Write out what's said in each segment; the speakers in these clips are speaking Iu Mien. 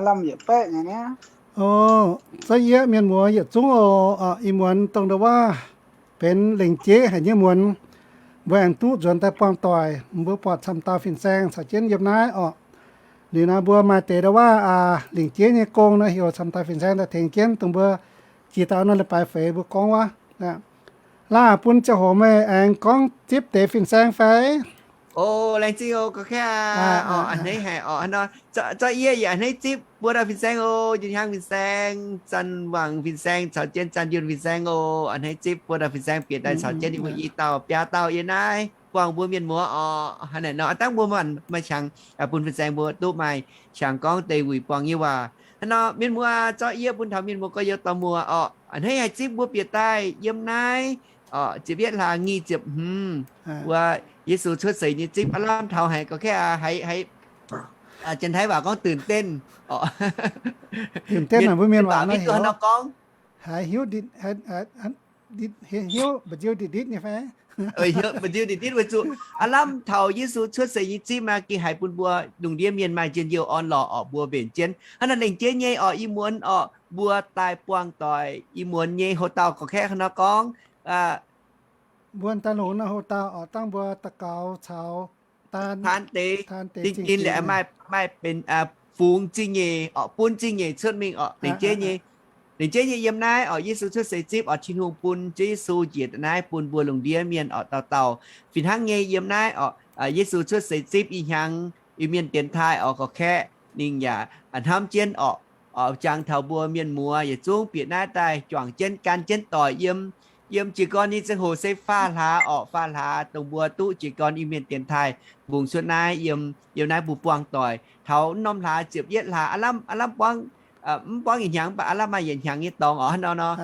lamh yietc baeqv nyei niaa. O, za'gengh mienh muoz yietc zungv oc. Ih muonz dongh ndau wuov benx lengc jeiv haic nyei muonz, mbuo aengx duqv nzuonx daaih buangh doic, mbuo buatc camv dauh fin-saeng caux jienv yiem naaiv oc. Liuz naaiv mbuo maaih deix ndau wuov lengc jeiv nyei gong nor, heuc camv dauh fin-saeng daaih tengx jienv dongh mbuo jiex daaih norm leiz-baaix feix mbuo gorngv wuov. Laah bun ziangh hoc meih aengx gorngv zipv deix fin-saeng fai? O, laengz zingh oc, gorqv-kaeqv aac. A'hneiv haic oc. Zorqv yie yaac a'hneiv zipv buo dauh fin-saeng oc. Njun-hnyangx fin-saeng, Zanh Wangc fin-saeng caux jienv Zanh Yunh fin-saeng oc. A'hneiv zipv buo dauh fin-saeng bieqc daaih caux jienv ninh mbuo i dauh biaa dauh yiem naaiv buangh mbuo mienh muoz oc. Hnangv naaic nor, dangh mbuo maaih qangx bun fin-saeng mbuo duqv maaih qangx gorngv deix wuic buangh nyei waac. Hnangv nor mienh muoz, zorqv yie bun taux mienh muoz gorx-youz dorh muoz oc. A'hneiv haih zipv mbuo bieqc daaih yiem naaiv oc, ziepc yietv hlaax nyic ziepc hmz wuov Yesu cuotv seix nyei zipv. Aav lamh taux haiz gorqv-kaeqv aac, haiz, haiz Janx-Taiv waac gorngvตื่นเต้น oc.ตื่นเต้น mbuo mienh waac mv duqv haaix nor gorngv. Haiz hiuv, hiuv mba'nziu nditv-nditv nyei fai? Mba'nziu nditv-nditv weic zuqc aav lamh taux Yesu cuotv seix nyei zipv maaih gengh haiz bun mbuo lungh ndiev mienh maaih njien-youh orn-lorqc oc, mbuo mbenc jienv. Hnangv naaic lengc jeiv nyei oc, ih muonz oc, mbuo daaih buangh doic ih muonz nyei houx dauh gorqv-kaeqv hnangv nor gorngv, mbuo daaih longc naaiv houx dauh oc, dangh mbuo daux gaux caux taan deix, taan deix zingh ginx liuz maaih, maaih benx fungx zingh nyeic oc, bun zingh nyeic cuotv mingh oc. Lengc jeiv nyei, lengc jeiv nyei yiem naaiv oc, Yesu cuotv seix zipv oc, Tin-Hungh bun Ziouv Yesu njiec naaiv bun mbuo lungh ndiev mienh oc dauh dauh fih hnangv nyei yiem naaiv oc. Yesu cuotv seix zipv ih hnyangx Iu-Mienh dienx taaih oc, gorqv-kaeqv ninh yaac hnamv jienv oc, jangx taux mbuo mienh muoz yietc zungv bieqc naaiv daaih juangc jienv gan jienv doic yiem, yiem jiez gorn nyei ziangh hoc se faah hlaax oc, faah hlaax dongh mbuo duqv jiez gorn Iu-Mienh dienx taaih mbungx cuotv naaiv yiem, yiem naaiv mbuo buangh doic. Taux norm hlaax ziepc yietv hlaax, aav lamh, aav lamh buangv, mv buangv yietc hnyangx, mv baac aav lamh maaih yietc hnyangx nyei dorngx oc. Hnangv nor nor,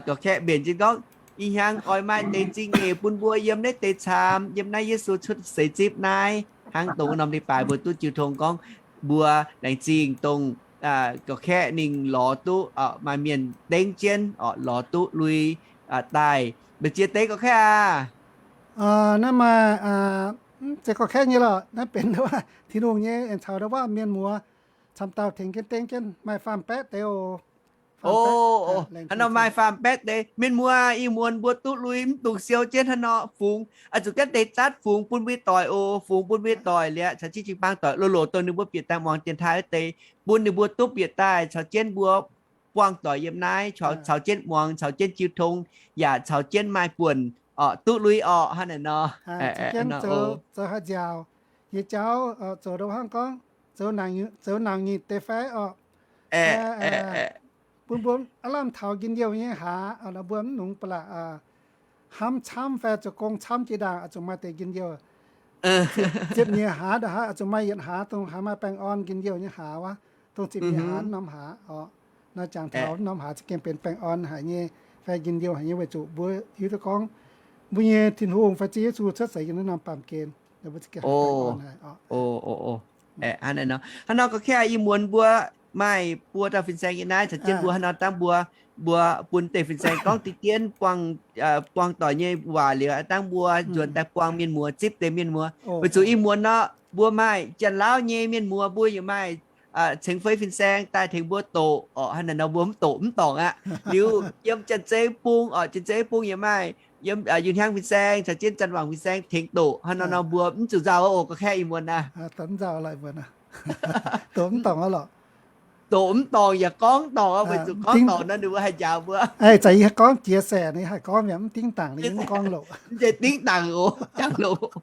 gorqv-kaeqv mbenc jienv gorngv ih hnyangx oix maaih deix zingh nyeic bun mbuo yiem naaiv deix camv, yiem naaiv Yesu cuotv seix zipv naaiv, hnangv dongh wuov norm leiz-baaix mbuo duqv jiu tong gorngv mbuo laengz zingh dongh gorqv-kaeqv ninh lorz duqv maaih mienh dengv jienv oc, lorz duqv lui daaih. Mbu'ziex deix gorqv-kaeqv aac? Naaiv maaih, mv zeiz gorqv-kaeqv nyei lorqc. Naaiv benx Tin-Hungh nyei aengx caux ndau wuov mienh muoz camv dauh tengx jienv dengv jienv maaih faam-baeqv deix oc. O, hnangv nor maaih faam-baeqv deix. Mienh muoz, ih muonz mbuo duqv lui mv dungx siou jienv hnangv nor fungx, oix zuqc gaanv deix zatv fungx bun mbuo doic oc. Fungx bun mbuo doic liuz caux jienv jiu-baang doic loz-loc dongh ninh mbuo bieqc daaih muangx dienx taaih wuov deix, bun ninh mbuo duqv bieqc daaih caux jienv mbuo buangh doic yiem naaiv, caux jienv muangx, caux jienv jiu tong, yaac caux jienv maaih buonc oc, duqv lui orqc, hnangv naaic nor. Zoux haaix nziaauc, yie jauv zoux ndau hnangv gorngv zoux nangc nyitc deix fai orqc. Bun mbuo aav lamh taux njien-youh nyei haaz, mbuo mv nungx ba'laqc hnamv camv fai zoux gong camv jiex ndaangc, zuqc maaih deix njien-youh. Ziepc nyeic haaz ndongc haaix, zuqc maaih yietc haaz dongh haaix maaih baengh orn njien-youh nyei haaz wuov, dongh ziepc nyeic haaz norm haaz orqc. Nor jangx taux norm haaz za'gengh benx baengh orn haic nyei fai njien-youh haic nyei, weic zuqc mbuo hiuv duqv gorngv mbuo nyei Tin-Hungh fai Ziouv Yesu cuotv seix yiem naaiv norm baamh gen, mbuo za'gengh baengh orn haic orqc. Hnangv nor gorqv-kaeqv ih muonz mbuo maaih buo dauh fin-saeng yiem naaiv caux jienv mbuo. Hnangv nor dangh mbuo, mbuo bun deix fin-saeng gorngv deix jienv buangh doic nyei waac liuz, dangh mbuo nzuonx daaih buangh mienh muoz, zipv deix mienh muoz. Weic zuqc ih muonz nor mbuo maaih Janx-Lauv nyei mienh muoz, mbuo yaac maaih cengx fei fin-saeng daaih tengx mbuo doqc orqc. Hnangv naaic nor mbuo mv doqc mv dorngc aqv. Liuz yiem Janx-Zei Bung orqc, Janx-Zei Bung yaac maaih yiem Yunh Hnyangx fin-saeng caux jienv Zanc Wangc fin-saeng tengx doqc. Hnangv nor nor mbuo mv zuqc nzauh oc, gorqv-kaeqv ih muonz aqv. Doqc mv dorngc aqv lorqc. Doqc mv dorngc yaac gorngv dorngc oc, weic zuqc gorngv dorngc nor ninh mbuo haih njaaux mbuo. Ih zanc yie gorngv jiex saeqc, ninh haih gorngv yaac mv dingv dangc, ninh mv gorngv loqc. Mv zeiz dingv dangc oc, jangx loqc.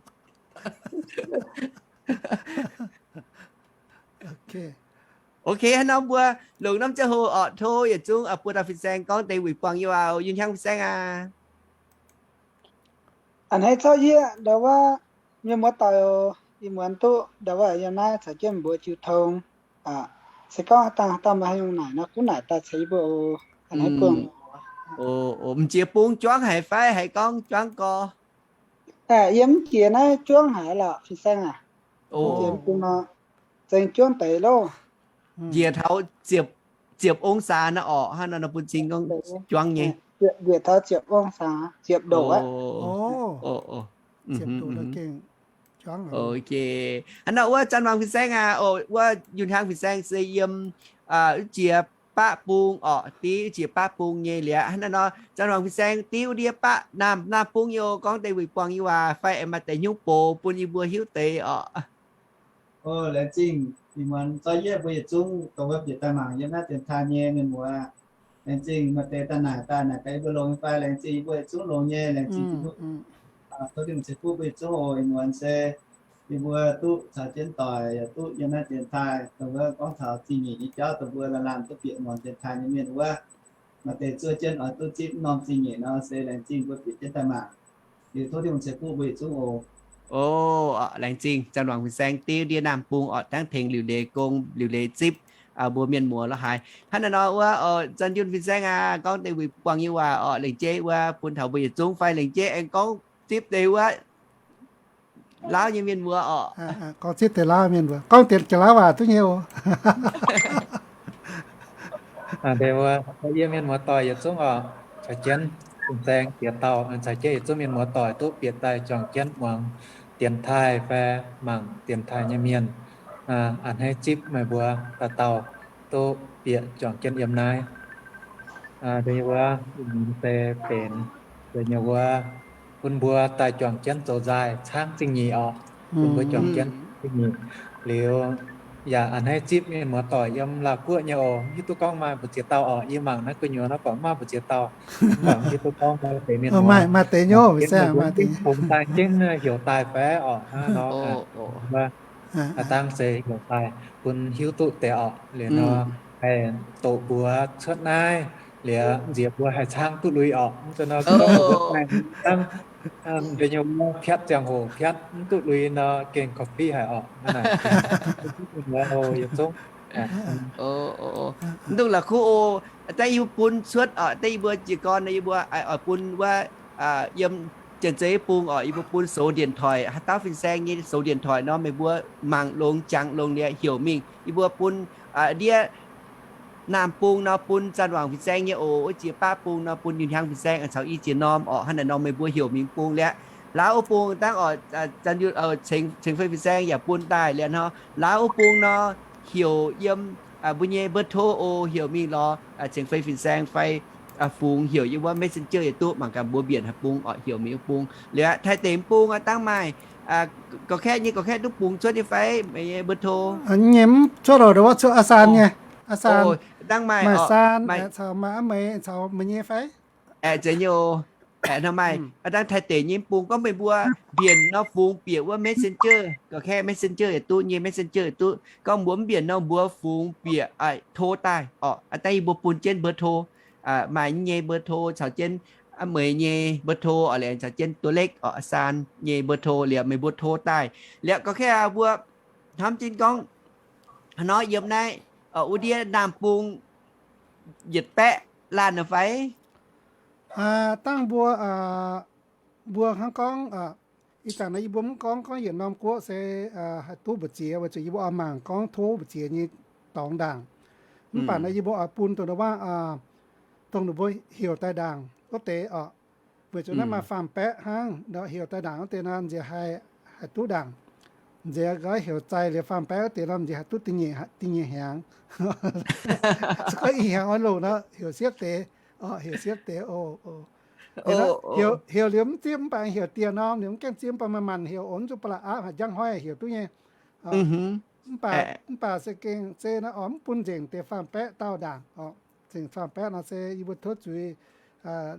Ok, hnangv nor mbuo longc norm ziangh hoc orqc, tov yietc zungv buo dauh fin-saeng gorngv deix wuic buangh yie waac. Yunh Hnyangx fin-saeng aac. A'hneiv zorqv yie ndau wuov mienh muoz doic oc. Ih muonz duqv ndau wuov yiem naaiv caux jienv mbuo jiu tong. Se gorngv haaix dauh haaix dauh maaih haaix nyungc naaic nor, gunv naaic daaih ceix yie mbuo oc. A'hneiv bung. M'jiex bung juangv haic fai haiz gorngv juangv gorx? Yie mv jiex naaiv juangv haic lorqc, fin-saeng aac. M'jiex bung nor, zengx juangv deix loh. Njiec taux ziepc, ziepc องศา naaiv orqc, hnangv nor bun cing gorngv juangv nyei. Njiec taux ziepc องศา, ziepc ndoqc aqv. Ok. Hnangv nor wuov Zanc Wangc fin-saeng aac, oc, wuov Yunh Hnyangx fin-saeng se yiem wuov jiex baqv bung orqc, div wuov jiex baqv bung nyei liuz. Hnangv naaiv nor, Zanh Wangc Fin-Saeng div wuov ndiev baqv naamh, naamh bung nyei oc. Gorngv deix wuic buangh nyei waac fai aengx maaih deix hnyouv box bun yie mbuo hiuv deix orqc. O, laengz zingh ih muonz zorqv yie mbuo yietc zungv dongh wuov bieqc daaih mangc yiem naaiv dienx taaih nyei mienh muoz. Laengz zingh maaih deix daaih naaic daaih naaic gaax yie mbuo longx nyei fai. Laengz zingh yie mbuo yietc zungv longx nyei. Laengz zingh Tin-Hungh, tov Tin-Hungh ceix fuqv mbuo yietc zungv oc. Ih muonz se yie mbuo duqv caux jienv doic, yaac duqv yiem naaiv dienx taaih dongh wuov gorngv taux zingh nyeic nyei jauv dongh mbuo laanh laanh duqv bieqc muangx dienx taaih nyei mienh wuov, maaih deix zuov jienv oix duqv zipv norm zingh nyeic nor se laengz zingh mbuo bieqc jienv daaih mangc. Liuz tov Tin-Hungh ceix fuqv mbuo yietc zungv oc. O, laengz zingh Zanh Wangc Fin-Saeng div ndiev naamh bung orqc, dangv tengx liuc leiz gong, liuc leiz zipv mbuo mienh muoz lorz haaix. Hnangv naaiv nor wuov, Zanh Yunh Fin-Saeng aac, gorngv deix wuic buangh nyei waac orqc, lengc jeiv wuov bun taux mbuo yietc zungv fai lengc jeiv aengx gorngv zipv deix wuov Laauv nyei mienh muoz orqc. Gorngv zipv deix Laauv mienh muoz, gorngv deix Janx-Laauv waac duqv nyei oc. Deix wuov, yie mienh muoz doic yietc zungv orqc, caux jienv Fin-Saeng diex dauh, caux jienv yietc zungv mienh muoz doic duqv bieqc daaih juangc jienv muangx dienx taaih fai mangc dienx taaih nyei mienh, a'hneiv zipv meih mbuo dauh dauh duqv bieqc juangc jienv yiem naaiv. Deix wuov, se benx deix nyei wuov, bun mbuo daaih juangc jienv zoux nzaaih caangv zingh nyeic orqc. Bun mbuo juangc jienv zingh nyeic liuz, yaac a'hneiv zipv mienh muoz doic yiem Laauv guoqv nyei oc. Mv hiuv duqv gorngv maaih mbu'ziex dauh orqc. Yie mangc naaiv gu'nyuoz naaiv gorngv maaih mbu'ziex dauh, mv baac mv hiuv duqv gorngv maaih deix mienh muoz, maaih deix nyei, mv baac hungx daaih jienv heuc daaih fai orqc. Hnangv nor, dangv se heuc daaih bun hiuv duqv deix orqc. Liuz nor, haih doqc mbuox cuotv naaiv, liuz nziex mbuo haih caangv duqv lui orqc. Mv zeiz nor, mbuo hnangv deix nyei wuov piatv ziangh hoc piatv mv duqv lui nor, gengh coffee haic orqc. Yietc zungv mv dungx la'kuqv oc. Dangv yie mbuo bun cuotv orqc, dangv yie mbuo jiez gorn nor yie mbuo oix bun wuov, yiem Janx-Zei bung orqc, yie mbuo bun soux điện thoại, haaix dauh Fin-Saeng nyei soux điện thoại nor, meih mbuo mangc longx jangx longx liuz heuc mingh. Yie mbuo bun ndiev naamh bung nor bun Zanh Wangc Fin-Saeng nyei oc. Wuov jiex baqv bung nor bun Yunh Hiaang Fin-Saeng caux i jiex norm orqc. Hnangv naaic nor meih mbuo heuc mingh bung liuz, Laauv wuov bung dangv orqc, Ceng Fei Fin-Saeng yaac bun daaih liuz nor, Laauv wuov bung nor heuc yiem mbuo nyei เบอร์โทร oc, heuc mingh lorz Ceng Fei Fin-Saeng fai fungx heuc yiem wuov messenger yietc duqv, mangc gaax mbuo mbienc haaix bung orqc, heuc mingh wuov bung liuz, Taiv deic bung dangv maaih, gorqv-kaeqv nyei, gorqv-kaeqv duqv bungx cuotv nyei fai? Meih nyei เบอร์โทร nyei mv cuotv oc, ndo wuov cuotv aa saan nyei, aa saan, dangv maaih aa saan caux maaih aa meix caux meih nyei fai? Aeqv, zeiz nyei oc. Aeqv, nor maaih aa dangv Taiv deic nyei mv bung gorngv meih mbuo mbienc nor fungx bieqc wuov messenger, gorqv-kaeqv messenger yietc duqv nyei, messenger yietc duqv. Gorngv mbuo mv mbienc nor mbuo fungx bieqc โทร daaih orqc. Aa dangv yie mbuo bun jienv เบอร์โทร, maaih nyei เบอร์โทร caux jienv aa meix nyei เบอร์โทร orqc, liuz caux jienv ตัวเล็ก orqc, aa saan nyei เบอร์โทร liuz meih mbuo โทร daaih. Liuz gorqv-kaeqv mbuo hnamv jienv gorngv, haaix nor yiem naaiv wuov ndiev naamh bung yietc baeqv laanh nor fai? Dangh mbuo, mbuo hnangv gorngv, ih zanc naaiv yie mbuo mv gorngv gorngv yietc norm guoqv se haih duqv mbu'ziex, weic zuqc yie mbuo oix mangc gorngv tov mbu'ziex nyei dorngx ndaangc. Mv baac naaiv yie mbuo oix bun dongh waac, dongh ninh mbuo heuc daaih ndaangc wuov deix orqc. Weic zuqc naaiv maaih faam-baeqv hnangv, heuc daaih ndaangc wuov deix nor nziex haih, haih duqv ndaangc. Nziex nqoi heuc zaih liuz faam-baeqv wuov deix nor nziex haih duqv dingh nyeic hnyangx. Se gorngv ih hnyangx oix longc nor heuc siepv deix, heuc siepv deix oc. Heuc liuz mv zipv mv baac heuc dieh norm liuz mv gaengh zipv mv baac maaih maanc heuc oc, mv zuqc ba'laqc aapv, haaix njang hnoi heuc duqv nyei. Mv baac, mv baac se gengh se naaiv oix mv bun nzengc deix faam-baeqv dauh ndaangc oc. Nzengc faam-baeqv nor se yie mbuo tov zuiz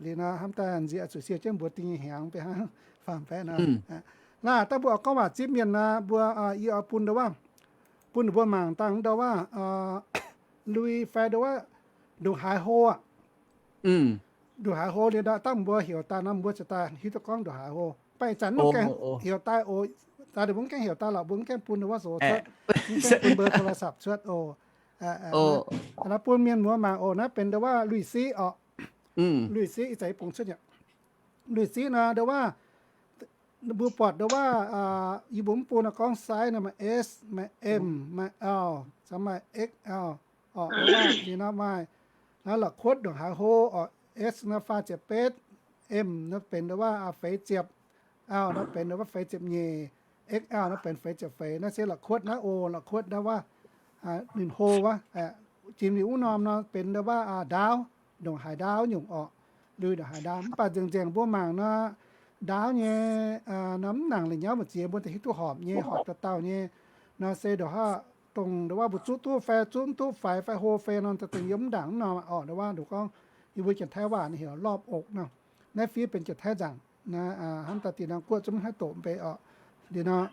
liuz nor hnamv daaih nziex zuqc siou jienv mbuox dingh nyei hnyangx beiv hnangv faam-baeqv nor. Naaiv dangh mbuo oix gorngv waac zipv mienh nor, mbuo, yie oix bun ndo waac, bun ninh mbuo mangc dangh ndo waac, lui fai ndo waac, ndongc haaix hlo aqv. Ndongc haaix hlo liuz nor dangh mbuo heuc daaih nor mbuo ziouc daaih hiuv duqv gorngv ndongc haaix hlo. Mv baac ih zanc mv gaengh heuc daaih oc. Daaih ninh mbuo mv gaengh heuc daaih lorqc, mbuo mv gaengh bun ndo waac zoux cuotv, mv gaengh bun เบอร์โทรศัพท์ cuotv oc. Naaiv bun mienh muoz mangc oc. Naaiv benx ndo waac lui siqv orqc. Lui siqv ih zanc yie bungx cuotv nyei. Lui siqv nor ndo waac, mbuo buatc ndo waac, yie mbuo mv bun nor gorngv size nor maaih S, maaih M, maaih L, caux maaih XL orqc. Ndo waac liuz nor maaih naaiv la'kuotv ndongc haaix hlo orqc. S nor faah ziepc betv, M nor benx ndo waac feix ziepc, L nor benx ndo waac feix ziepc nyeic, XL nor benx feix ziepc feix. Naaiv se la'kuotv naaiv oc, la'kuotv ndo waac ninh hlo wuov. jiex mingh wuov norm nor benx ndau wuov ndaauv, ndongc haaix ndaauv nyungc orqc, lui ndongc haaix ndaauv. Mv baac nzengc nzengc mbuo mangc nor, ndaauv nyei nor mv nangc la'nyauv mbu'ziex mbuo daaih hiuv duqv horpc nyei, horpc dauh dauh nyei nor se ndongc haaix, dongh ndau wuov mbuo zuqv duqv fai zuqv mv duqv faix fai hlo fai nor, dongh yiem mv ndaangc mv norm orqc. Ndau wuov nduqc gorngv yie mbuo Janx-Taiv waac naaiv heuc รอบอก nor. Naaiv fiev benx Janx-Taiv nzangc naaiv, hnangv daaih dinh nor guoqv zungv mv haih doqc mv bei orqc. Dinh nor,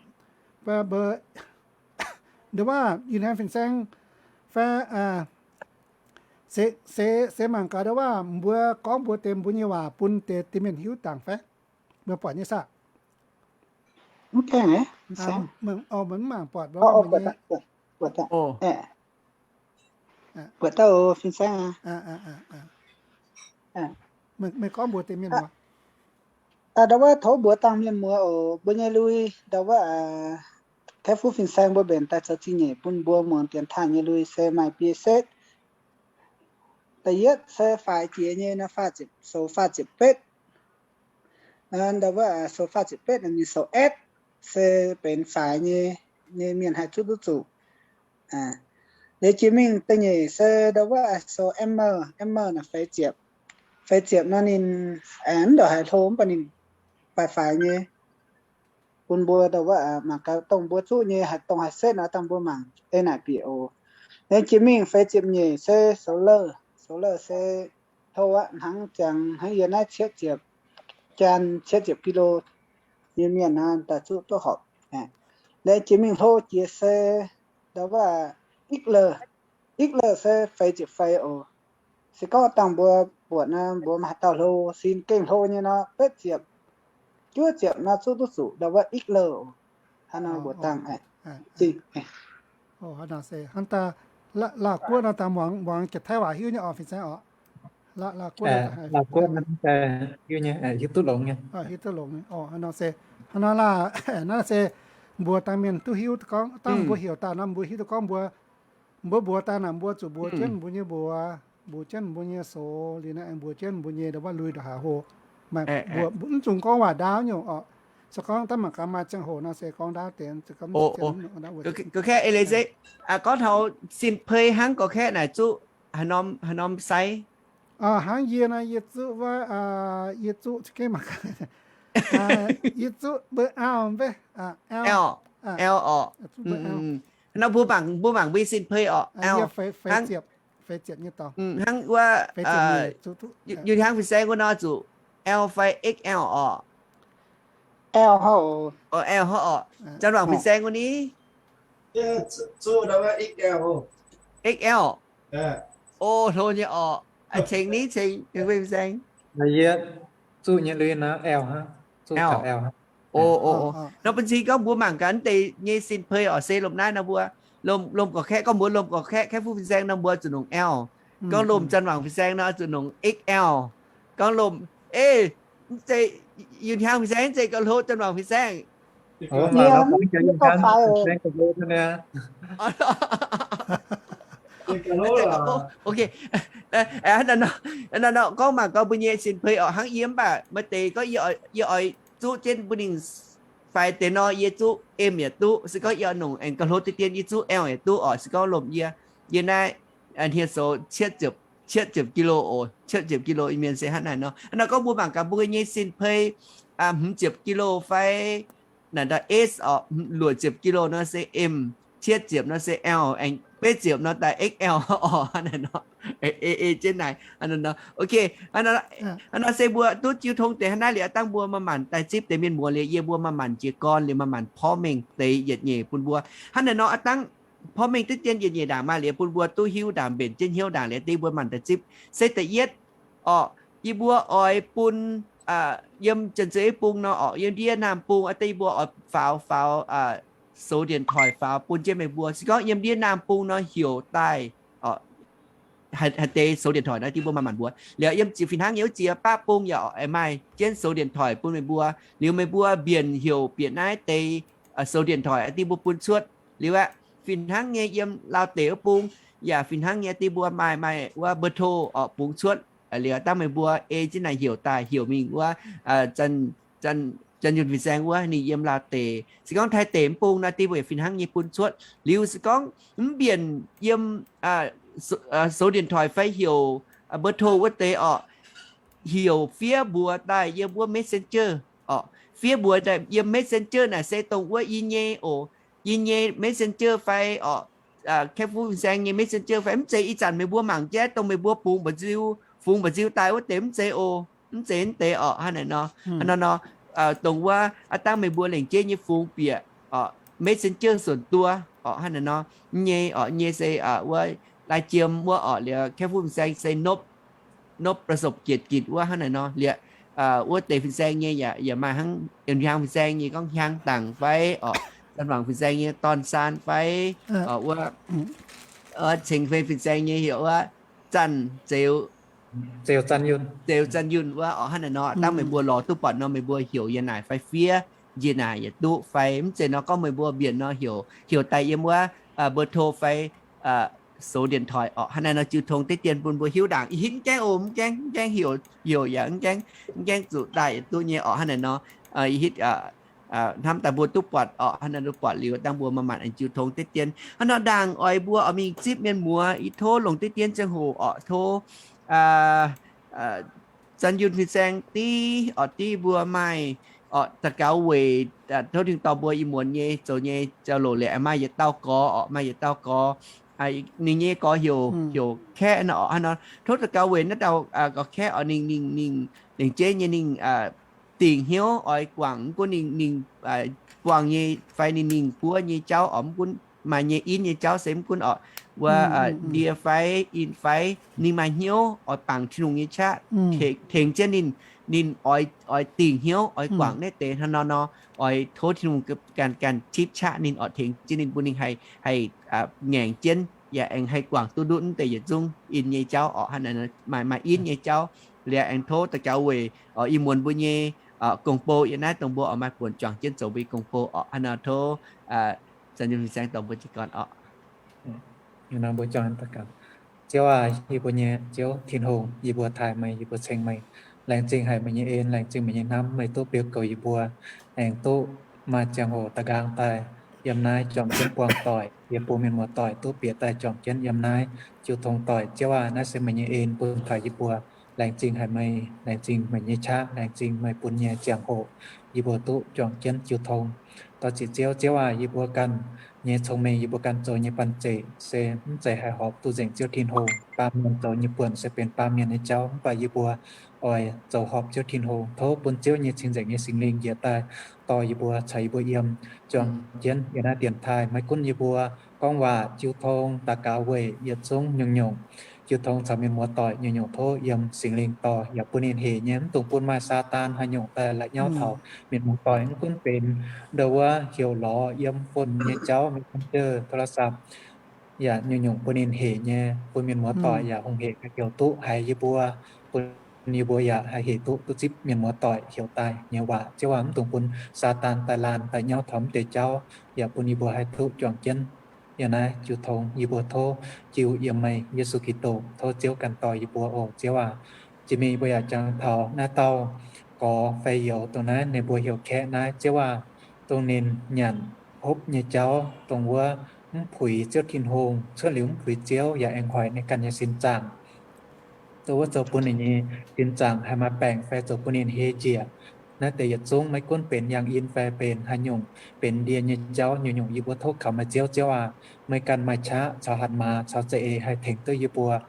mbuo, ndau wuov yinh hnangv fin-saeng fai se, se mangc gaax ndau wuov mbuo gorngv mbuo deix mbuo nyei waac bun deix, deix mienh hiuv dangc fai? Meih buatc nyei saah? Mv gaengh, meih mv mangc buatc, buatc, buatc dauh fin-saeng. Meih gorngv mbuox deix mienh muoz. Ndau wuov tov mbuox dangh mienh muoz oc, mbuo nyei lui ndau wuov kaeqv fuqv fin-saeng mbuo mbenc daaih zoux zingh nyeic bun mbuo muangx dienx taaih nyei lui se maaih biei setv. Da'yietv se faix jiex nyei nor faah ziepc, sou faah ziepc betv. Ndau wuov sou faah ziepc betv ninh sou S se benx faix nyei, nyei mienh haih zuqv duqv zuqc. Liuz jiex mingh da'nyeic se ndau wuov sou M, M naaic feix ziepc. Feix ziepc nor ninh aengx mv ndongc haaix hlo mv baac ninh faix faix nyei. Bun mbuo ndau wuov mangc gaax dongh mbuo zuqv nyei haaix, dongh haaix setv nor dangh mbuo mangc ei naaic bieqc oc. Liuz jiex mingh feix ziepc nyeic se sou L, sou L se hlo aqv, hnangv ziangx hnangv yie naaiv cietv ziepc, jaan cietv ziepc kilo nyei mienh nor daaih zuqv duqv horpc. Liuz jiex mingh hlo jiex se ndau wuov X L, X L se feix ziepc feix oc. Se gorngv dangh mbuo buatc nor mbuo maaih haaix dauh hlo, sin gengh hlo nyei nor betv ziepc, juov ziepc nor zuqv duqv zuqc ndau wuov X L oc. Hnangv nor mbuox dangh. Hnangv daaih Laauh Guoqv nor dangh muangx, muangx Janx-Taiv waac hiuv nyei orqc, fin-saeng orqc. Laauh Guoqv nor hiuv nyei, hiuv duqv longx nyei. Hiuv duqv longx nyei. Hnangv nor se, hnangv nor laah, naaiv se mbuox dangh mienh duqv hiuv gorngv, dangh mbuo heuc daaih nor mbuo hiuv duqv gorngv mbuo, mbuo mbuox daaih naaic mbuo zuqc mbuox jienv mbuo nyei mbuox, mbuox jienv mbuo nyei sou, liuz naaiv aengx mbuox jienv mbuo nyei ndau wuov lui ndongc haaix hlo. Mv zungh gorngv waac ndaauv nyungc orqc. Se gorngv daaih mangc gaax maaih ziangh hoc nor se gorngv ndaauv deix. Gorngv taux sin-pei hnangv gorx-kaeqv naaic zuqc haaix norm, haaix norm size? Hnangv yie nor yie zuqc wuov, yie zuqc, yie zuqc mbuo L, mbuo L, L orqc. Nor mbuo mangc, mbuo mangc mbuo nyei sin-pei orqc, L. Hnangv wuov, yie hnangv fin-saeng wuov nor zuqc L fai X L orqc? L hnangv orqc. Janx-wangc fin-saeng wuov ni? X L. O, hlo nyei orqc. Ceng ni, ceng, fin-saeng. Yie zuqv nyei lui nor L hnangv. Zuqv taux L hnangv. O, o, o. Nor bun cing gorngv mbuo mangc gaax deix nyei sin-pei orqc se lomh naaiv nor mbuo, lomh, lomh gorx-kaeqv, gorngv mbuo lomh gorx-kaeqv, kaeqv fuqv fin-saeng nor mbuo zuqc nongc L. Gorngv lomh janx-wangc fin-saeng nor zuqc nongc X L. Gorngv lomh, ei, mv zeiz, Yun Hiaang fin-saeng mv zeiz gauh hlo, janx-wangc fin-saeng. Ok. Hnangv nor, gorngv mangc gaax mbuo nyei sin-pei orqc, hnangv yie mv baac maaih deix gorngv yie oix zuqv jienv mbuo ninh faix deix nor, yie zuqv M yaac duqv. Se gorngv yie oix nongc aengx gauh hlo deix dien, yie zuqv L yaac duqv orqc. Se gorngv lomh yie, yie naaiv hniev-soux cietv ziepc kilo oc, cietv ziepc kilo Iu-Mienh se hnangv naaic nor. Hnangv nor gorngv mbuo mangc gaax mbuo nyei sin-pei hmz ziepc kilo fai naaic ndau S orqc, luoqc ziepc kilo nor se M, cietv ziepc nor se L, aengx betv ziepc nor daaih X L orqc. Hnangv naaic nor, ei jienv naaic. Ok, hnangv nor se mbuo duqv jiu tong deix hnangv naaiv liuz, dangh mbuo maaih maanc daaih zipv deix mienh muoz liuz, yie mbuo maaih maanc jiez gorn liuz maaih maanc porv mengh deix yietc nyeic bun mbuo. Hnangv naaic nor, dangh porv mengh duqv dien yietc nyeic ndaangc maah liuz, bun mbuo duqv hiuv ndaangc, mbenc jienv hnyouv ndaangc liuz, dingh mbuo maanc daaih zipv. Se da'yietv orqc, yie mbuo oix bun, yiem Janx-Zei Bung nor orqc, yiem ndiev Naamh Bung, dangh yie mbuo oix faaux, faaux, soux điện thoại faaux bun jienv meih mbuo. Se gorngv yiem ndiev Naamh Bung nor heuc daaih haaix deix soux điện thoại nor, dingh mbuo maaih maanc mbuox. Liuz yiem ziex, fih hnangv nyei wuov ziex baqv bung yaac oix maaih jienv soux điện thoại bun meih mbuo. Liuz meih mbuo mbienc heuc bieqc naaiv deix soux điện thoại, dingh mbuo bun cuotv. Liuz aqv, fih hnangv nyei yiem Laauh deic wuov bung yaac fih hnangv nyei, dingh mbuo maaih, maaih wuov mbuo tov orqc bungx cuotv. Liuz dangh meih mbuo ei jienv naaic heuc daaih, heuc mingh wuov Janx-Yunh fin-saeng wuov, ninh yiem Laauh deic. Se gorngv Taiv deic mv bung nor, dingh mbuo yaac fih hnangv nyei bun cuotv. Liuz se gorngv mv mbienc yiem số điện thoại fai heuc เบอร์โทร wuov deix orqc, heuc fiev mbuox daaih yiem wuov Messenger orqc. Fiev mbuox daaih yiem Messenger naaic se dongh wuov yie nyei oc, yie nyei Messenger fai orqc, Kaiv Fu Fin-Saeng nyei Messenger fai, mv zeiz ih zanc meih mbuo mangc jaiv dongh meih mbuo bungx mba'nziu, fungx mba'nziu daaih wuov deix mv zeiz oc, mv zeiz mv deix orqc. Hnangv naaic nor, hnangv naaiv nor, dongh wuov aav dangv meih mbuo lengc jeiv nyei fungx bieqc orqc, Messenger ส่วนตัว orqc, hnangv naaiv nor, nyei orqc, nyei se wuov lai jiem wuov orqc, liuz Kaiv Fu Fin-Saeng se nopv, nopv ประสบเกียรติกิจ wuov, hnangv naaic nor, liuz wuov deix fin-saeng nyei yaac, yaac maaih hnangv, en hiaang fin-saeng nyei gorngv hiaang dangc fai orqc, Zanc Wangc fin-saeng nyei dorn saan fai orqc, wuov ceng fei fin-saeng nyei heuc wuov Zanc Zeuz, Zeuz Zanh Yunh wuov orqc, hnangv naaic nor, dangv meih mbuo lorz duqv buatc nor meih mbuo heuc yie naaic fai fiev, yie naaic yietc duqv fai mv zeiz nor gorngv meih mbuo mbienc nor heuc, heuc daaih yiem wuov เบอร์โทร fai số điện thoại orqc, hnangv naaiv nor jiu tong deix dien bun mbuo hiuv ndaangc. Ih hitv mv gaengh oc, mv gaengh, mv gaengh heuc, heuc yaac mv gaengh, mv gaengh zuqc daaih yietc duqv nyei orqc, hnangv naaiv nor. Ih hitv hnamv daaih mbuo duqv buatc orqc, hnangv naaiv duqv buatc liuz dangv mbuo maaih maanc aengx jiu tong deix dien. Hnangv nor ndaangc oix mbuo oix mingh zipv mienh muoz, ih tov longc deix dien ziangh hoc orqc, tov Zanh Yunh fin-saeng div orqc, div mbuo maaih orqc daux gaux weic tov dingh dorh mbuo ih muonz nyei zoux nyei jauv-louc liuz maaih yietc dauh gorx orqc, maaih yietc dauh gorx, ninh nyei gorx heuc, heuc Kaeqv nor orqc, hnangv nor tov daux gaux weic naaiv dauh gorx Kaeqv orqc, ninh, ninh, ninh lengc jeiv nyei ninh dingc hnyouv oix guangc, mv gunv ninh, ninh buangh nyei fai ninh, ninh buov nyei jauv orqc, mv gunv maaih nyei in nyei jauv se mv gunv orqc, wuov ndie fai in fai ninh maaih hnyouv oix bangc Tin-Hungh nyei qaqv, tengx jienv ninh, ninh oix, oix dingc hnyouv oix guangc naaiv deix hnangv nor nor, oix tov Tin-Hungh ganh, ganh tipv qaqv ninh orqc, tengx jienv ninh bun ninh haih, haih ngaengc jienv yaac aengx haih guangc duqv ndutv mv deix yietc zungv in nyei jauv orqc, hnangv naaiv maaih, maaih in nyei jauv. Liuz aengx tov daux gaux weic orqc ih muonz mbuo nyei gong-bou yiem naaiv dongh mbuo oix maaih buonc juangc jienv zoux mbuo nyei gong-bou orqc, hnangv nor tov Zanh Yunh fin-saeng dorh mbuo jiez gorn orqc. Ziouv aac, yie mbuo nyei Ziouv Tin-Hungh, yie mbuo taaih meih, yie mbuo ceng meih. Laengz zingh haic meih nyei en, laengz zingh meih nyei hnamv, meih duqv beu goux yie mbuo, aengx duqv maaih ziangh hoc da'nqaang daaih yiem naaiv juangc jienv buangh doic, yie mbuo mienh muoz-doic duqv bieqc daaih juangc jienv yiem naaiv jiu tong doic. Ziouv aac, naaiv se meih nyei en bun taux yie mbuo. Laengz zingh haic meih, laengz zingh meih nyei qaqv, laengz zingh meih bun nyei ziangh hoc yie mbuo duqv juangc jienv jiu tong. Dor-ziec Ziouv, Ziouv aac, yie mbuo ganh nyei cong-mengh, yie mbuo ganh zoux nyei banh zeic se mv zeiz haih horpc duqv nzengc Ziouv Tin-Hungh. Baamh mienh zoux nyei buonc se benx baamh mienh nyei jauv, mv baac yie mbuo oix zoux horpc Ziouv Tin-Hungh. Tov bun Ziouv nyei cing-nzengc nyei Singx Lingh njiec daaih dorh yie mbuo, caux yie mbuo yiem juangc jienv yiem naaiv dienx taaih. Maiv gunv yie mbuo gorngv waac, jiu tong, daux gaux weic yietc zungv nyungc-nyungc, jiu tong caux mienh muoz-doic nyungc-nyungc tov yiem Singx Lingh dorh yaac bun ninh hec nyei, mv dungx bun maaih Saadaan haaix nyungc daaih la'nyauv taux mienh muoz-doic. Mv gunv benx ndo wuov heuc lorz yiem phone nyei jauv, messenger, โทรศัพท์ yaac nyungc-nyungc bun ninh hec nyei, bun mienh muoz-doic yaac hungh hec ga'heuc duqv haiz yie mbuo, bun yie mbuo yaac haih hec duqv, duqv zipv mienh muoz-doic heuc daaih nyei waac. Ziouv aac, mv dungx bun Saadaan daaih laanh daaih nyauv taux mv deix jauv, yaac bun yie mbuo haih duqv juangc jienv yiem naaiv jiu tong. Yie mbuo tov jiu yiem meih, Yesu Giduc. Tov Ziouv ganh dorh yie mbuo oc, Ziouv aac. Jiex mingh yie mbuo yaac jangx taux naaiv dauh gorx fai youz dongh naaiv ninh mbuo heuc Kaeqv naaiv, Ziouv aac. Dongh ninh nyanc hopv nyei jauv, dongh wuov mv puix Ziouv Tin-Hungh, cuotv liuz mv puix Ziouv yaac aengx hoic ninh ganh nyei sin zaangc. Dongh wuov zoux bun ninh nyei sin zaangc haih maaih baengc fai zoux bun ninh hei njiec. Naaiv deix yietc zungv maiv gunv benx yangh in fai benx haaix nyungc, benx ndie nyei jauv nyungc-nyungc, yie mbuo tov kaux meih Ziouv. Ziouv aac, meih ganh maaih qaqv caux hatc maaz caux za'eix haih tengx duqv yie mbuo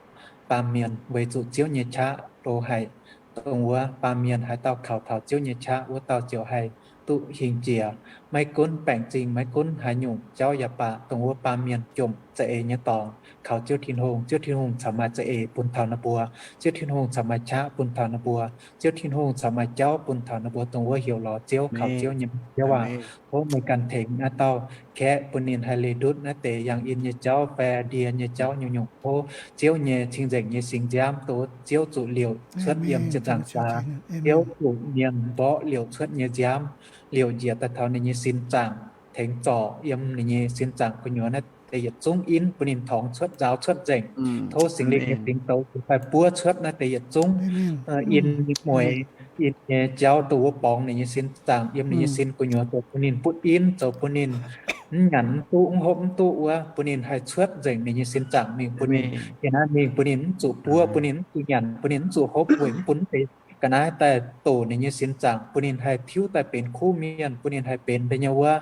baamh mienh, weic zuqc Ziouv nyei qaqv ndo haic. Dongh wuov baamh mienh haaix dauh kaux taux Ziouv nyei qaqv, wuov dauh ziouc haih duqv hingh jiex. Maiv gunv baengc zingh, maiv gunv haaix nyungc jauv yaac baac, dongh wuov baamh mienh jomc za'eix nyei dorngx kaux Ziouv Tin-Hungh, Ziouv Tin-Hungh caux maaih za'eix bun taux ninh mbuo. Ziouv Tin-Hungh caux maaih qaqv bun taux ninh mbuo. Ziouv Tin-Hungh caux maaih jauv bun taux ninh mbuo dongh wuov heuc lorz Ziouv, kaux Ziouv nyei. Ziouv aac, tov meih ganh tengx naaiv dauh Kaeqv bun ninh haih leih ndutv naaiv deix yangh in nyei jauv fai ndie nyei jauv nyungc-nyungc. Tov Ziouv nyei cing-nzengc nyei singx nziaamv, dongh Ziouv zuqc liouc cuotv yiem ziepc nzaangc jaax, Ziouv zuqc mienh mborqv liouc cuotv nyei nziaamv, liouc njiec daaih taux ninh nyei sin zaangc, tengx zorc yiem ninh nyei sin zaangc gu'nyuoz naaiv deix yietc zungv in bun ninh torngx cuotv, nzaaux cuotv nzengc. Tov Singx Lingh nyei singx douz fai buov cuotv naaiv deix yietc zungv in mueiz in nyei jauv, dongh wuov borngz ninh nyei sin zaangc yiem ninh nyei sin gu'nyuoz, zoux bun ninh butv in, zoux bun ninh mv nyanc mv duqv, mv hopv mv duqv wuov, bun ninh haih cuotv nzengc ninh nyei sin zaangc mingh bun ninh. Yiem naaiv mingh bun ninh mv zuqc buov, bun ninh mv zuqc nyanc, bun ninh mv zuqc hopv, weic mv bun deix ga'naaiv daaih doqc ninh nyei sin zaangc, bun ninh haih tiuv daaih benx kuv mienh, bun ninh haih benx da'nyeic wuov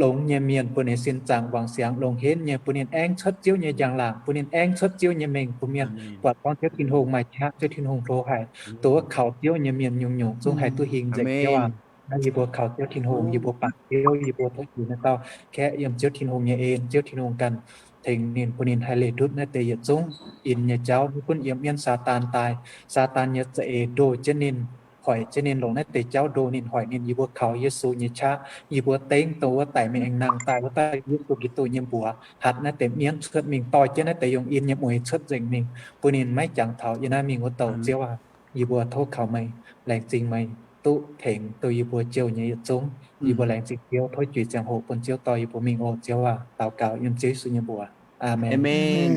longx nyei mienh, bun ninh sin zaangc wangc siangx longx henv nyei, bun ninh aengv cuotv Ziouv nyei njang-laangc, bun ninh aengv cuotv Ziouv nyei mengh bun mienh buatc gorngv Ziouv Tin-Hungh maaih qaqv, Ziouv Tin-Hungh hlo haic. Dongh wuov kaux Ziouv nyei mienh nyungc-nyungc zungv haih duqv hingh nzengc Ziouv aac. Naaiv yie mbuo kaux Ziouv Tin-Hungh, yie mbuo bangc Ziouv, yie mbuo tov jiex naaiv dauh kaeqv yiem Ziouv Tin-Hungh nyei en. Ziouv Tin-Hungh ganh tengx ninh, bun ninh haih leih ndutv naaiv deix yietc zungv in nyei jauv, mv gunv yiem mienv Saadaan daaih. Saadaan nyei za'eix ndoh jienv ninh, hoic jienv ninh longc naaiv deix jauv ndoh ninh, hoic ninh. Yie mbuo kaux Yesu nyei qaqv, yie mbuo dengv dongh wuov daic mingh aengx nangh daaih wuov dauh Yesu Giduc nyei mbuox hatc naaiv deix mienv cuotv mingh, doix jienv naaiv deix yungz in nyei mueix cuotv nzengc mingh, bun ninh maiv jangx taux yiem naaiv mingh wuov douh. Ziouv aac, yie mbuo tov kaux meih, laengz zingh meih duqv tengx duqv yie mbuo jouh nyei yietc zungv. Yie mbuo laengz zingh Ziouv, tov juix ziangh hoc bun Ziouv dorh yie mbuo mingh oc, Ziouv aac. Daux gaux yiem Ziouv Yesu nyei mbuox. Aamen. Aamen.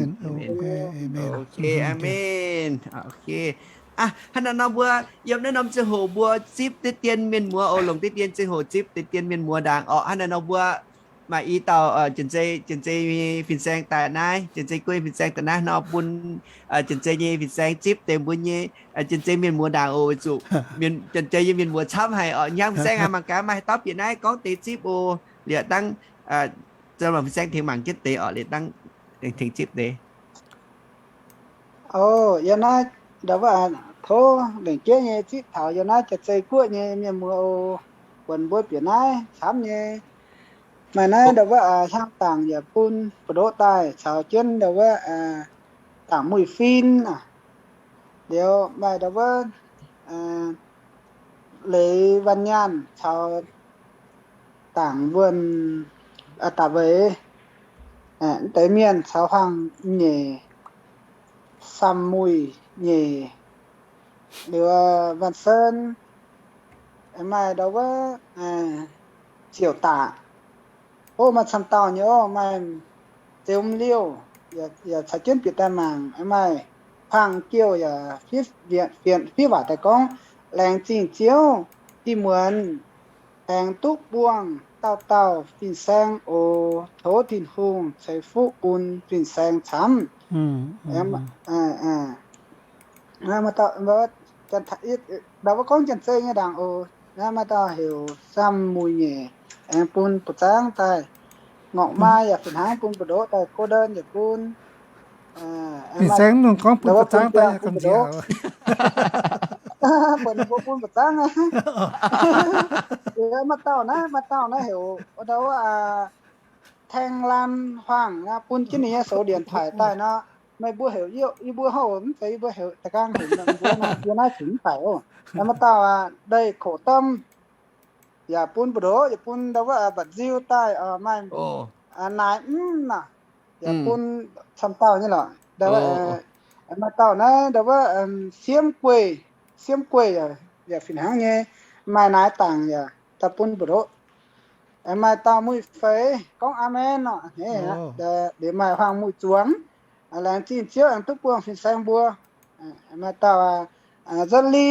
Aamen. Hnangv naaiv nor mbuo yiem naaiv norm ziangh hoc mbuo zipv deix dien mienh muoz oc, longc deix dien ziangh hoc zipv deix dien mienh muoz ndaangc orqc. Hnangv naaiv nor mbuo maaih i dauh Janx-Zei, Janx-Zei nyei fin-saeng daaih naaiv, Janx-Zei guei fin-saeng daaih naaiv nor bun Janx-Zei nyei fin-saeng zipv deix mbuo nyei Janx-Zei mienh muoz ndaangc oc. Weic zuqc Janx-Zei nyei mienh muoz camv haic orqc. Hnyangx fin-saeng aac, mangc gaax maaih haaix dauh bieqc naaiv gorngv deix zipv oc. Liuz dangv fin-saeng tengx mangc jienv deix orqc. Liuz dangv tengx zipv deix. O, yiem naaiv ndau wuov, tov lengc jeiv nyei zipv taux yiem naaiv Janx-Zei guoqv nyei mienh muoz oc. Buonc mbuo bieqc naaiv camv nyei. Maaih naaiv ndau wuov hnyangx-dangc yaac bun buoz-ndoqv daaih caux jienv ndau wuov dangc muic-fin aac. Liuz maaih ndau wuov leiz Van Nyaanh caux dangc wuonh da'weic deix mienh caux hmuangx nyeic, Sam Muic nyeic, liuz Van Sen, maaih ndau wuov Ziouc Daqc. O, maaih camv dauh nyei oc. Maaih Ziouc Liouh yaac caux jienv bieqc daaih mangc. Maaih hmuangx jouh yaac fiev waac daaih gorngv, Laengz zingh Ziouv, ih muonz aengx duqv buangh dauh dauh fin-saeng oc. Tov Tin-Hungh ceix fuqv bun fin-saeng camv. Ndau wuov gorngv Janx-Zei nyei ndaangc oc. Naaiv maaih dauh heuc Sam Muic nyeic, aengx bun buoz-zaangv daaih. Ngorc Maa yaac fih hnangv bun buoz-ndoqv daaih, Gordon yaac bun. Fin-saeng nungh gorngv bun buoz-zaangv daaih, buonc mbuo bun buoz-zaangv aqv. Maaih dauh naaiv, maaih dauh naaiv heuc ndau wuov แทงลาน hmuangx, bun jienv ninh nyei โสเดียน taaih daaih nor. Meih mbuo heuc, yie mbuo hoc mv zeiz, yie mbuo heuc da'gaang heuc, yie naaiv heuc mv baac oc. Maaih dauh Ndeic Koqc Domh yaac bun buoz-ndoqv, yaac bun ndau wuov mba'nziu daaih. Maaih Naaiv Mv naaic yaac bun camv dauh nyei lorqc. Maaih dauh naaiv ndau wuov Siemv Gueiv, Siemv Gueiv yaac fih hnangv nyei. Maaih Naaiv Dangc yaac daaih bun buoz-ndoqv. Maaih dauh Muic Feix gorngv aamen nor. Liuz maaih Hmuangx Muic Zuangx, laengz zingh Ziouv aengx duqv buangh fin-saeng mbuo. Maaih dauh Nzanli,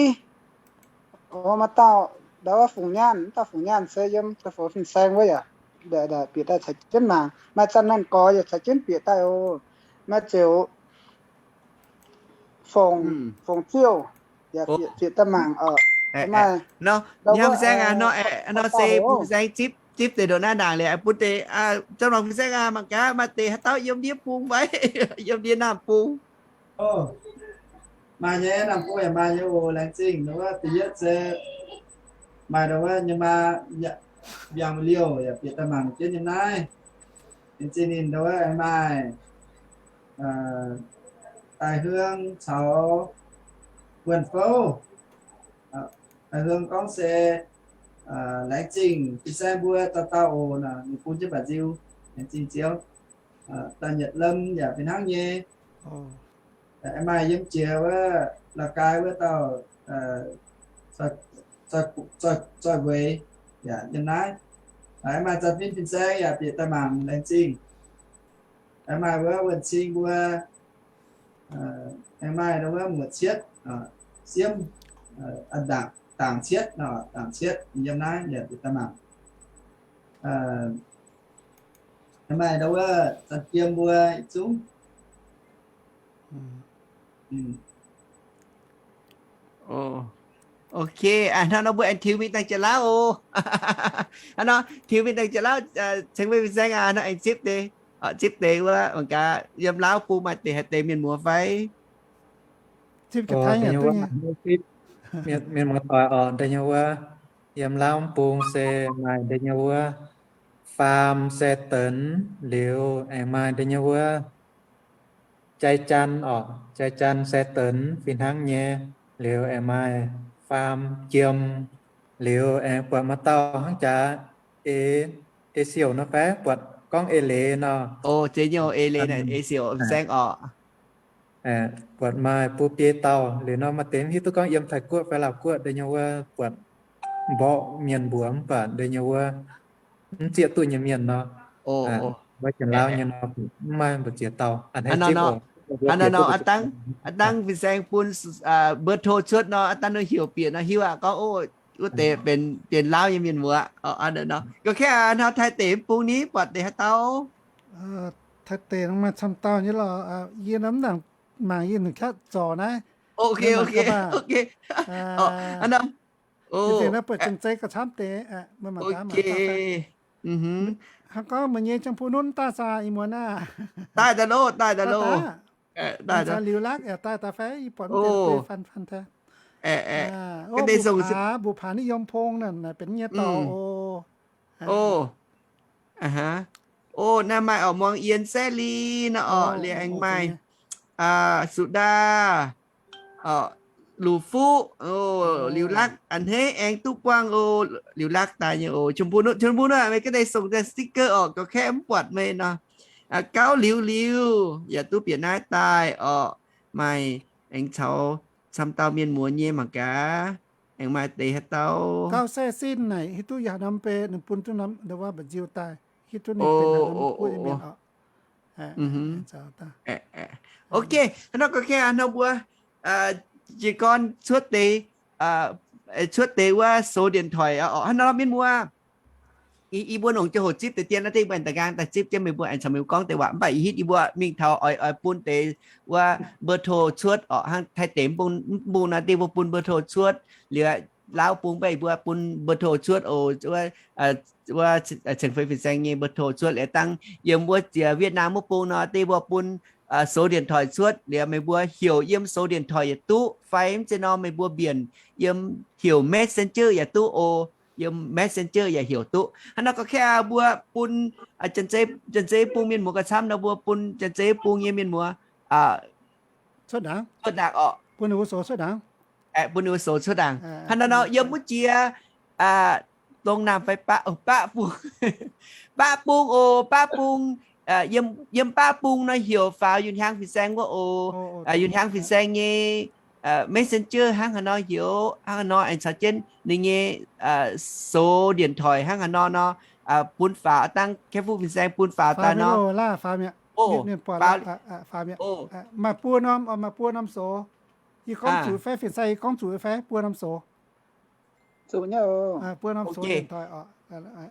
maaih dauh ndau wuov Fungx Nyaanh, dauh Fungx Nyaanh se yiem daaih foux fin-saeng wuov yaac bieqc daaih caux jienv mangc. Maaih Zanh Naanh Gorx yaac caux jienv bieqc daaih oc. Maaih Ziouc Fongc, Fongc Ziouv yaac bieqc daaih mangc oc. Maaih nor, nor se bun fin-saeng zipv, zipv deix ndoqc naaiv ndaangc liuz, bun deix, zong longc fin-saeng aac, mangc gaax maaih deix haaix dauh yiem ndiev bung fai yiem ndiev naamh bung. Maaih nyei, naamh bung yaac maaih nyei oc. Laengz zingh. Ndau wuov da'yietv se maaih ndau wuov nyei maa, Mbiaangc Liouh yaac bieqc daaih mangc jienv yiem naaiv. Laengz zingh ninh. Ndau wuov aengx maaih Daaih Hương caux Wuonh Fouv. Daaih Hương gorngv se, laengz zingh fin-saeng mbuo dauh dauh oc, ninh bun jienv mba'nziu. Laengz zingh Ziouv. Daaih Nyietc Lom yaac fih hnangv nyei. Aengx maaih yiem jiex wuov La'gai wuov dauh Zoih Weic yaac yiem naaiv. Aengx maaih Zanh Fin fin-saeng yaac bieqc daaih mangc, laengz zingh. Aengx maaih wuov Wuonh Cing mbuo, aengx maaih wuov Muoc Cietv, Siemv, Dangc Cietv, Dangc Cietv yiem naaiv yaac bieqc daaih mangc. Maaih ndau wuov zanh jiem mbuo zungv. Ok, hnangv nor mbuo aengx tiux mingh dangh Janx-Lauv oc. Hnangv nor tiux mingh dangh Janx-Lauv, ceng mbuo fin-saeng aqv, hnangv nor aengx zipv deix, zipv deix wuov mangc gaax yiem Lauv bung maaih deix haaix deix mienh muoz fai. Mienh muoz-doic oc, deix nyei wuov, yiem Lauv bung se maaih deix nyei wuov, Faam, Saedenx, liuz aengx maaih deix nyei wuov, Jai Jaan oc, Jai Jaan, Saedenx fih hnangv nyei, liuz aengx maaih Faam, Jiem, liuz aengx buatc maaih dauh hnangv jaax, Ei, Ei Siouc nor fai, buatc gorngv Ei Leiz nor. O, zeiz nyei, Ei Leiz naaic, Ei Siouc fin-saeng oc. Buatc maaih buo biei dauh liuz nor, maaih deix mv hiuv duqv gorngv yiem Taiv-Guoqv fai Laauv-Guoqv deix nyei wuov, buatc mborqv mienh mbuox mv baac deix nyei wuov mv zieqv duqv nyei mienh nor. Wuov Janx-Lauv nyei nor, mv maaih mbu'ziex dauh. Hnangv nor, hnangv nor, aav dangh fin-saeng bun เบอร์โทร cuotv nor, aav dangh ninh heuc bieqc nor hiuv aqv gorngv, o, wuov deix benx Janx-Lauv nyei mienh muoz. Ga'kengx hnangv Taiv deic mv bung ni buatc deix haaix dauh? Taiv deic nor maaih camv dauh nyei lorqc. Yie nor mv nangc mangc, yie nungc qaqv zorc naaiv. Hnangv nor buatc Janx-Zeiv gauh camv deix. Hnangv gorngv meih nyei Jang Pu Nunv daaih zaqc ih muonz aqv. Daaih daaih loh, daaih daaih loh. Liuz Lakv yaac daaih daaih fai? Yie buatc mv deix faan faan taux. Mbuo paax, mbuo paax ni yiem pong naaic benx nyei dorngx oc. O, naaiv maaih oc, Muangh Yien, Saeqv Li nor oc, liuz aengx maaih Suqdaa, Luqc Fuqv, Liuz Lakv, a'hneiv aengx duqv buangh oc. Liuz Lakv daaih nyei oc. Chum Pu Nunv, Chum Pu Nunv, meih ga'naaiv songc daaih sticker oc, ga'kengx mv buatc meih nor. Gauv Liuz Liuz yaac duqv bieqc naaiv daaih oc. Maaih aengx caux camv dauh mienh muoz nyei mangc gaax, aengx maaih deix haaix dauh. Gauv Saeqv Sin naaic hiuv duqv yaac norm bei ninh bun duqv norm ndau wuov mba'nziu daaih, hiuv duqv ninh benx norm guoqv nyei mienh oc. Ok, hnangv nor ga'kengx hnangv mbuo jiez gorn cuotv deix, cuotv deix wuov số điện thoại oc. Hnangv nor mienh muoz, yie mbuo longc jienv hoc zipv deix dien naaiv deix, mbuo aengx da'nqaang daaih zipv jienv meih mbuo aengx caux meih mbuo gorngv deix waac. Mv baac yie hitv yie mbuo mingh taux oix, oix bun deix wuov เบอร์โทร cuotv oc. Hnangv Taiv deic mv bung, mv bung naaiv deix mbuo bun เบอร์โทร cuotv liuz, Laauv bung mv baac yie mbuo bun เบอร์โทร cuotv oc. Wuov ceng fei fin-saeng nyei เบอร์โทร cuotv liuz dangh yiem wuov ziex Việt Nam wuov bung nor deix mbuo bun số điện thoại cuotv liuz meih mbuo heuc yiem số điện thoại yaac duqv fai mv zeiz nor meih mbuo mbienc yiem heuc Messenger yaac duqv oc. Yiem Messenger yaac heuc duqv. Hnangv nor ga'kengx mbuo bun Janx-Zeiv, Janx-Zeiv bung mienh muoz gauh camv nor mbuo bun Janx-Zeiv bung nyei mienh muoz cuotv ndaangc oc. Bun ninh mbuo soux cuotv ndaangc. Hnangv nor nor yiem wuov jiex Đông Nam fai Bắc, Bắc bung, Bắc bung oc, Bắc bung. Yiem Bắc bung nor heuc faaux Yun Hiang fin-saeng wuov oc. Yun Hiang fin-saeng nyei Messenger hnangv haaix nor heuc, hnangv haaix nor aengx caux jienv ninh nyei số điện thoại hnangv haaix nor nor, bun faaux dangh Kepv Fuqv fin-saeng bun faaux daaih nor. Maaih buo norm, maaih buo norm soux. Yie gorngv zuqc fai, fin-saeng yie gorngv zuqc fai buo norm soux? Buo norm soux điện thoại oc.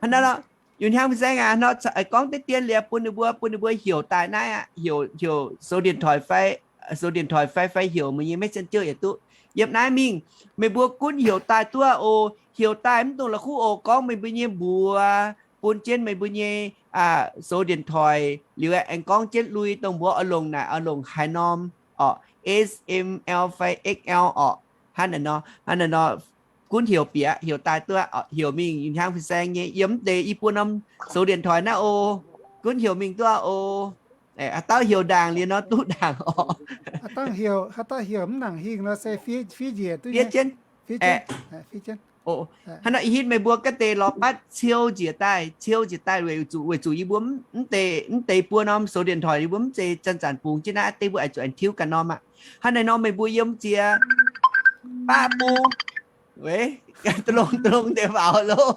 Hnangv nor, Yun Hiang fin-saeng aac, nor gorngv deix dien liuz bun ninh mbuo, bun ninh mbuo heuc daaih naaiv aqv, heuc số điện thoại fai, số điện thoại fai, fai heuc meih nyei Messenger yaac duqv. Yiem naaiv mingh, meih mbuo gunv heuc daaih duqv oc. Heuc daaih mv dungx la'kuqv oc, gorngv meih mbuo nyei mbuox bun jienv meih mbuo nyei số điện thoại liuz aengx gorngv jienv lui dongh mbuo oix longc naaic oix longc haaix norm oc, S M L fai X L oc. Hnangv naaic nor, hnangv naaic nor, gunv heuc bieqc, heuc daaih duqv, heuc mingh Yun Hiang fin-saeng nyei yiem deix i buo norm số điện thoại naaiv oc. Gunv heuc mingh duqv oc. Haaix dauh heuc ndaangc liuz nor duqv ndaangc oc. Haaix dauh heuc mv nangc hingh nor se fiev njiec duqv, fiev jienv. Hnangv nor ih hitv meih mbuo ga'deix lorz batv ciou njiec daaih, ciou njiec daaih weic zuqc, weic zuqc yie mbuo mv deix, mv deix buo norm số điện thoại yie mbuo mv zeiz zanc-zanc bungx jienv naaiv, deix mbuo oix zuqc aengx tiuv ganh norm aqv. Hnangv naaic nor meih mbuo yiem jiex baqv bung, weic, dongh, dongh deix faaux loh.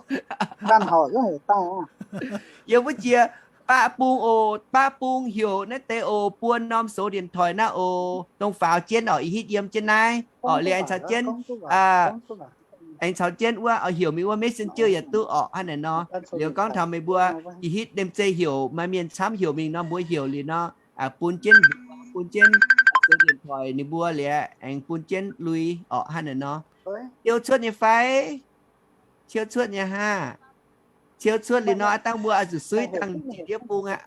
Yiem wuov jiex baqv bung oc, baqv bung heuc naaiv deix oc, buo norm số điện thoại naaiv oc, dongh faaux jienv oc, ih hitv yiem jienv naaiv oc, liuz aengx caux jienv aengx caux jienv wuov oix heuc mingh wuov messenger yaac duqv orqc. Hnangv naaic nor, liuz gorngv taux meih mbuo ih hitv liemh zeih heuc maaih mienh camv heuc mingh nor, mbuo heuc liuz nor, bun jienv, bun jienv sou điện thoại ninh mbuo liuz aengx bun jienv lui orqc. Hnangv naaic nor, ciou cuotv nyei fai? Ciou cuotv nyei hnangv. Ciou cuotv liuz nor, aav dangh mbuo oix zuqc suiv dangh njiec ndiev bung aqv.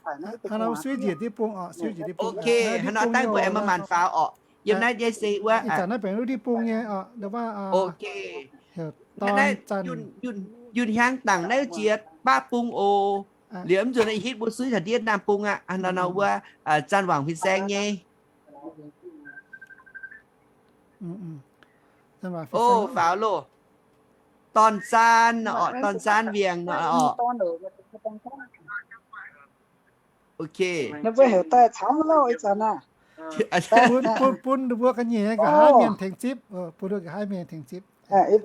Ok, hnangv nor dangh mbuo aengx maaih maanc faaux orqc. Yiem naaiv nyei se wuov, ok, hnangv naaiv yunh hiaang dangc naaiv jiex baqv bung oc. Liuz mv nzunc naaiv ih hitv mbuo suiv taux ndiev naamh bung aqv. Hnangv nor wuov, Zanc Wangc Fin-Saeng nyei. O, faaux loh. Dorn-Saan orqc, Dorn-Saan Wingh orqc. Ok. Bun, bun, bun ninh mbuo ga'nyiec nqa'haav mienh tengx zipv. Bun ninh mbuo ga'haav mienh tengx zipv. Heuc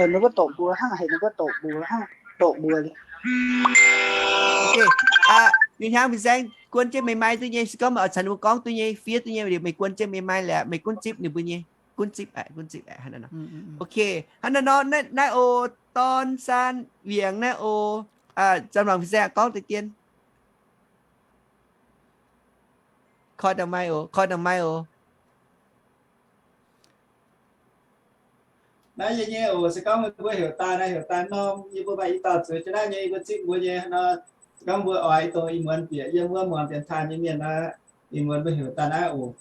ninh mbuo doqc mbuox hnangv, heuc ninh mbuo doqc mbuox hnangv, doqc mbuox. Ok, Yunh Hiaang Fin-Saeng, guon jienv meih mai duqv nyei. Se gorngv meih oix caux ninh mbuo gorngv duqv nyei, fiev duqv nyei, liuz meih guon jienv meih mai liuz meih gunv zipv ninh mbuo nyei. Gunv zipv, gunv zipv. Ok, hnangv naaiv nor, naaiv oc, Dorn-Saan Wingh naaiv oc. Zanc Wangc Fin-Saeng gorngv deix dien. Koi dangh mai oc, koi dangh mai oc. Naaiv yie nyei oc. Se gorngv meih mbuo heuc daaih naaiv, heuc daaih norm, yie mbuo maaih i dauh zueiz jienv naaiv nyei, yie mbuo zipv mbuo nyei nor. Se gorngv mbuo oix dongh ih muonz bieqc yiem wuov muangx dienx taaih nyei mienh nor, ih muonz mbuo heuc daaih naaiv oc.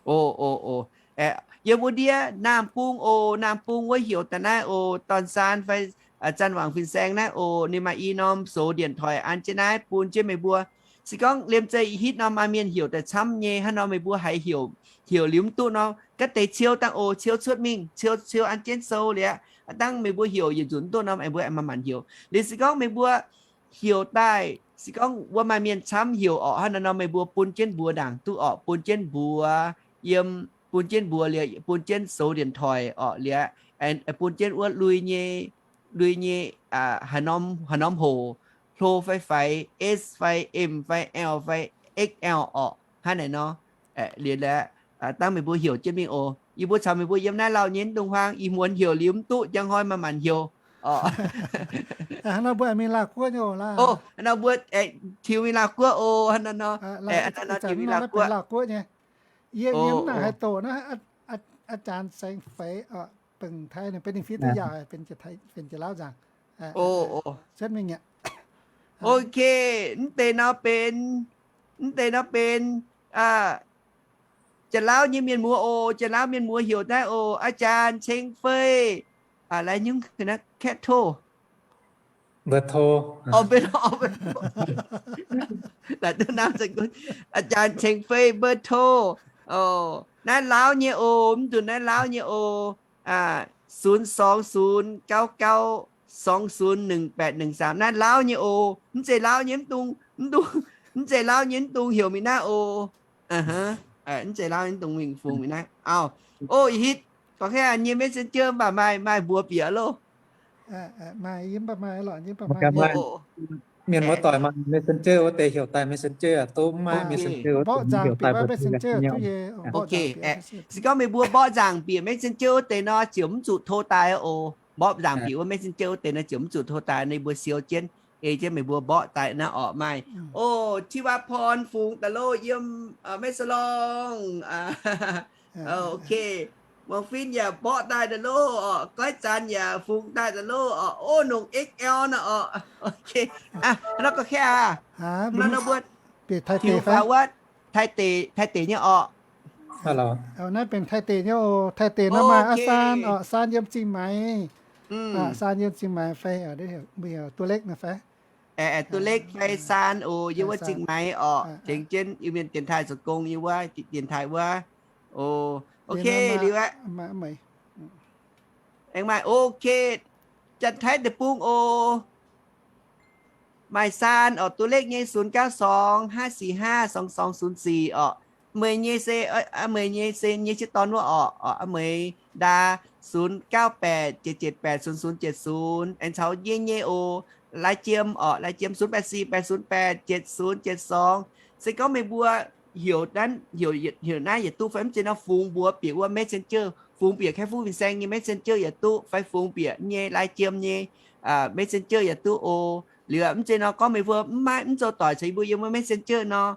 O, o, o. Aeqv, yiem wuov ndiev Naamh Bung oc. Naamh Bung wuov heuc daaih naaiv oc. Dorn-Saan fai Zanc Wangc Fin-Saeng naaiv oc. Ninh maaih i norm sou điện thoại an jienv naaiv bun jienv meih mbuo. Se gorngv liemh zeih ih hitv norm maaih mienh heuc daaih camv nyei, hnangv nor meih mbuo haiz heuc, heuc liuz mv duqv nor, ga'deix ciou dangh oc. Ciou cuotv mingh, ciou, ciou an jienv sou liuz aqv. Dangh meih mbuo heuc yietc nzunc mv duqv nor, meih mbuo aengx manc-manc heuc. Liuz se gorngv meih mbuo heuc daaih, se gorngv wuov maaih mienh camv heuc orqc, hnangv naaiv nor meih mbuo bun jienv mbuox ndaangc duqv orqc. Bun jienv mbuox yiem, bun jienv mbuox liuz, bun jienv sou điện thoại orqc liuz aqv, bun jienv wuov lui nyei, lui nyei, haaix norm, haaix norm hoc, hlo fai faix, S fai M fai L fai X L orqc, hnangv naaic nor. Liuz aeqv, dangh meih mbuo heuc jienv mingh oc. Yie mbuo caux meih mbuo yiem naaiv lauh nyei mv dungx huaang, ih muonz heuc liuz mv duqv, njang hnoi maaih manc heuc orqc. Hnangv nor mbuo aengx mingh Laauh Guoqv nyei oc. Hnangv nor mbuo tiux mingh Laauh Guoqv oc. Hnangv nor, hnangv nor tiux mingh Laauh Guoqv. Yie, yie mv nangc haih doqc naaiv, อาจารย์ Saeng Feix orqc, benx Taiv ninh benx ninh fiev duqv yaauc, benx Janx-Laauv nzaangc. Ok, mv deix nor benx, mv deix nor benx Janx-Lauv nyei mienh muoz oc. Janx-Lauv mienh muoz heuc naaiv oc, อาจารย์ Ceng Fei. Laaix nyungc naaiv เบอร์โทร อาจารย์ Ceng Fei เบอร์โทร. Naaiv Lauv nyei oc, mv nzunc naaiv Lauv nyei oc. ศูนย์สองศูนย์เก้าเก้าสองศูนย์หนึ่งแปดหนึ่งสาม naaiv Lauv nyei oc. Mv zeiz Lauv nyei mv dungx, mv dungx, mv zeiz Lauv nyei mv dungx heuc mingh naaiv oc. Mv zeiz Lauv nyei mv dungx mingh fungx mingh naaiv. Auv, o, ih hitv gorngv hnangv nyei Messenger mv baac maaih, maaih mbuox bieqc loh. Mienh muoz-doic maaih Messenger wuov deix heuc daaih Messenger, duqv mv maaih Messenger wuov deix heuc daaih mbuo. Ok, se gorngv meih mbuo mborqv nzaangc bieqc Messenger wuov deix nor, ziouc mv zuqc tov daaih oc. Mborqv nzaangc bieqc wuov Messenger wuov deix nor, ziouc mv zuqc tov daaih. Ninh mbuo siou jienv, ei jienv meih mbuo mborqv daaih naaiv orqc. Maaih, o, Thi Wa Porn fungx daaih loh yiem Mesolong. Ok, Muangx Fin yaac mborqv daaih daaih loh orqc. Goiv Zanc yaac fungx daaih daaih loh orqc. O, nongc X L nor orqc. Ok, nor gorqv kaeqv aqv. Nor mbuo tiux faaux wuov Taiv deic, Taiv deic nyei orqc. Naaiv benx Taiv deic nyei oc. Taiv deic nor maaih aav Saan orqc. Saan yiem Zingh Maix. Saan yiem Zingh Maix fai, mbuo heuc Duqv Lekv nor fai? Duqv Lekv fai Saan oc, yiem wuov Zingh Maix orqc. Tengx jienv Iu-Mienh dienx taaih zoux gong yiem wuov dienx taaih wuov. O, ok, liuz aqv. Aengx maaih, ok, Janx-Taiv deic-bung oc. Maaih Saan orqc, Duqv Lekv nyei ศูนย์เก้าสอง ห้าสี่ห้า สองสองศูนย์สี่ orqc. Meih nyei se, meih nyei se nyei sieqv dorn wuov orqc. Meih ndaa ศูนย์เก้าแปด เจ็ดเจ็ดแปด ศูนย์ศูนย์เจ็ดศูนย์ aengx caux yie nyei oc. Lai jiem orqc, lai jiem ศูนย์แปดสี่ แปดศูนย์แปด เจ็ดศูนย์เจ็ดสอง. Se gorngv meih mbuo heuc, heuc naaiv yietc duqv fai mv zeiz nor, fungx mbuox bieqc wuov messenger, fungx bieqc Kaeqv Fuqv Fin-Saeng nyei messenger yietc duqv fai fungx bieqc nyei lai jiem nyei messenger yietc duqv oc. Liuz mv zeiz nor gorngv meih mbuo mv maaih mv zoux doic caux yie mbuo yiem wuov messenger nor,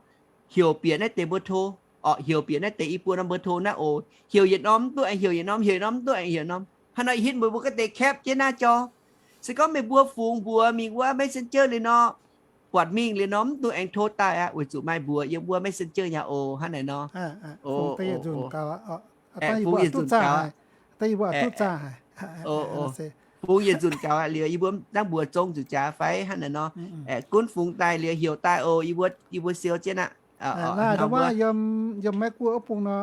heuc bieqc naaiv deix mbuo to, orqc, heuc bieqc naaiv deix i buo norm mbuo to naaiv oc. Heuc yietc norm mv duqv aengx heuc yietc norm, heuc yietc norm mv duqv aengx heuc norm. Hnangv nor hitv mbuo mbuo ga'deix แคป jienv naaiv jauv. Se gorngv meih mbuo fungx mbuox mingh wuov messenger liuz nor, buatc mingh liuz nor mv duqv aengx โทร daaih aqv, weic zuqc maaih mbuox yiem wuov messenger yaac oc. Hnangv naaic nor, fungx yietc nzunc gaux, fungx yietc nzunc gaux aqv. Fungx yietc nzunc gaux aqv liuz yie mbuo dangv mbuox zong zuqc jaax fai hnangv naaic nor, gunv fungx daaih liuz heuc daaih oc. Yie mbuo siou jienv aqv. Naaiv ndongc wuov yiem Meiv Guoqv wuov bung nor,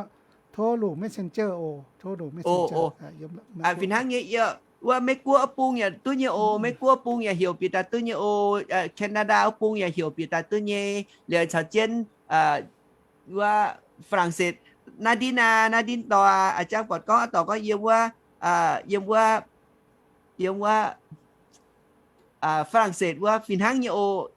โทร longc messenger oc, โทร longc messenger. Fih hnangv nyei, wuov Meiv Guoqv wuov bung yaac duqv nyei oc. Meiv Guoqv wuov bung yaac heuc bieqc daaih duqv nyei oc. Canada wuov bung yaac heuc bieqc daaih duqv nyei. Liuz caux jienv wuov ฝรั่งเศส, Nadine aa, Nadine dorh aa, a'jang buatc gorngv aa dorh gorngv yiem wuov, yiem wuov, yiem wuov ฝรั่งเศส wuov fih hnangv nyei oc.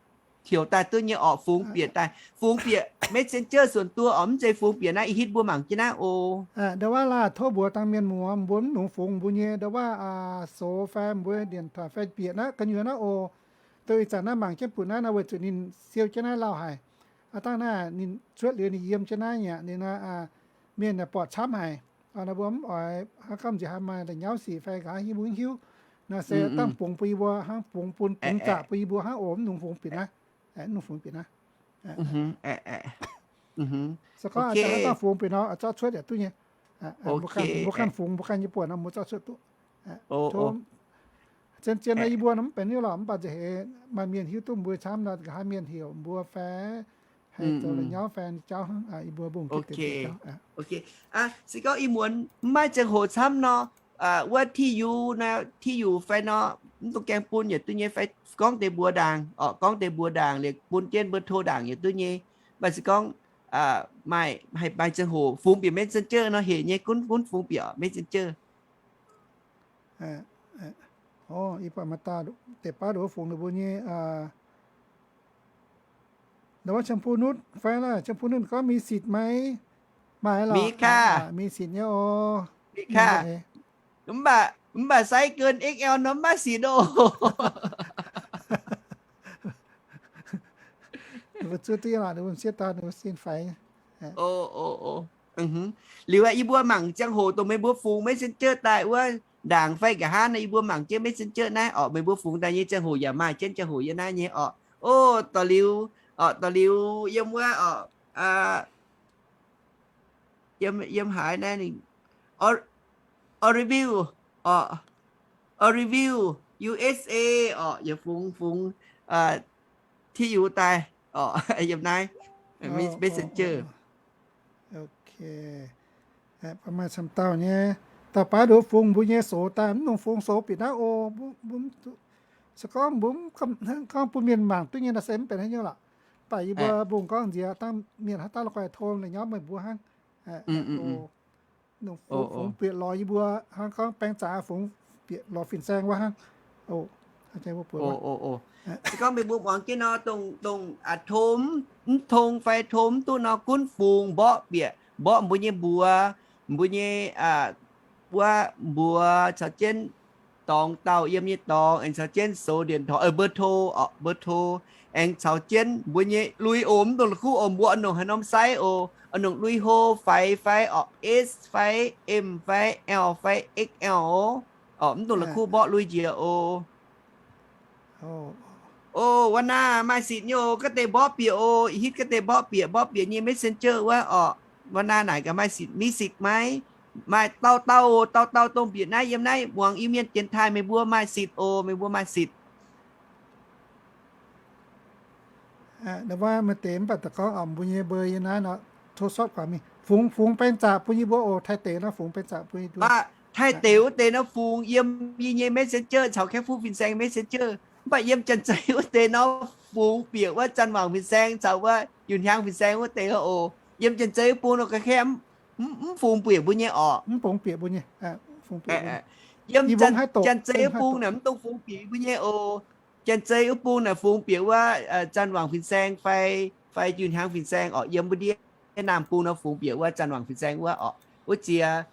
Heuc daaih duqv nyei orqc, fungx bieqc daaih, fungx bieqc messenger ส่วนตัว orqc, mv zeiz fungx bieqc naaiv i hitv mbuo mangc jienv naaiv oc. Ndau wuov laah tov mbuox dangh mienh muoz mbuo mv nungx fungx mbuo nyei ndau wuov soux fai mbuo điện thoại fai bieqc naaiv gu'nyuoz naaiv oc. Dongh ih zanc naaiv mangc jienv mbuo naaiv nor weic zuqc ninh siou jienv naaiv lauh haic. Aa dangh naaiv ninh cuotv liuz ninh yiem jienv naaiv nyei, ninh mienh yaac buatc camv haic. Nor mbuo mv oix hnangv gorngv nziex haaix maaih la'nyauv sic fai nqa'haav mbuo mv hiuv. Naaiv se dangh fungx bun yie mbuo hnangv, fungx bun bungx zaqc bun yie mbuo hnangv oc, mv nungx fungx bieqc naaiv. Mv nungx fungx bieqc naaiv. Se gorngv dangh fungx bieqc nor zorqv cuotv yaac duqv nyei. Mbuo ganh fungx mbuo ganh nyei buonc nor mbuo zorqv cuotv duqv. Zien-zien nor yie mbuo nor mv benx hiuv lorqc, mv baac nziex heix maaih mienh hiuv duqv mbuo camv nor nqa'haav mienh heuc mbuo fai haih zoux la'nyauv fai jauv hnangv, yie mbuo mbungh se gorngv ih muonz mv maaih ziangh hoc camv nor, wuov ที่อยู่ nor, ที่อยู่ fai nor, mv dungx gaengh bun yaac duqv nyei fai gorngv deix mbuox ndaangc orqc, gorngv deix mbuox ndaangc liuz bun jienv mbuo โทร ndaangc yaac duqv nyei. Mv baac se gorngv maaih, haih maaih ziangh hoc fungx bieqc messenger nor hec nyei, gunv, gunv fungx bieqc messenger. Ih baac maaih dauh deix baav nduov fungx ninh mbuo nyei, ndau wuov ชมพูนุช fai laah, ชมพูนุช gorngv มีสิทธิ์ไหม maaih lorqc, มีสิทธิ์ nyei oc. Mv baac, mv baac ไซส์เกิน เอ็กแอล nor mv maaih sic oc. Ninh mbuo zuov duqv lorqc, ninh mbuo siev daaih ninh mbuo sin faix. Liuz yie mbuo mangc ziangh hoc dongh meih mbuo fungx messenger daaih wuov ndaangc fai nqa'haav nor, yie mbuo mangc jienv messenger naaiv orqc, meih mbuo fungx daaih nyei ziangh hoc yaac maaih jienv ziangh hoc yiem naaiv nyei orqc. O, da'liuz, orqc, da'liuz yiem wuov orqc, yiem, yiem haaix naaiv, Oregon orqc, Oregon, U S A orqc, yaac fungx, fungx ที่อยู่ daaih orqc, yiem naaiv messenger. Maaih camv dauh nyei, dauh baav nduov fungx mbuo nyei soux daaih, mv nungx fungx soux bieqc naaiv oc. Se gorngv mbuo gorngv bun mienh mangc duqv nyei nor se mv benx haaix nyungc lorqc. Mv baac yie mbuo mbungh gorngv nziex dangh mienh haaix dauh la'guaih โทร la'nyauv meih mbuo hnangv. Fungx bieqc lorz yie mbuo hnangv, gorngv baeng zaqc fungx bieqc lorz fin-saeng wuov hnangv. Se gorngv meih mbuo muangx jienv nor, dongh, dongh โทร mv tong fai โทร mv duqv nor, gunv fungx mborqv bieqc, mborqv mbuo nyei mbuox, mbuo nyei wuov mbuox caux jienv dorngx dauh yiem nyei dorngx, aengx caux jienv soux เบอร์โทร orqc, เบอร์โทร, aengx caux jienv mbuo nyei lui oc, mv dongh la'kuqv oc, mbuo nongc haaix norm size oc, nongc lui hlo faix fai orqc, S fai M fai L fai X L oc, mv dongh la'kuqv mborqv lui njiec oc. O, wuov naaiv maaih sic nyei oc, ga'deix mborqv bieqc oc, hitv ga'deix mborqv bieqc, mborqv bieqc nyei messenger wuov orqc. Wuov naaiv naaic gaax maaih sic, มีสิทธิ์ไหม, maaih dauh dauh oc, dauh dauh dongh bieqc naaiv yiem naaiv muangx Iu-Mienh dienx taaih, meih mbuo maaih sic oc, meih mbuo maaih sic. Wuov maaih deix mv baac da'gorngv mbuo nyei เบอร์ yiem naaiv nor, โทรศัพท์ guangc mingh. Fungx, fungx baeng zaqc bun yie mbuo oc, Taiv deic nor fungx baeng zaqc bun yie mbuo. Taiv deic wuov deix nor fungx yiem yie nyei messenger caux Kaeqv Fuqv Fin-Saeng messenger. Mv baac yiem Janx-Zei wuov deix nor fungx bieqc wuov Zanc Wangc Fin-Saeng caux wuov Yunh Hiaang Fin-Saeng wuov deix oc. Yiem Janx-Zei wuov bung nor ga'hlen mv fungx bieqc mbuo nyei orqc. Mv fungx bieqc mbuo nyei. Yiem Janx-Zei wuov bung naaic mv dungx fungx bieqc mbuo nyei oc. Janx-Zei wuov bung naaic fungx bieqc wuov Zanc Wangc Fin-Saeng fai, fai Yunh Hiaang Fin-Saeng orqc, yiem mbuo ndiev. Naamh Bung nor fungx bieqc wuov Zanc Wangc fin-saeng wuov orqc. Wuov ziex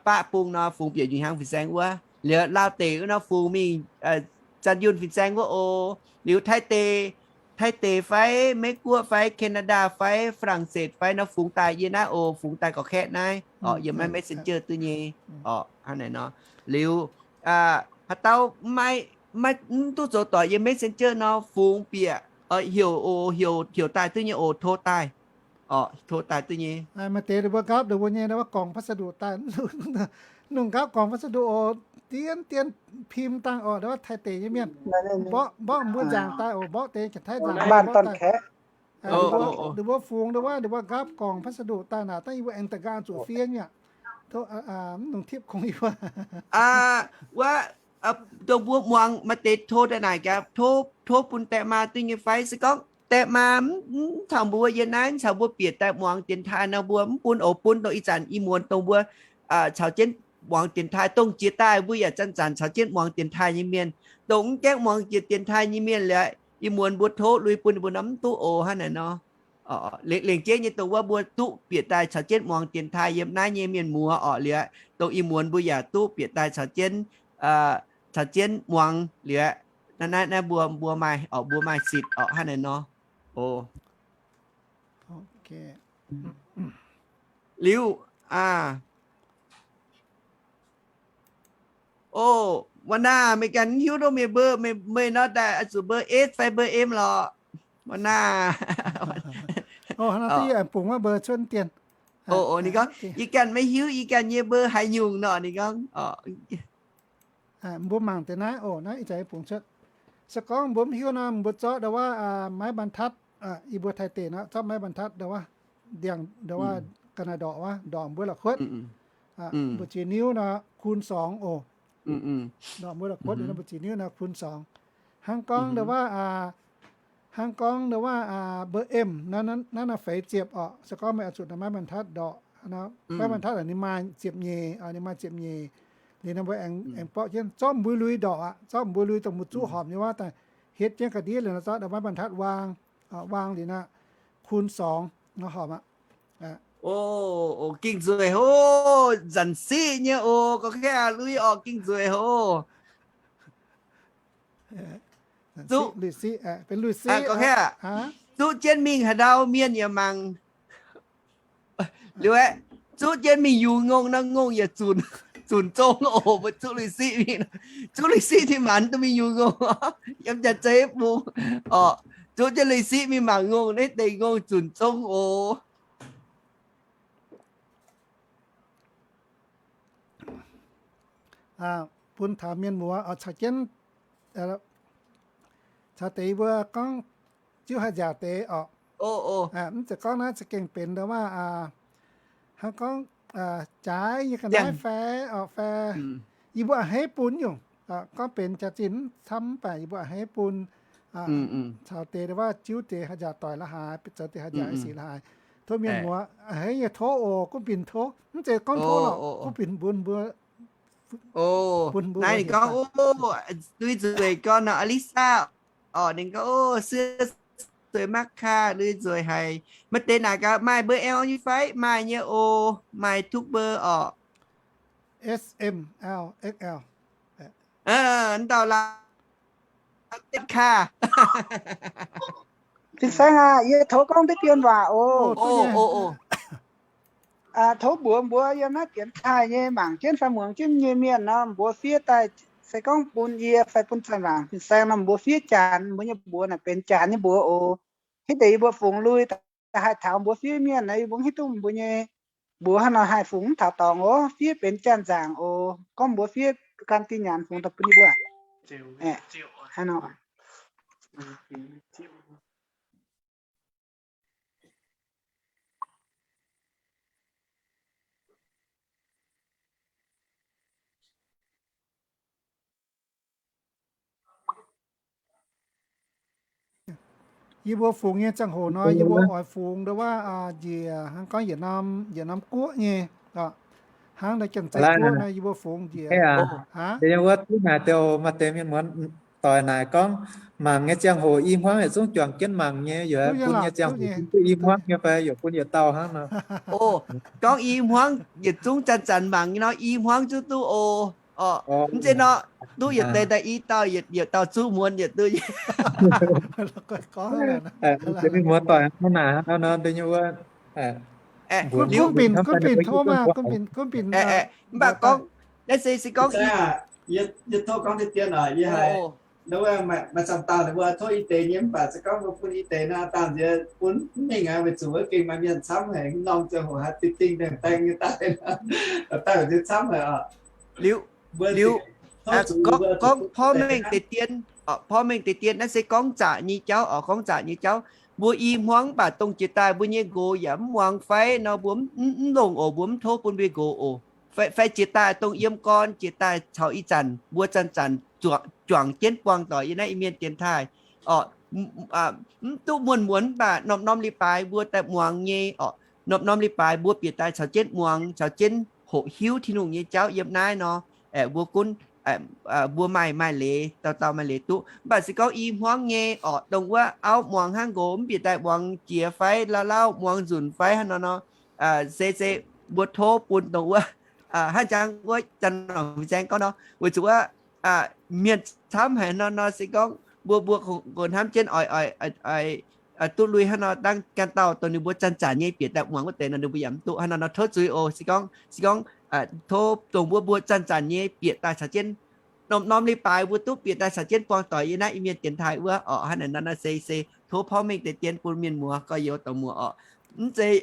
baqv bung nor fungx bieqc Nyiuc Hnyangx fin-saeng wuov. Liuz Laauv deic wuov nor fungx mingh Zanc Yunh fin-saeng wuov oc. Liuz Taiv deic, Taiv deic fai Meiv Guoqv fai Canada fai Faa^lang^setv fai nor fungx daaih yie naaiv oc, fungx daaih gorqv-kaeqv naaiv orqc, yiem naaiv messenger duqv nyei orqc, hnangv naaiv nor. Liuz haaix dauh maiv, maiv, mv duqv zoux doic yiem messenger nor fungx bieqc heuc oc, heuc, heuc daaih duqv nyei oc, tov daaih orqc, tov daaih duqv nyei. Maaih deix ninh mbuo nqaapv ninh mbuo nyei, ninh mbuo gorngv พัสดุ daaih, nungh nqaapv gorngv พัสดุ oc, dien dien พิมพ์ dangh orqc, ninh mbuo Taiv deic nyei mienh. Mborqv, mborqv mbuo nzangc daaih oc, mborqv deix Janx-Taiv nzangc daaih. Ninh mbuo fungx ninh mbuo, ninh mbuo nqaapv gorngv พัสดุ daaih naaic, dangh yie mbuo aengx da'nqaang zuqc fiev nyei aqv. Tov, mv dungx tipv kungx yie mbuo. Wuov, dongh mbuo muangx maaih deix tov daaih naaic gaax, tov, tov bun die maa duqv nyei fai? Se gorngv die maa mv caux mbuo yiem naaiv, caux mbuo bieqc daaih muangx dienx taaih nor, mbuo mv bun oc, bun dongh ih zanc ih muonz dongh mbuo caux jienv muangx dienx taaih, dongh jiex daaih mbuo yaac zanc-zanc caux jienv muangx dienx taaih nyei mienh. Dongh mv gaengh muangx jiex dienx taaih nyei mienh liuz, ih muonz mbuo tov lui bun ninh mbuo nor mv duqv oc, hnangv naaiv nor. Lengc jeiv nyei dongh wuov mbuo duqv bieqc daaih caux jienv muangx dienx taaih yiem naaiv nyei mienh muoz orqc, liuz dongh ih muonz mbuo yaac duqv bieqc daaih caux jienv, caux jienv muangx liuz, naaiv, naaiv, naaiv mbuo, mbuo maaih orqc, mbuo maaih sitc orqc, hnangv naaiv nor. Oc. Liuz, aa, oc, Wa Naa, meih ganh mv hiuv duqv meih mbuo, meih, meih nor daaih oix zuqc mbuo S fai mbuo M lorqc, Wa Naa. Oc, ninh gorngv, yie ganh maiv hiuv yie ganh nyei mbuo haaix nyungc nor, ninh gorngv. Mbuo mangc deix naaiv oc, naaiv ih zanc yie bungx cuotv. Se gorngv mbuo mv hiuv nor, mbuo zorqv ndau wuov ไม้บรรทัด, yie mbuo Taiv deic nor zorqv ไม้บรรทัด ndau wuov, ndiangx ndau wuov, ga'naaiv ndorqc wuov, ndorqc mbuo la'kuotv, mbu'ziex niuv nor คูณสอง oc. Ndorqc mbuo la'kuotv nor mbu'ziex niuv nor คูณสอง. Hnangv gorngv ndau wuov, hnangv gorngv ndau wuov, mbuo M naaiv, naaiv nor feix ziepc orqc. Se gorngv meih oix zuqc ndau ไม้บรรทัด ndorqc, ไม้บรรทัด ninh maaih ziepc nyeic, ninh maaih ziepc nyeic. Liuz nor mbuo aengx, aengx borqv jienv zorqv mbuo lui ndorqc aqv, zorqv mbuo lui dongh mbuo zuqv horpc nyei wuov daaih hietv jienv ga'ndiev liuz nor zorqv ndau ไม้บรรทัด wang, wang liuz nor คูณสอง nor horpc aqv. Oc, gengh nzueic hov, nzanc siqv nyei oc, gorngv kaeqv lui orqc, gengh nzueic hov. Zuqv jienv mingh haaix ndau mienh yaac mangc. Liuz aeqv, zuqv jienv mingh yungz ngongh nor ngongh yaac zunc, zunc zong oc. Mbuo zuqv lui siqv mingh, zuqv lui siqv tin maanc duqv mingh yungz ngongh, yiem jaax-zei bung orqc. Zuqv jienv lui siqv mingh mangc ngongh, naaiv deix ngongh zunc zong oc. Bun taux mienh muoz caux jienv, caux deix mbuo gorngv ziouv haih nziaauc deix orqc. Mv zeiz gorngv naaiv za'gengh benx ndau wuov, hnangv gorngv jaaix nyei ga'naaiv fai orqc fai, yie mbuo a'hneiv bun nyungc. Gorngv benx jaax-zinh mv camv mv baac yie mbuo a'hneiv bun caux deix ndau wuov ziouv deix haih nziaauc doic la'haaix, zoux deix haih nziaauc sic la'haaix. Tov mienh muoz a'hneiv nyei tov oc, gunv binc tov. Mv zeiz gorngv tov lorqc, gunv binc bun mbuo. Naaiv ninh gorngv, lui nzueic gorn nor, Alisa orqc, ninh gorngv, o, เสื้อสวยมากค่ะ, lui nzueic haic. Maaih deix naaic gaax, maaih mbuo L nyei fai? Maaih nyei oc, maaih ทุกเบอร์ orqc. S, M, L, X L. Ndau laaix, ka. Fin-saeng aac, yie tov gorngv duqv dien waac oc. Tov mbuox mbuo yiem naaiv dienx taaih nyei mangc jienv fai muangx jienv nyei mienh nor, mbuo fiev daaih, se gorngv bun yie fai bun Zanc Wangc Fin-Saeng nor, mbuo fiev Janx mbuo nyei mbuox naaic benx Janx nyei mbuox oc. Hitv deix yie mbuo fungx lui daaih haih taux mbuo fiev mienh nor, yie mbuo mv hiuv duqv mbuo nyei mbuox hnangv nor haih fungx mv taux dorngx oc. Fiev benx Janx-Nzaangc oc. Gorngv mbuo fiev gan tin nyanc fungx daaih bun yie mbuo hnangv nor. Yie mbuo fungx nyei ziangh hoc nor, yie mbuo oix fungx ndau wuov njiec hnangv gorngv yietc norm, yietc norm guoqv nyei, hnangv nor Janx-Zei Guoqv nor, yie mbuo fungx njiec. Wuov duqv naaic deix maaih deix mienh muonz doic naaic gorngv mangc nyei ziangh hoc i hmuangv yietc zungv juangc jienv mangc nyei, yaac bun nyei ziangh hoc bun duqv i hmuangv nyei fai yaac bun yietc dauh hnangv nor. O, gorngv i hmuangv yietc zungv zanc-zanc mangc nyei nor, i hmuangv zungv duqv oc. Mv zeiz nor, duqv yietc deix daaih i dauh, yietc dauh zuqv muonz yietc duqv. Mienh muoz doic hnangv naaic hnangv nor, da'nyeic wuov, gunv binh, gunv binh tov maah, gunv binh, gunv binh. Mv baac gorngv, naaiv se, se gorngv, yie tov gorngv deix dien oc, yie haiz, wuov maaih camv dauh ninh mbuo tov i deix nyei, mv baac se gorngv mbuo bun i deix nor, dauh nziex bun mv mingh aqv, weic zuqc wuov gengh maaih mienh camv haic, norm ziangh hoc haiz dingh dingh daeng daeng nyei daaih, daaih nziex camv haic oc. Liuz, liuz, gorngv porv mengh deix dien, porv mengh deix dien naaiv se gorngv zaqc nyei jauv oc, gorngv zaqc nyei jauv. Mbuo i hmuangv mv baac dongh jiex daaih mbuo nyei nqox yaac mv muangx fai nor, mbuo mv, mv longc oc, mbuo mv tov bun mbuo nqox oc. Fai, fai jiex daaih dongh yiem gorn jiex daaih caux ih zanc mbuo zanc-zanc juangc jienv buangh doic yiem naaiv Iu-Mienh dienx taaih oc. Mv duqv muonz-muonz mv baac norm-norm leiz-baaix mbuo daaih muangx nyei oc. Norm-norm leiz-baaix mbuo bieqc daaih caux jienv muangx, caux jienv hoqc hiuv Tin-Hungh nyei jauv yiem naaiv nor, aeqv, mbuo gunv, mbuo maaih, maaih leiz, dauh dauh maaih leiz duqv. Mv baac se gorngv i hmuangv nyei oc, dongh wuov auv muangx hnangv nqox mv bieqc daaih muangx jiex fai lauh lauh muangx nzunc fai hnangv nor nor, se, se mbuo tov bun dongh wuov, hnangv jangx wuov janx-wangc fin-saeng gorngv nor, weic zuqc wuov mienh camv haic nor nor se gorngv mbuo, mbuo kungx hnamv jienv oix, oix, oix duqv lui hnangv nor, dangh ganh dauh dongh ninh mbuo zanc-zanc nyei bieqc daaih muangx wuov deix nor ninh mbuo yaac mv duqv hnangv nor nor. Tov zuiz oc. Se gorngv, se gorngv tov dongh mbuo, mbuo zanc-zanc nyei bieqc daaih caux jienv norm-norm leiz-baaix mbuo duqv bieqc daaih caux jienv buangh doic yiem naaiv Iu-Mienh dienx taaih wuov oc. Hnangv naaic nor nor se, se tov porv mengh deix dien bun mienh muoz gorx-youz dongh muoz oc. Mv zeiz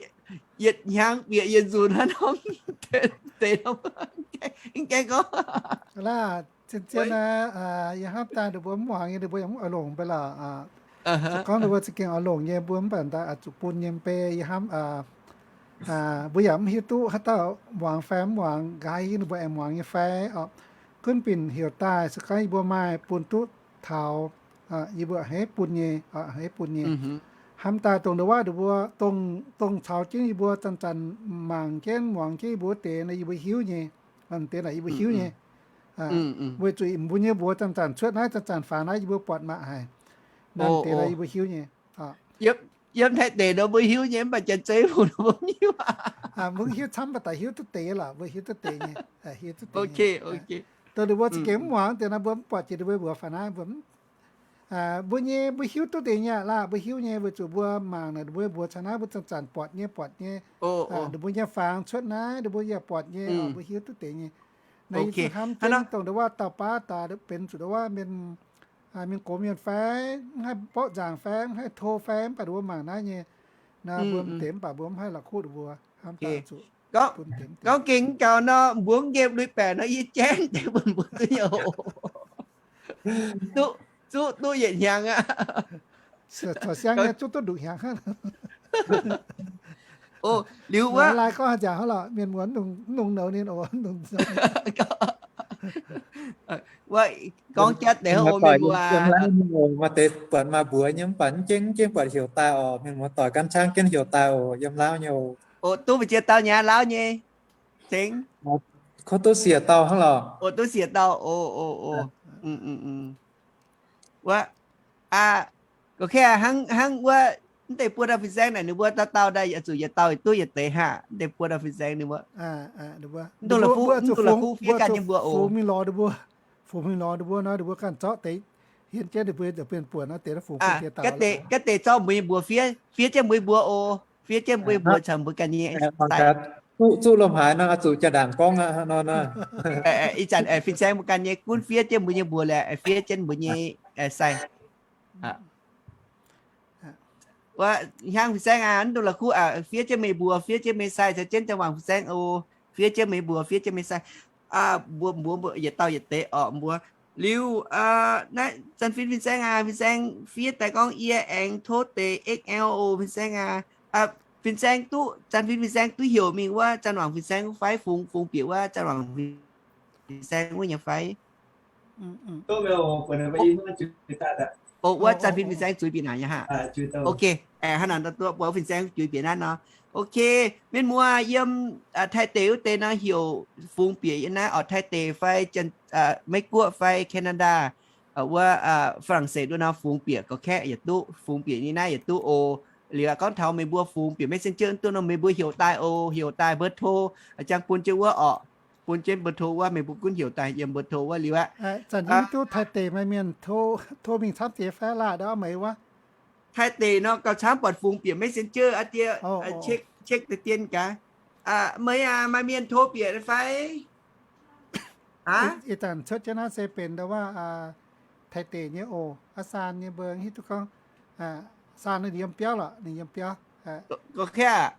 yietc hnyangx bieqc yietc nzunc hnangv nor, deix nor mv gaengh gorngv. Zien-zien aqv, yie hnamv daaih ninh mbuo mv muangx nyei, ninh mbuo yaac mv oix longc mv bei lorqc. Se gorngv ninh mbuo za'gengh oix longc nyei, mbuo mv baac daaih oix zuqc bun nyei mv bei. Yie hnamv mbuo yaac mv hiuv duqv haaix dauh muangx fai mv muangx, nqa'haav hingv ninh mbuo aengx muangx nyei fai oc. Gunv binc heuc daaih, se gorngv yie mbuo maaih bun duqv taux, yie mbuo a'hneiv bun nyei, a'hneiv bun nyei. Hnamv daaih dongh ndongc wuov, dongh wuov, dongh caux jienv yie mbuo zanc-zanc mangc jienv muangx jienv yie mbuo wuov deix nor, yie mbuo hiuv nyei. Deix naaic yie mbuo hiuv nyei. Weic zuqc mbuo nyei mbuox zanc-zanc cuotv naaiv, zanc-zanc faaux naaiv, yie mbuo buatc mangc haic. Naaiv deix naaiv yie mbuo hiuv nyei. Yiem Taiv deic nor mbuo hiuv nyei, mv baac Janx-Zei mbuo mv hiuv. Mbuo hiuv camv, mv baac daaih hiuv duqv deix lorqc, mbuo hiuv duqv deix nyei. Dongh ninh mbuo za'gengh mv muangx deix nor, mbuo mv buatc jiex ninh mbuo mbuox faaux naaiv, mbuo mv, mbuo nyei, mbuo hiuv duqv deix nyei laah, mbuo hiuv nyei, weic zuqc mbuo mangc naaic ninh mbuo mbuox caux naaiv, mbuo zanc-zanc buatc nyei, buatc nyei. Ninh mbuo nyei fangx cuotv naaiv, ninh mbuo yaac buatc nyei, mbuo hiuv duqv deix nyei. Naaiv yie hnamv jienv dongh ndongc wuov dauh baav daaih benx zuqc ndongc wuov mienh, mienh gox mienh fai, mv haih mborqv nzaangc fai, mv haih to fai, mv baac ninh mbuo mangc naaiv nyei. Naaiv mbuo m'deix mv baac mbuo mv haih la'kuqv ninh mbuo, hnamv daaih zuqc bun m'deix. Gorngv gengh mv gaux nor, mbuo mv nqemh lui-baeqc nor, yie jangv deix bun mbuo duqv nyei oc. Duqv, zuqv duqv yietc hnyangx aqv. Corc siang nyei, zuqv duqv nduqc hnyangx hnangv. O, liuz wuov, lai gorngv haaix nziaauc hnangv lorqc, mienh muoz mv nungx nouz ninh oc, mv nungx nouz. Wuov, gorngv jatv deix hnangv oc, mienh muoz. Maaih deix buatc maaih mbuox nyei mv baac mv jengv, mv jengv buatc heuc daaih oc. Mienh muoz doic gan caangv jienv heuc daaih oc, yiem Laauv nyei oc. O, duqv mbu'ziex dauh nyei Laauv nyei. Tengx. Kov duqv siec dauh hnangv lorqc. O, duqv siec dauh. O, o, o. Wuov, aa, gorqv-kaeqv hnangv, hnangv wuov, mv deix buo dauh fin-saeng naaic ninh mbuo dauh dauh daaih yaac zuqc yietc dauh duqv yietc deix haic. Mv deix buo dauh fin-saeng ninh mbuo, mv dungx la'kuqv, mv dungx la'kuqv fiev ganh nyei mbuo oc. Fungx mingh lorz ninh mbuo, fungx mingh lorz ninh mbuo nor, ninh mbuo ganh zorqv deix hienx jienv ninh mbuo, deix buonc nor deix fungx, ganh deix zorqv mbuo nyei mbuox fiev, fiev jienv mbuo nyei mbuox oc. Fiev jienv mbuo nyei mbuox caux mbuo ganh nyei sai. Zuqv lomh haaix nor, zuqc jaa-ndaangc gorngv aqv nor. Ih zanc fin-saeng mbuo ganh nyei gunv fiev jienv mbuo nyei mbuox lorqc, fiev jienv mbuo nyei sai. Wuov, hnyangx fin-saeng aac, mv dungx la'kuqv aac, fiev jienv meih mbuox, fiev jienv meih sai, caux jienv janx-wangc fin-saeng oc. Fiev jienv meih mbuox, fiev jienv meih sai. Mbuo, mbuo, mbuo yietc dauh yietc deix oc mbuo. Liuz, naaiv zanc-fin fin-saeng aac, fin-saeng fiev daaih gorngv yie aengx tov deix X L oc fin-saeng aac. Fin-saeng duqv, zanc-fin fin-saeng duqv heuc mingh wuov janx-wangc fin-saeng fai fungx, fungx bieqc wuov janx-wangc fin-saeng wuov nyei fai? O, wuov zanc-fin fin-saeng zuiz bieqc naaic nyei haic. Ok, hnangv naaic nor duqv buatc fin-saeng zuiz bieqc naaiv nor. Ok, mienh muoz yiem Taiv deic wuov deix nor heuc fungx bieqc yiem naaiv oc, Taiv deic fai Meiv Guoqv fai Canada. wuov Faa^lang^setc wuov nor fungx bieqc ga'kaeqv yietc duqv, fungx bieqc nyei naaiv yietc duqv oc. Liuz aqv gorngv taux meih mbuo fungx bieqc messenger duqv nor meih mbuo heuc daaih oc, heuc daaih เบอร์โทร jangx bun jienv wuov orqc. Bun jienv เบอร์โทร wuov meih mbuo gunv heuc daaih yiem เบอร์โทร wuov liuz aqv. Zanc yie duqv Taiv deic maaih mienh tov mingh camv deix fai laaih ndau meih wuov. Taiv deic nor gauh camv buatc fungx bieqc messenger aqv diex, check deix dien gaax. Meih aac maaih mienh tov bieqc fai? Ih zanc cuotv jienv naaiv se benx ndau wuov Taiv deic nyei oc. Aav saan nyei mbuo hiuv duqv gorngv saan ninh yiem biauv lorqc, ninh yiem biauv. Ga'kaeqv,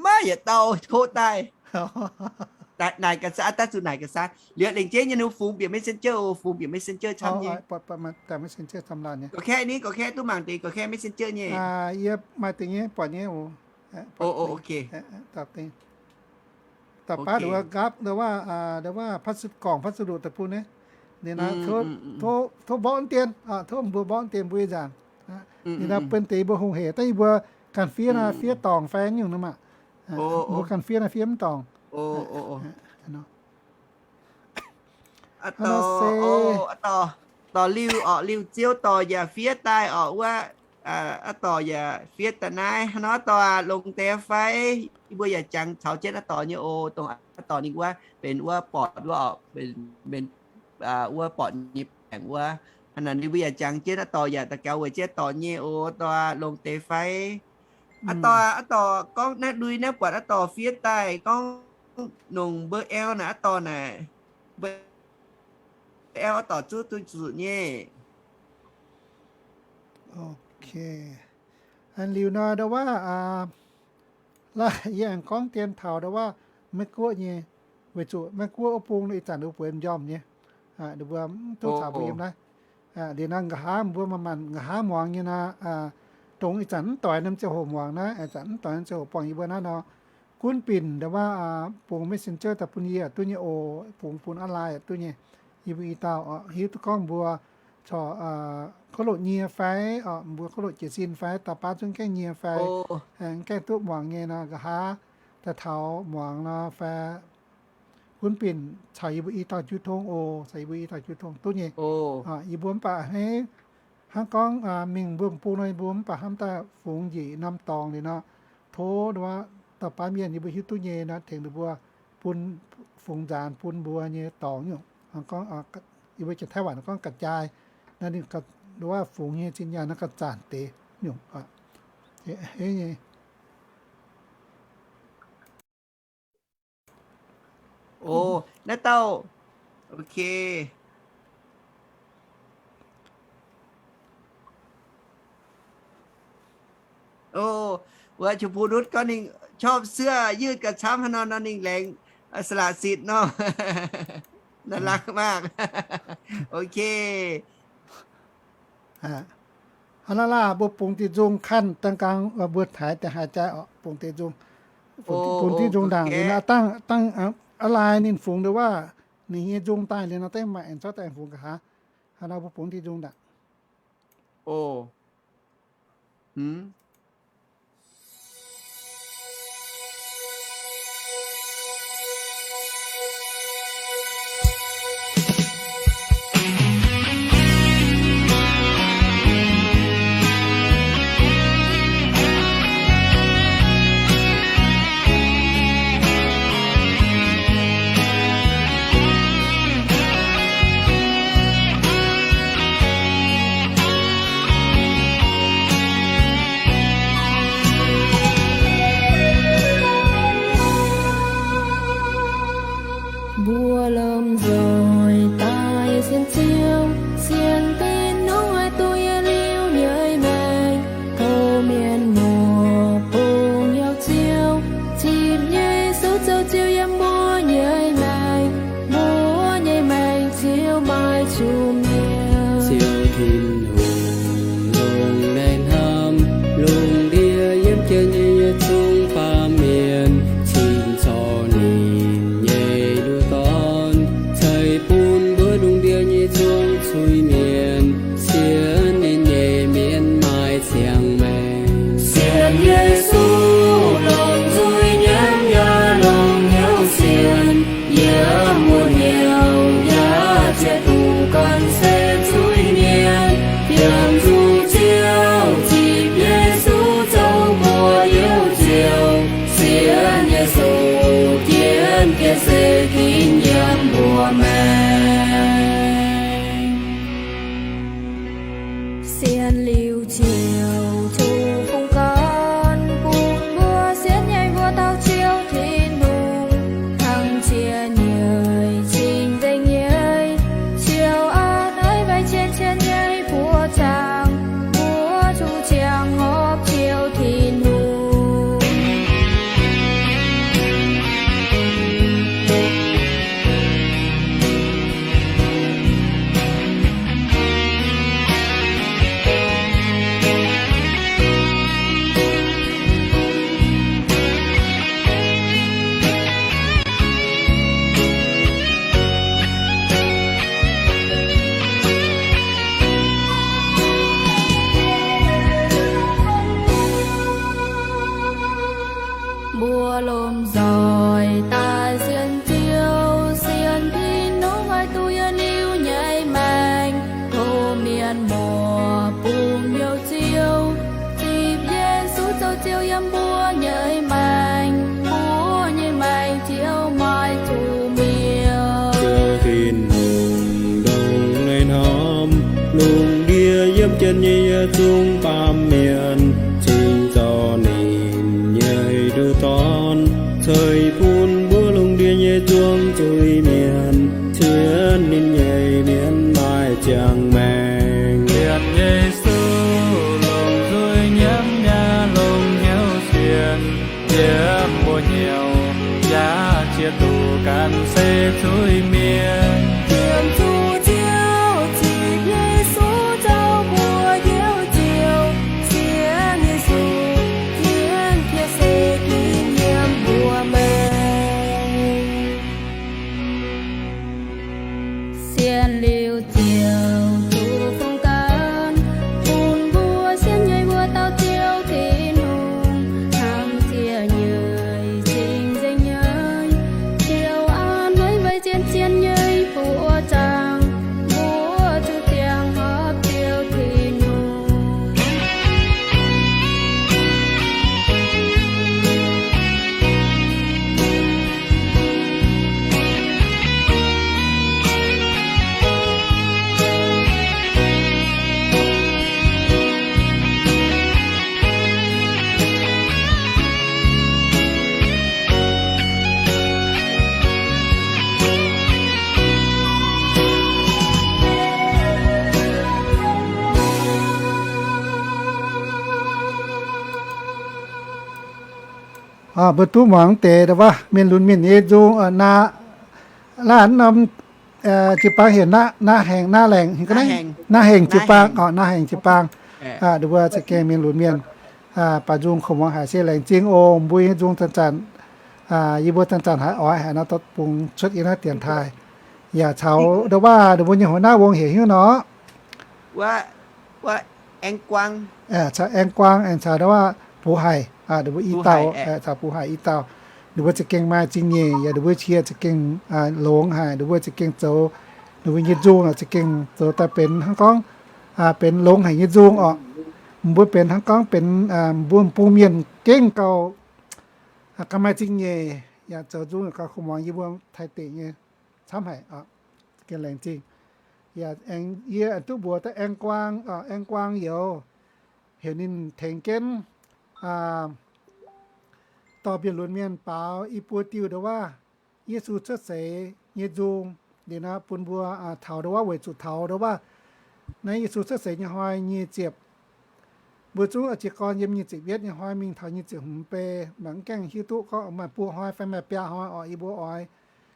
maiv yietc dauh tov daaih. Naaic ga'saan, daaih zuqc naaic ga'saan. Liuz lengc jeiv nyei ninh fungx bieqc messenger oc, fungx bieqc messenger camv nyei. Ga'kaeqv ni, ga'kaeqv duqv mangc deix ga'kaeqv messenger nyei. Yie maaih deix nyei, buatc nyei oc. Da'baav ndau wuov nqaapv ndau wuov, ndau wuov พัสดุ, กล่องพัสดุ daaih bun naaiv. Ninh naaiv tov mborqv dien, tov mbuo mborqv dien mbuo ih nzaangc. Ninh naaiv bun deix mbuo hungh hec, dangh yie mbuo ganh fiev naaiv, fiev dorngc fai nyungc nor maah. Mbuo ganh fiev naaiv fiev mv dorngc. Aa, dorh liuh orqc, liuh ziouv dorh yaac fiev daaih orqc wuov. Aa, dorh yaac fiev daaih naaiv. Hnangv nor dorh aac, longx deix fai? Yie mbuo yaac jangx caux jienv aa dorh nyei oc. Dongh aa dorh ninh wuov benx wuov bortc wuov orqc, benx wuov bortc nyei baengc wuov. Hnangv naaic ninh mbuo yaac jangx jienv aa dorh yaac daux gaux weic jienv aa dorh nyei oc. Dorh aac, longx deix fai? Aa dorh, aa dorh gorngv naaiv lui naaiv buatc aa dorh fiev daaih gorngv nongc mbou eo naaic, aa dorh naaic, mbou eo aa dorh zuqv duqv zuqc nyei. Liuz nor ndau wuov, laaix yie aengx gorngv dien taux ndau wuov Meiv Guoqv nyei, weic zuqc Meiv Guoqv wuov bung ih zanc ninh mbuo bueix m'njormh nyei. Ninh mbuo mv duqv caux mbuo yiem naaiv. Liuz nor nqa'haav mbuo manc-manc nqa'haav muangx nyei nor, dongh ih zanc mv doix norm ziangh hoc muangx naaiv, ih zanc mv doix norm ziangh hoc buangh yie mbuo naaiv nor, gunv binc ndau wuov bungx messenger daaih bun yie yaac duqv nyei oc, bungx bun aa laai yaac duqv nyei. Yie mbuo i dauh hiuv duqv gorngv mbuo corc โคโละ nyie fai, mbuo โคโละ jiez sin fai, dauh baav zungv gaengh nyie fai, gaengh duqv muangx nyei nor, nqa'haav daaih taux muangx nor fai, gunv binc caux yie mbuo i dauh jiuv tong oc, caux yie mbuo i dauh jiuv tong duqv nyei. Yie mbuo mv baac hnangv gorngv mingh mbuo m'bung nor, yie mbuo mv baac hnamv daaih fungx njiec norm dorngx liuz nor, tov dauh baav mienh yie mbuo hiuv duqv nyei nor tengx ninh mbuo bun fungx nzaanx bun mbuo nyei dorngx nyungc. Gorngv yie mbuo Janx-Taiv waac gorngv กระจาย nor, ninh wuov fungx nyei zinh nyaanh nor gauh zanc deix nyungc. Hnangv nyei. Naaiv dauh, ok. Wuov ชมพูนุช gorngv ninh ชอบเสื้อยืด gauh camv haaix nor nor ninh laengz สละสิทธิ์ nor. Naaiv lakv maah. Ok. Hnangv naaiv laah, mbuo bungx diuh nzung kanh dangh nqaang, mbuo taaix daaih haaix jaaix orqc, bungx diuh nzung. Bungx diuh nzung ndaangc liuz nor, dangh, dangh aa laai ninh fungx ndau wuov ninh nyei nzung daaih liuz nor, dengv maaih aengx zorqv daaih aengx fungx nqa'haav. Hnangv nor mbuo bungx diuh nzung ndaangc. Mbuo lomh nzoih daaih sienx Ziouv, sienx tinh nongv haih duqv yietc liuz nyei maengc. Tov mienh muoz bungx hnyouv Ziouv, zipv Yesu zoux Ziouv yiem mbuo nyei maengc. Mbuo nyei maengc Ziouv maaih zuqc mi'aqv. Ziouv Tin-Hungh longx laengz hnamv, lungh ndiev yiem jienv nyei yietc zungv baamh mienh, cing corc ninh nyei nduqc Dorn, ceix bun mbuo lungh ndiev nyei zungv zuiz-mienh, sienx ninh nyei mienh maaih ziangh maengc. Sienx Yesu longc nzuih nyiemv yaac longc hnyouv sienx, yiem wuonh hnyouv yaac zieqv duqv Zien nyei yietc zungv baamh mienh, cingx zoux ninh nyei nduqc dorn, ceix bun mbuo lungh ndiev nyei zuangx zuiz mienh, cien ninh nyei mienv maaih ziangh maengc. Cien Yesu longc nzuih nyiemv nyei longc hnyouv sienx, yiem mbuo hnyouv yaac ziex duqv ganh se zuiz mienh. Tien zuqc Ziouv zipc Yesu zoux mbuo Njoux Ziouv, sienx Yesu, sienx Ziouv se ginv yiem mbuo maengc. Sienx liuz Ziouv zuqc fongc gaanv, bun mbuo sienx nyei wuov dauh Ziouv Tin-Hungh, hnamv ziec nyei, cing-nzengc nyei. Ziouv aav hneiv weic zien sienx nyei buoz zaangc, mbuo zuqc ziangh horpc Ziouv Tin-Hungh. Mbuo duqv muangx deix ndau wuov mienh lunx mienh nyei nzung, naaiv norm jiu-baang heuc Naa Hengc, Naa Laengc, Naa Hengc jiu-baang, Naa Hengc jiu-baang. Ninh mbuo za'gengh mienh lunx mienh, baaux nzung kouv muangx haic se laengz zingh oc. Mbuo nyei nzung zanc-zanc, yie mbuo zanc-zanc haiz oix haic nor, dorh bungx cuotv yiem naaiv dienx taaih. Yaac caux ndau wuov ninh mbuo nyei huov naaiv wong heuc hnyouv nor, caux Aeng Guang, aengx caux ndau wuov Bux Haic, ninh mbuo i dauh, caux Bux Haic i dauh. Ninh mbuo za'gengh maaih zingh nyeic, yaac ninh mbuo qiex za'gengh longx haic, ninh mbuo za'gengh zoux, ninh mbuo nyei nzung za'gengh zoux daaih benx hnangv gorngv benx longx haic nyei nzung oc. Mbuo benx hnangv gorngv benx mbuo bung mienh gengh gauh gauh maaih zingh nyeic, yaac zoux nzung yaac gauh kouv muangx yie mbuo Taiv deic nyei camv haic. Gengh laengz zingh. Yaac aengx yie duqv mbuox daaih Aeng Guang, Aeng Guang youz, heuc ninh tengx jienv dorh mienh lunx mienh baaux i buo diuh ndau wuov Yesu cuotv seix nyei nzung. Liuz nor bun mbuo taux ndau wuov, weic zuqc taux ndau wuov naaiv Yesu cuotv seix nyei hnoi nyic ziepc, mbuo zungv jiez gorn yiem nyic ziepc yietv nyei hnoi mingh taux nyic ziepc hmz bei, mv baac mv gaengh hiuv duqv gorngv maaih buo hnoi fai maaih biaa hnoi oc. Yie mbuo oix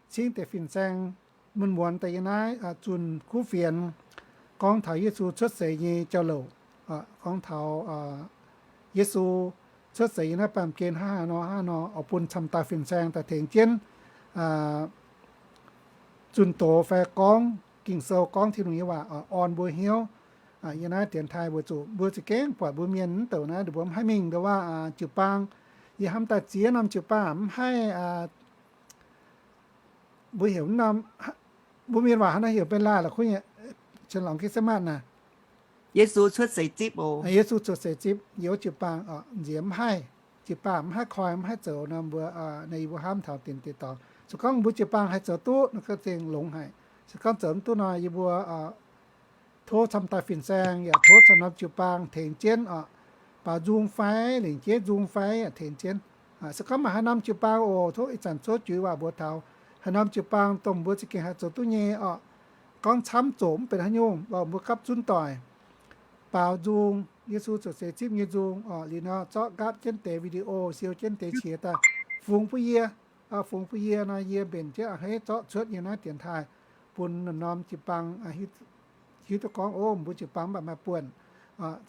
cingv deix fin-saeng mun muonz daaih yiem naaiv zunh kuv fienx gorngv taux Yesu cuotv seix nyei jauv-louc, gorngv taux Yesu cuotv seix yiem naaiv baamh gen hnangv haaix nor hnangv haaix nor, oix bun camv dauh fin-saeng daaih tengx jienv zunh doz fai gorngv Ging-Sou, gorngv Tin-Hungh nyei waac orn mbuo hnyouv. Yiem naaiv dienx taaih weic zuqc mbuo za'gengh buatc mbuo mienh mv douc naaiv, ninh mbuo mv haih mingh ndau wuov jiu-baang. Yie hnamv daaih ziex norm jiu-baang mv haih, mbuo heuc mv norm, mbuo mienh waac hnangv naaiv heuc เป็นลาว la'kuqv nyei, ฉลองคริสต์มาส naaic, Yesu cuotv seix zipv oc. Yesu cuotv seix zipv, yiem jiu-baang nziex mv haih, jiu-baang mv haih koi mv haih zoux nor, mbuo, yie mbuo hnamv taux deix deix dorngx. Se gorngv mbuo jiu-baang haih zoux duqv nor, gengh longx haic. Se gorngv zoux mv duqv nor, yie mbuo tov camv dauh fin-saeng yaac tov camv norm jiu-baang tengx jienv oc. Baaux nzung fai lengc jeiv nzung fai yaac tengx jienv. Se gorngv maaih haaix norm jiu-baang oc, tov ih zanc cuotv juiz waac mbuox taux haaix norm jiu-baang dongh mbuo za'gengh haih zoux duqv nyei oc. Gorngv camv zoqc mv benx haaix nyungc, mbuo gapv zunv doic, baaux nzung, Yesu cuotv seix zipv nyei nzung oc. Liuz nor zorqv nqaapv jienv deix video, siou jienv deix qiex daaih fungx bun yie. Fungx bun yie nor, yie mbenc jienv a'hneiv zorqv cuotv nyei naaiv dienx taaih bun norm-norm jiu-baang hiuv duqv gorngv, o, mbuo jiu-baang mv baac maaih buonc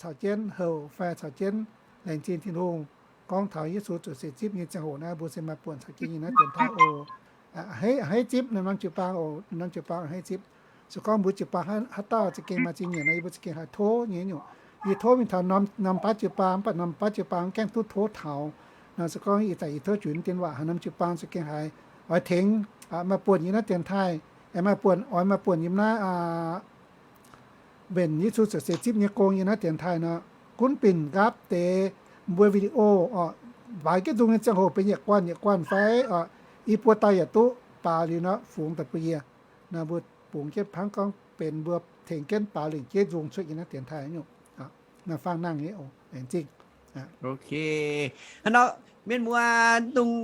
caux jienv houc fai caux jienv laengz zingh Tin-Hungh. Gorngv taux Yesu cuotv seix zipv nyei ziangh hoc naaiv, mbuo se maaih buonc caux jienv nyei naaiv dienx taaih oc. A'hneiv zipv norm-norm jiu-baang oc, norm-norm jiu-baang a'hneiv zipv. Se gorngv mbuo jiu-baang haaix dauh za'gengh maaih zingh nyeic nor, yie mbuo za'gengh haih tov nyei nyungc. Yie tov mingh taux norm-norm baav jiu-baang, mv baac norm-norm baav jiu-baang mv gaengh duqv tov taux. Nor se gorngv ih zanc yie tov juix naaiv dienx waac, haaix norm jiu-baang za'gengh haiz oix tengx, maaih buonc yiem naaiv dienx taaih, maaih buonc, oix maaih buonc yiem naaiv mbenc Yesu cuotv seix zipv nyei gong yiem naaiv dienx taaih nor, gunv binc nqaapv deix mbuo video oc. Baaux jienv nzung nyei ziangh hoc benx yietc guanh yietc guanh fai oc, i buo dauh yaac duqv, baaux liuz nor fungx daaih bun yie. Nor mbuo bungx jienv hnangv gorngv benx mbuo tengx jienv baaux lengc jeiv nzung cuotv yiem naaiv dienx taaih nyungc. naaiv faang nangh nyei oc. Laengz zingh. Ok. Hnangv nor, mienh muoz, dongh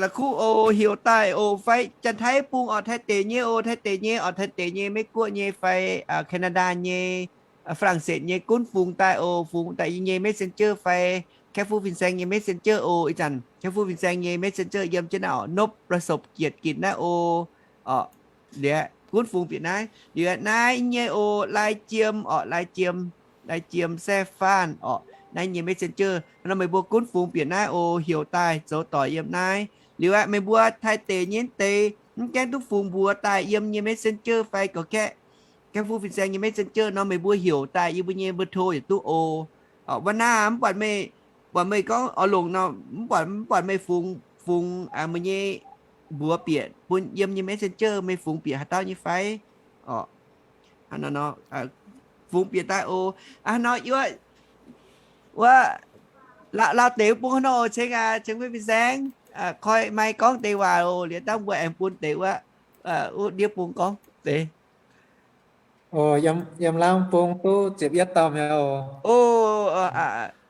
la'kuqv oc, heuc daaih oc, fai Janx-Taiv bung orqc, Taiv deic nyei oc, Taiv deic nyei orqc, Taiv deic nyei, Meiv Guoqv nyei fai Canada nyei, Faa^lang^setc nyei, gunv fungx daaih oc, fungx daaih yie nyei messenger fai Kaiv Fuv Fin-Saeng nyei messenger oc. Ih zanc Kaiv Fuv Fin-Saeng nyei messenger yiem jienv naaiv oc, Nopvประสบเกียรติ Gitv naaiv oc. Orqc, liuz gunv fungx bieqc naaiv. Liuz naaiv nyei oc, Lai Jiem orqc, Lai Jiem, Lai Jiem Sae Faanh orqc, naaiv nyei messenger. Hnangv nor meih mbuo gunv fungx bieqc naaiv oc, heuc daaih zoux doic yiem naaiv. Liuz aqv, meih mbuo Taiv deic nyei deix mv gaengh duqv fungx mbuox daaih yiem nyei messenger fai gorqv-kaeqv, Kaiv Fuv Fin-Saeng nyei messenger nor, meih mbuo heuc daaih yie mbuo nyei mbuo to yietc duqv oc. Orqc, wuov naaiv mv buatc meih, buatc meih gorngv oix longc nor, mv buatc, mv buatc meih fungx, fungx meih nyei mbuox bieqc bun yiem nyei messenger, meih fungx bieqc haaix dauh nyei fai? Orqc, hnangv nor, fungx bieqc daaih oc. Hnangv nor, wuov, wuov, lauh, lauh deix wuov bung hnangv nor oc, ceng aac, ceng Fin-Saeng, koi maiv gorngv deix waac oc, liuz dangh mbuo aengx bun deix wuov, wuov ndiev bung gorngv deix. Yiem, yiem laangz bung duqv ziepc yietv dauh mi'aqv oc.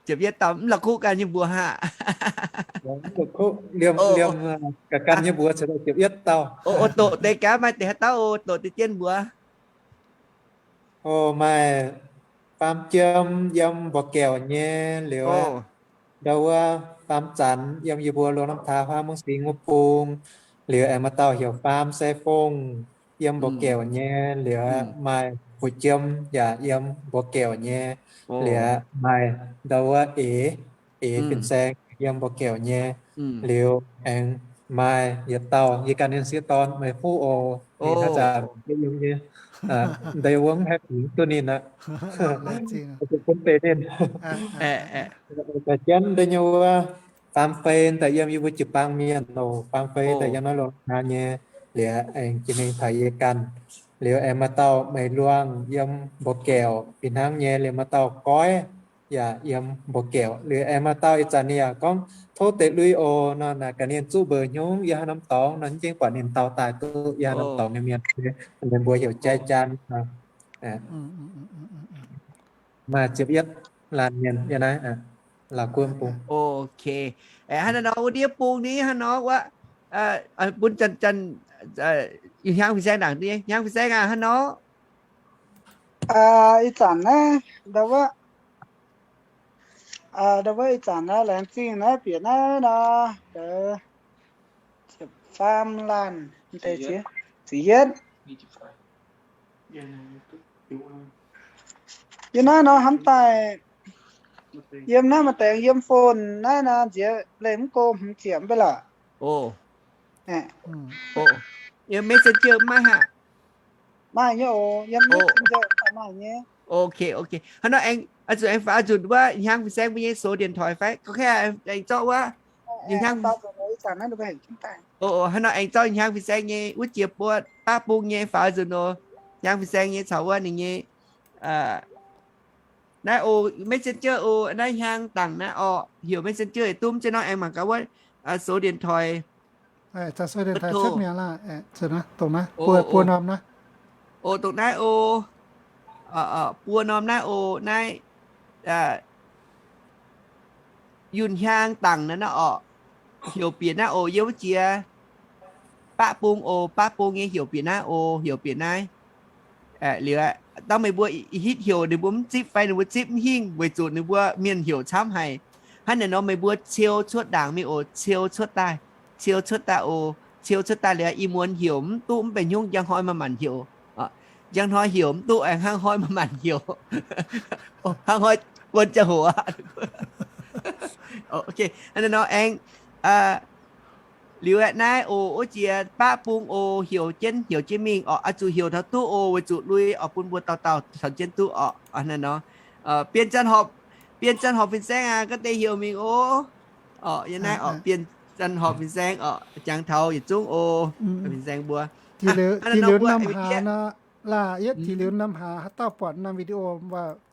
Ziepc yietv dauh, mv la'kuqv ganh nyei mbuox haic. Liemh, liemh ga'ganh nyei mbuox ceix daaih ziepc yietv dauh. Doqc deix gaax maaih deix haaix dauh oc, doqc deix jienv mbuox. Oc, maaih Faam Jiem yiem Mbuoqc Gaeqv nyei, liuz ndau wuov Faam Zanx yiem yie mbuo Luoqc Norm Taav Huaang Mungv Singx wuov bung, liuz aengx maaih dauh heuc Faam Se Fongh yiem Mbuoqc Gaeqv nyei, liuz maaih Fuqv Jiem yaac yiem Mbuoqc Gaeqv nyei, liuz maaih ndau wuov Eix, Eix Fin-Saeng yiem Mbuoqc Gaeqv nyei, liuz aengx maaih yietc dauh yie ganh nyei sieqv dorn meih huv oc, ninh haaix zanc yiem nyei, ndau wuov mv haih fingx duqv ninh aqv. Bun deix ninh. Daaih jienv deix nyei wuov, Faam Fei daaih yiem yie mbuo jiu-baang mienh oc, Faam Fei daaih yiem naaiv Luoqc Norm Taav nyei, liuz aengx jiex mingh taux yie ganh, liuz aengx maaih dauh Meix Luangh yiem Mbuoqc Gaeqv fih hnangv nyei, liuz maaih dauh Goiv yaac yiem Mbuoqc Gaeqv, liuz aengx maaih dauh ih zanc ninh yaac gorngv tov deix lui oc nor, naaic gaax ninh zuqv mbeix hnyungv yiem haaix norm dorngx nor, mv jengv buatc ninh dau daaih duqv yiem haaix norm dorngx nyei mienh, ninh mbuo heuc Jai Jaan. Maaih ziepc yietv laanh mienh yiem naaiv Laauv Guoqv bung. Ok. Hnangv nor wuov ndiev bung ni hnangv nor wuov, bun Janx, Janx, Hnyangx Fin-Saeng ndaangc duqv nyei. Hnyangx Fin-Saeng aac, hnangv nor. Ih zanc naaiv, ndau wuov, ndau wuov ih zanc naaiv laengz zingh naaiv bieqc naaiv nor, ziepc faam laanh, ziepc yietv. Yie naaiv nor hnamv daaih, yiem naaiv maaih deix yiem phone naaiv nor, nziex leih mv go hmz ziepc mv bei lorqc. Yiem messenger maiv haah? Maaih nyei oc, yiem messenger maaih nyei. Ok, ok. Hnangv nor aengx, zuqc aengx faaux nzunc wuov Hnyangx Fin-Saeng mbuo nyei số điện thoại fai? Gorngv aengx zorqv wuov, hnangv nor aengx zorqv Hnyangx Fin-Saeng nyei wuov jiex buo baqv bung nyei faaux nzunc oc. Hnyangx Fin-Saeng nyei caux wuov ninh nyei naaiv oc, messenger oc, naaiv hnyangx dangc naaiv orqc, heuc messenger yietc duqv. Mv zeiz nor aengx mangc gaax wuov số điện thoại. Buo norm naaiv. Oc, dongh naaiv oc. Buo norm naaiv oc, naaiv yunh hnyangx dangc naaiv orqc, heuc bieqc naaiv oc, yiem wuov jiex baqv bung oc, baqv bung nyei heuc bieqc naaiv oc, heuc bieqc naaiv. Liuz, dangh meih mbuo ih hitv heuc ninh mbuo mv zipv fai ninh mbuo zipv mv hingh weic zuqc ninh mbuo mienh heuc camv haic. Hnangv naaic nor meih mbuo ciou cuotv ndaangc mingh oc, ciou cuotv daaih, ciou cuotv daaih oc, ciou cuotv daaih liuz ih muonz heuc mv duqv mv benx hnyungv njang hnoi maaih maanc heuc. Njang hnoi heuc mv duqv aengx hnangv hnoi maaih maanc heuc. Hnangv hnoi buonc ziangh hoc aqv. Hnangv naaic nor aengx liuz aeqv, naaiv oc, wuov jiex baqv bung oc, heuc jienv, heuc jienv mingh orqc, oix zuqc heuc taux duqv oc, weic zuqc lui oix bun mbuo dauh dauh caux jienv duqv orqc. Naaiv nor, 变真好, 变真好 fin-saeng aac, ga'deix heuc mingh oc. Orqc, yiem naaiv orqc, 变真好 fin-saeng orqc, jangx taux yietc zungv oc, fin-saeng mbuo. Jiex liuz norm hlaax nor, laah, yietv jiex liuz norm hlaax haaix dauh buatc norm video,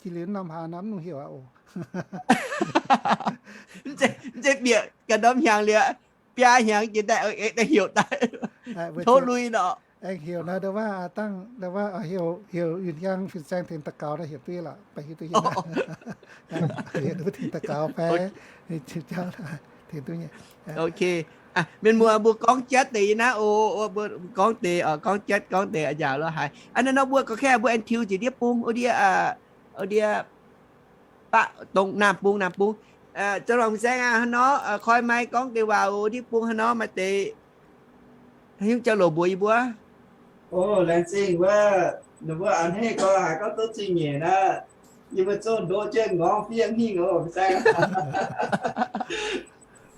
jiex liuz norm hlaax nor mv nungx heuc aqv oc. Mv zeiz bieqc ganh norm hnyangx liuz, biaa hnyangx jiex daaih, daaih heuc daaih, tov lui nor. Aengx heuc naaiv ndau wuov dangh, ndau wuov heuc, heuc Yunh Hiaang fin-saeng tengx daux gaux naaiv heuc duqv lorqc, baac hiuv duqv yie naaiv. Heuc duqv tengx daux gaux fai, tengx duqv nyei. Ok. Mienh muoz mbuo gorngv jatv deix yie naaiv oc, mbuo gorngv deix, gorngv jatv gorngv deix njaaux lo haaix. Aa, naaiv nor mbuo gorqv-kaeqv mbuo aengx tiux njiec ndiev bung, o ndiev, o ndiev, baac dongh naamh bung, naamh bung. Janx-luangc fin-saeng aac, hnangv nor koi maiv gorngv deix waac oc, ndiev bung hnangv nor maaih deix hiuv jauv-louc mbuox yie mbuo. O, laengz zingh wuov, ninh mbuo a'hneiv gorx haiz gorngv duqv zingh nyeic naaiv, yie mbuo zungv ndoqv jienv ngorngv fiev hingh oc, fin-saeng.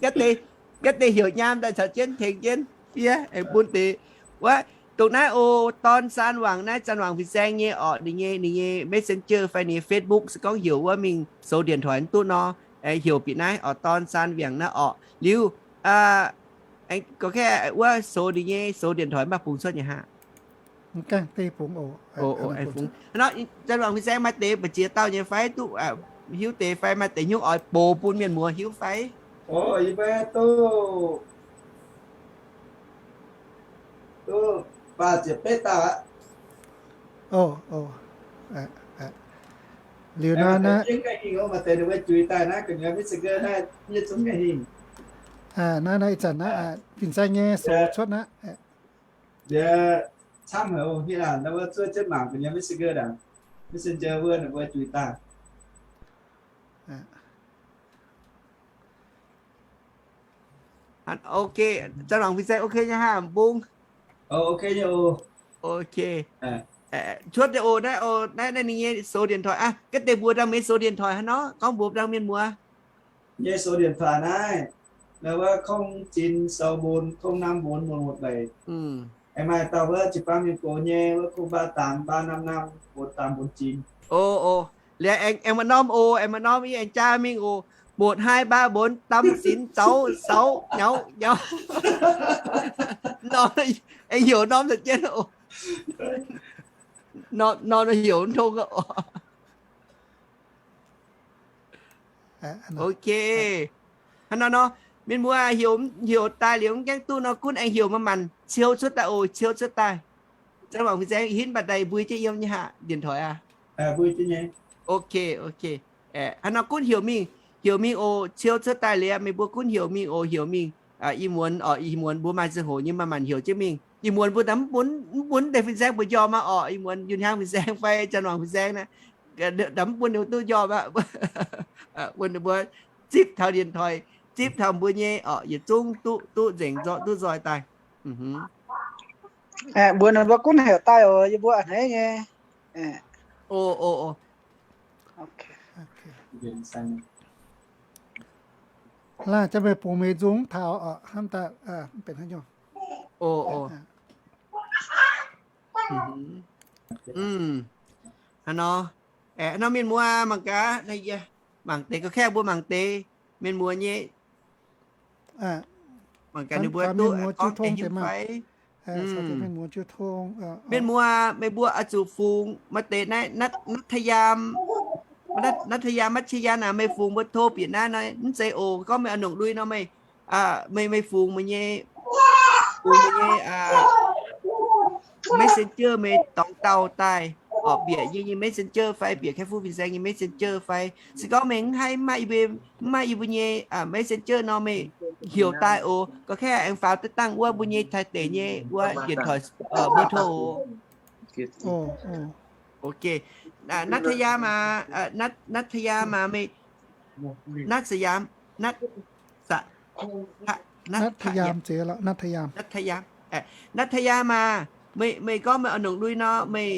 Ga'deix, ga'deix heuc nyaam daaih caux jienv tengx jienv fiev aengx bun deix. Wuov, dongh naaiv oc, dorn saan wangc naaiv, Janx-luangc fin-saeng nyei orqc, ninh nyei, ninh nyei Messenger fai ninh nyei Facebook se gorngv heuc wuov mingh soux điện thoại mv duqv nor, heuc bieqc naaiv orqc, dorn saan wangc naaiv orqc. Liuz, gorqv-kaeqv wuov soux ninh nyei soux điện thoại mv baac bungx cuotv nyei haic. Hnangv nor, Janx-luangc fin-saeng maaih deix mbu'ziex dauh nyei fai duqv hiuv deix fai maaih deix hnyouv oix box bun mienh muoz hiuv fai? O, yie mbuo duqv, duqv faah ziepc betv dauh aqv. O, liuz naaiv, naaiv, naaiv ih zanc naaiv fin-saeng nyei soux cuotv naaiv. Yie camv haic oc, hiuv duqv zuov jienv mangc ga'naaiv Messenger ndaangc, Messenger wuov ninh mbuo juix daaih. Ok, Janx-luangc fin-saeng ok nyei haah, m'bung? Ok nyei oc. Ok. Cuotv nyei oc, naaiv oc, naaiv, naaiv ninh nyei soux điện thoại aqv. Ga'deix mbuox dangh meih soux điện thoại hnangv nor, gorngv mbuox dangh mienh muoz. Yie nyei soux điện thoại naaiv, naaiv wuov không chín sáu bốn không năm bốn một một bảy. Aengx maaih dauh wuov jiu-baang mienh gox nyei wuov không ba tám ba năm năm bốn tám bốn chín. O, o. Liuz aengx, aengx maaih norm oc, aengx maaih norm yie aengx jaa mingh oc. Một hai ba bốn tám chín sáu sáu nyauv nyauv. Norm aengx heuc norm za'jienv oc. Norm, norm heuc mv tong oc. Ok. Hnangv nor nor, mienh muoz heuc, heuc daaih liuz mv gaengh duqv nor gunv aengx heuc manc-manc ciou cuotv daaih oc, ciou cuotv daaih. Zanc-luangc fin-saeng hinv mbatc daaih mbui jienv yiem nyei haic, điện thoại aqv. Ok, ok. Hnangv nor gunv heuc mingh, heuc mingh oc, ciou cuotv daaih liuz meih mbuo gunv heuc mingh oc, heuc mingh. Ih muonz oc, ih muonz mbuo maaih ziangh hoc nyei manc-manc heuc jienv mingh. Ih muonz mbuo daaih mv bun, mv bun deix fin-saeng mbuo njormh aqv oc. Ih muonz Yunh Hiaang fin-saeng fai Janx-luangc fin-saeng naaiv, daaih mv bun ninh mbuo duqv njormh aqv. Bun ninh mbuo zipv taux điện thoại, zipv taux mbuo nyei oc, yietc zungv duqv, duqv nzengc nzoih, duqv nzoih daaih. Mbuox ninh mbuo gunv heuc daaih oc, yie mbuo a'hneiv nyei. O, o, o. Laanh jaax meih bungx meih nzung taux oc, hnamv daaih mv benx haaix nyungc. O, o. Hnangv nor, hnangv nor mienh muoz mangc gaax, mangc deix, gorqv-kaeqv mbuo mangc deix mienh muoz nyei. Mangc gaax ninh mbuo duqv gorngv deix hiuv fai. Mienh muoz, meih mbuo oix zuqc fungx maaih deix naaiv มัธยม, มัธยม มัธยม naaic, meih fungx mbuo โทร bieqc naaiv nor mv zeiz oc. Gorngv meih oix nongc lui nor meih, meih, meih fungx meih nyei, fungx meih nyei Messenger, meih dorngx dauh daaih, oc, bieqc yie nyei Messenger fai bieqc Kaiv-Fu Fin-Saeng nyei Messenger fai. Se gorngv meih mv haih, mv maaih yie mbuo, mv maaih yie mbuo nyei Messenger nor meih heuc daaih oc. Gorqv-kaeqv aengx faaux daaih dangh wuov mbuo nyei Taiv deic nyei wuov điện thoại, mbuo โทร oc. Ok. มัธยม aa, มัธยม aa, meih มัธยม มัธยม มัธยม aa, meih, meih gorngv meih oix nongc lui nor, meih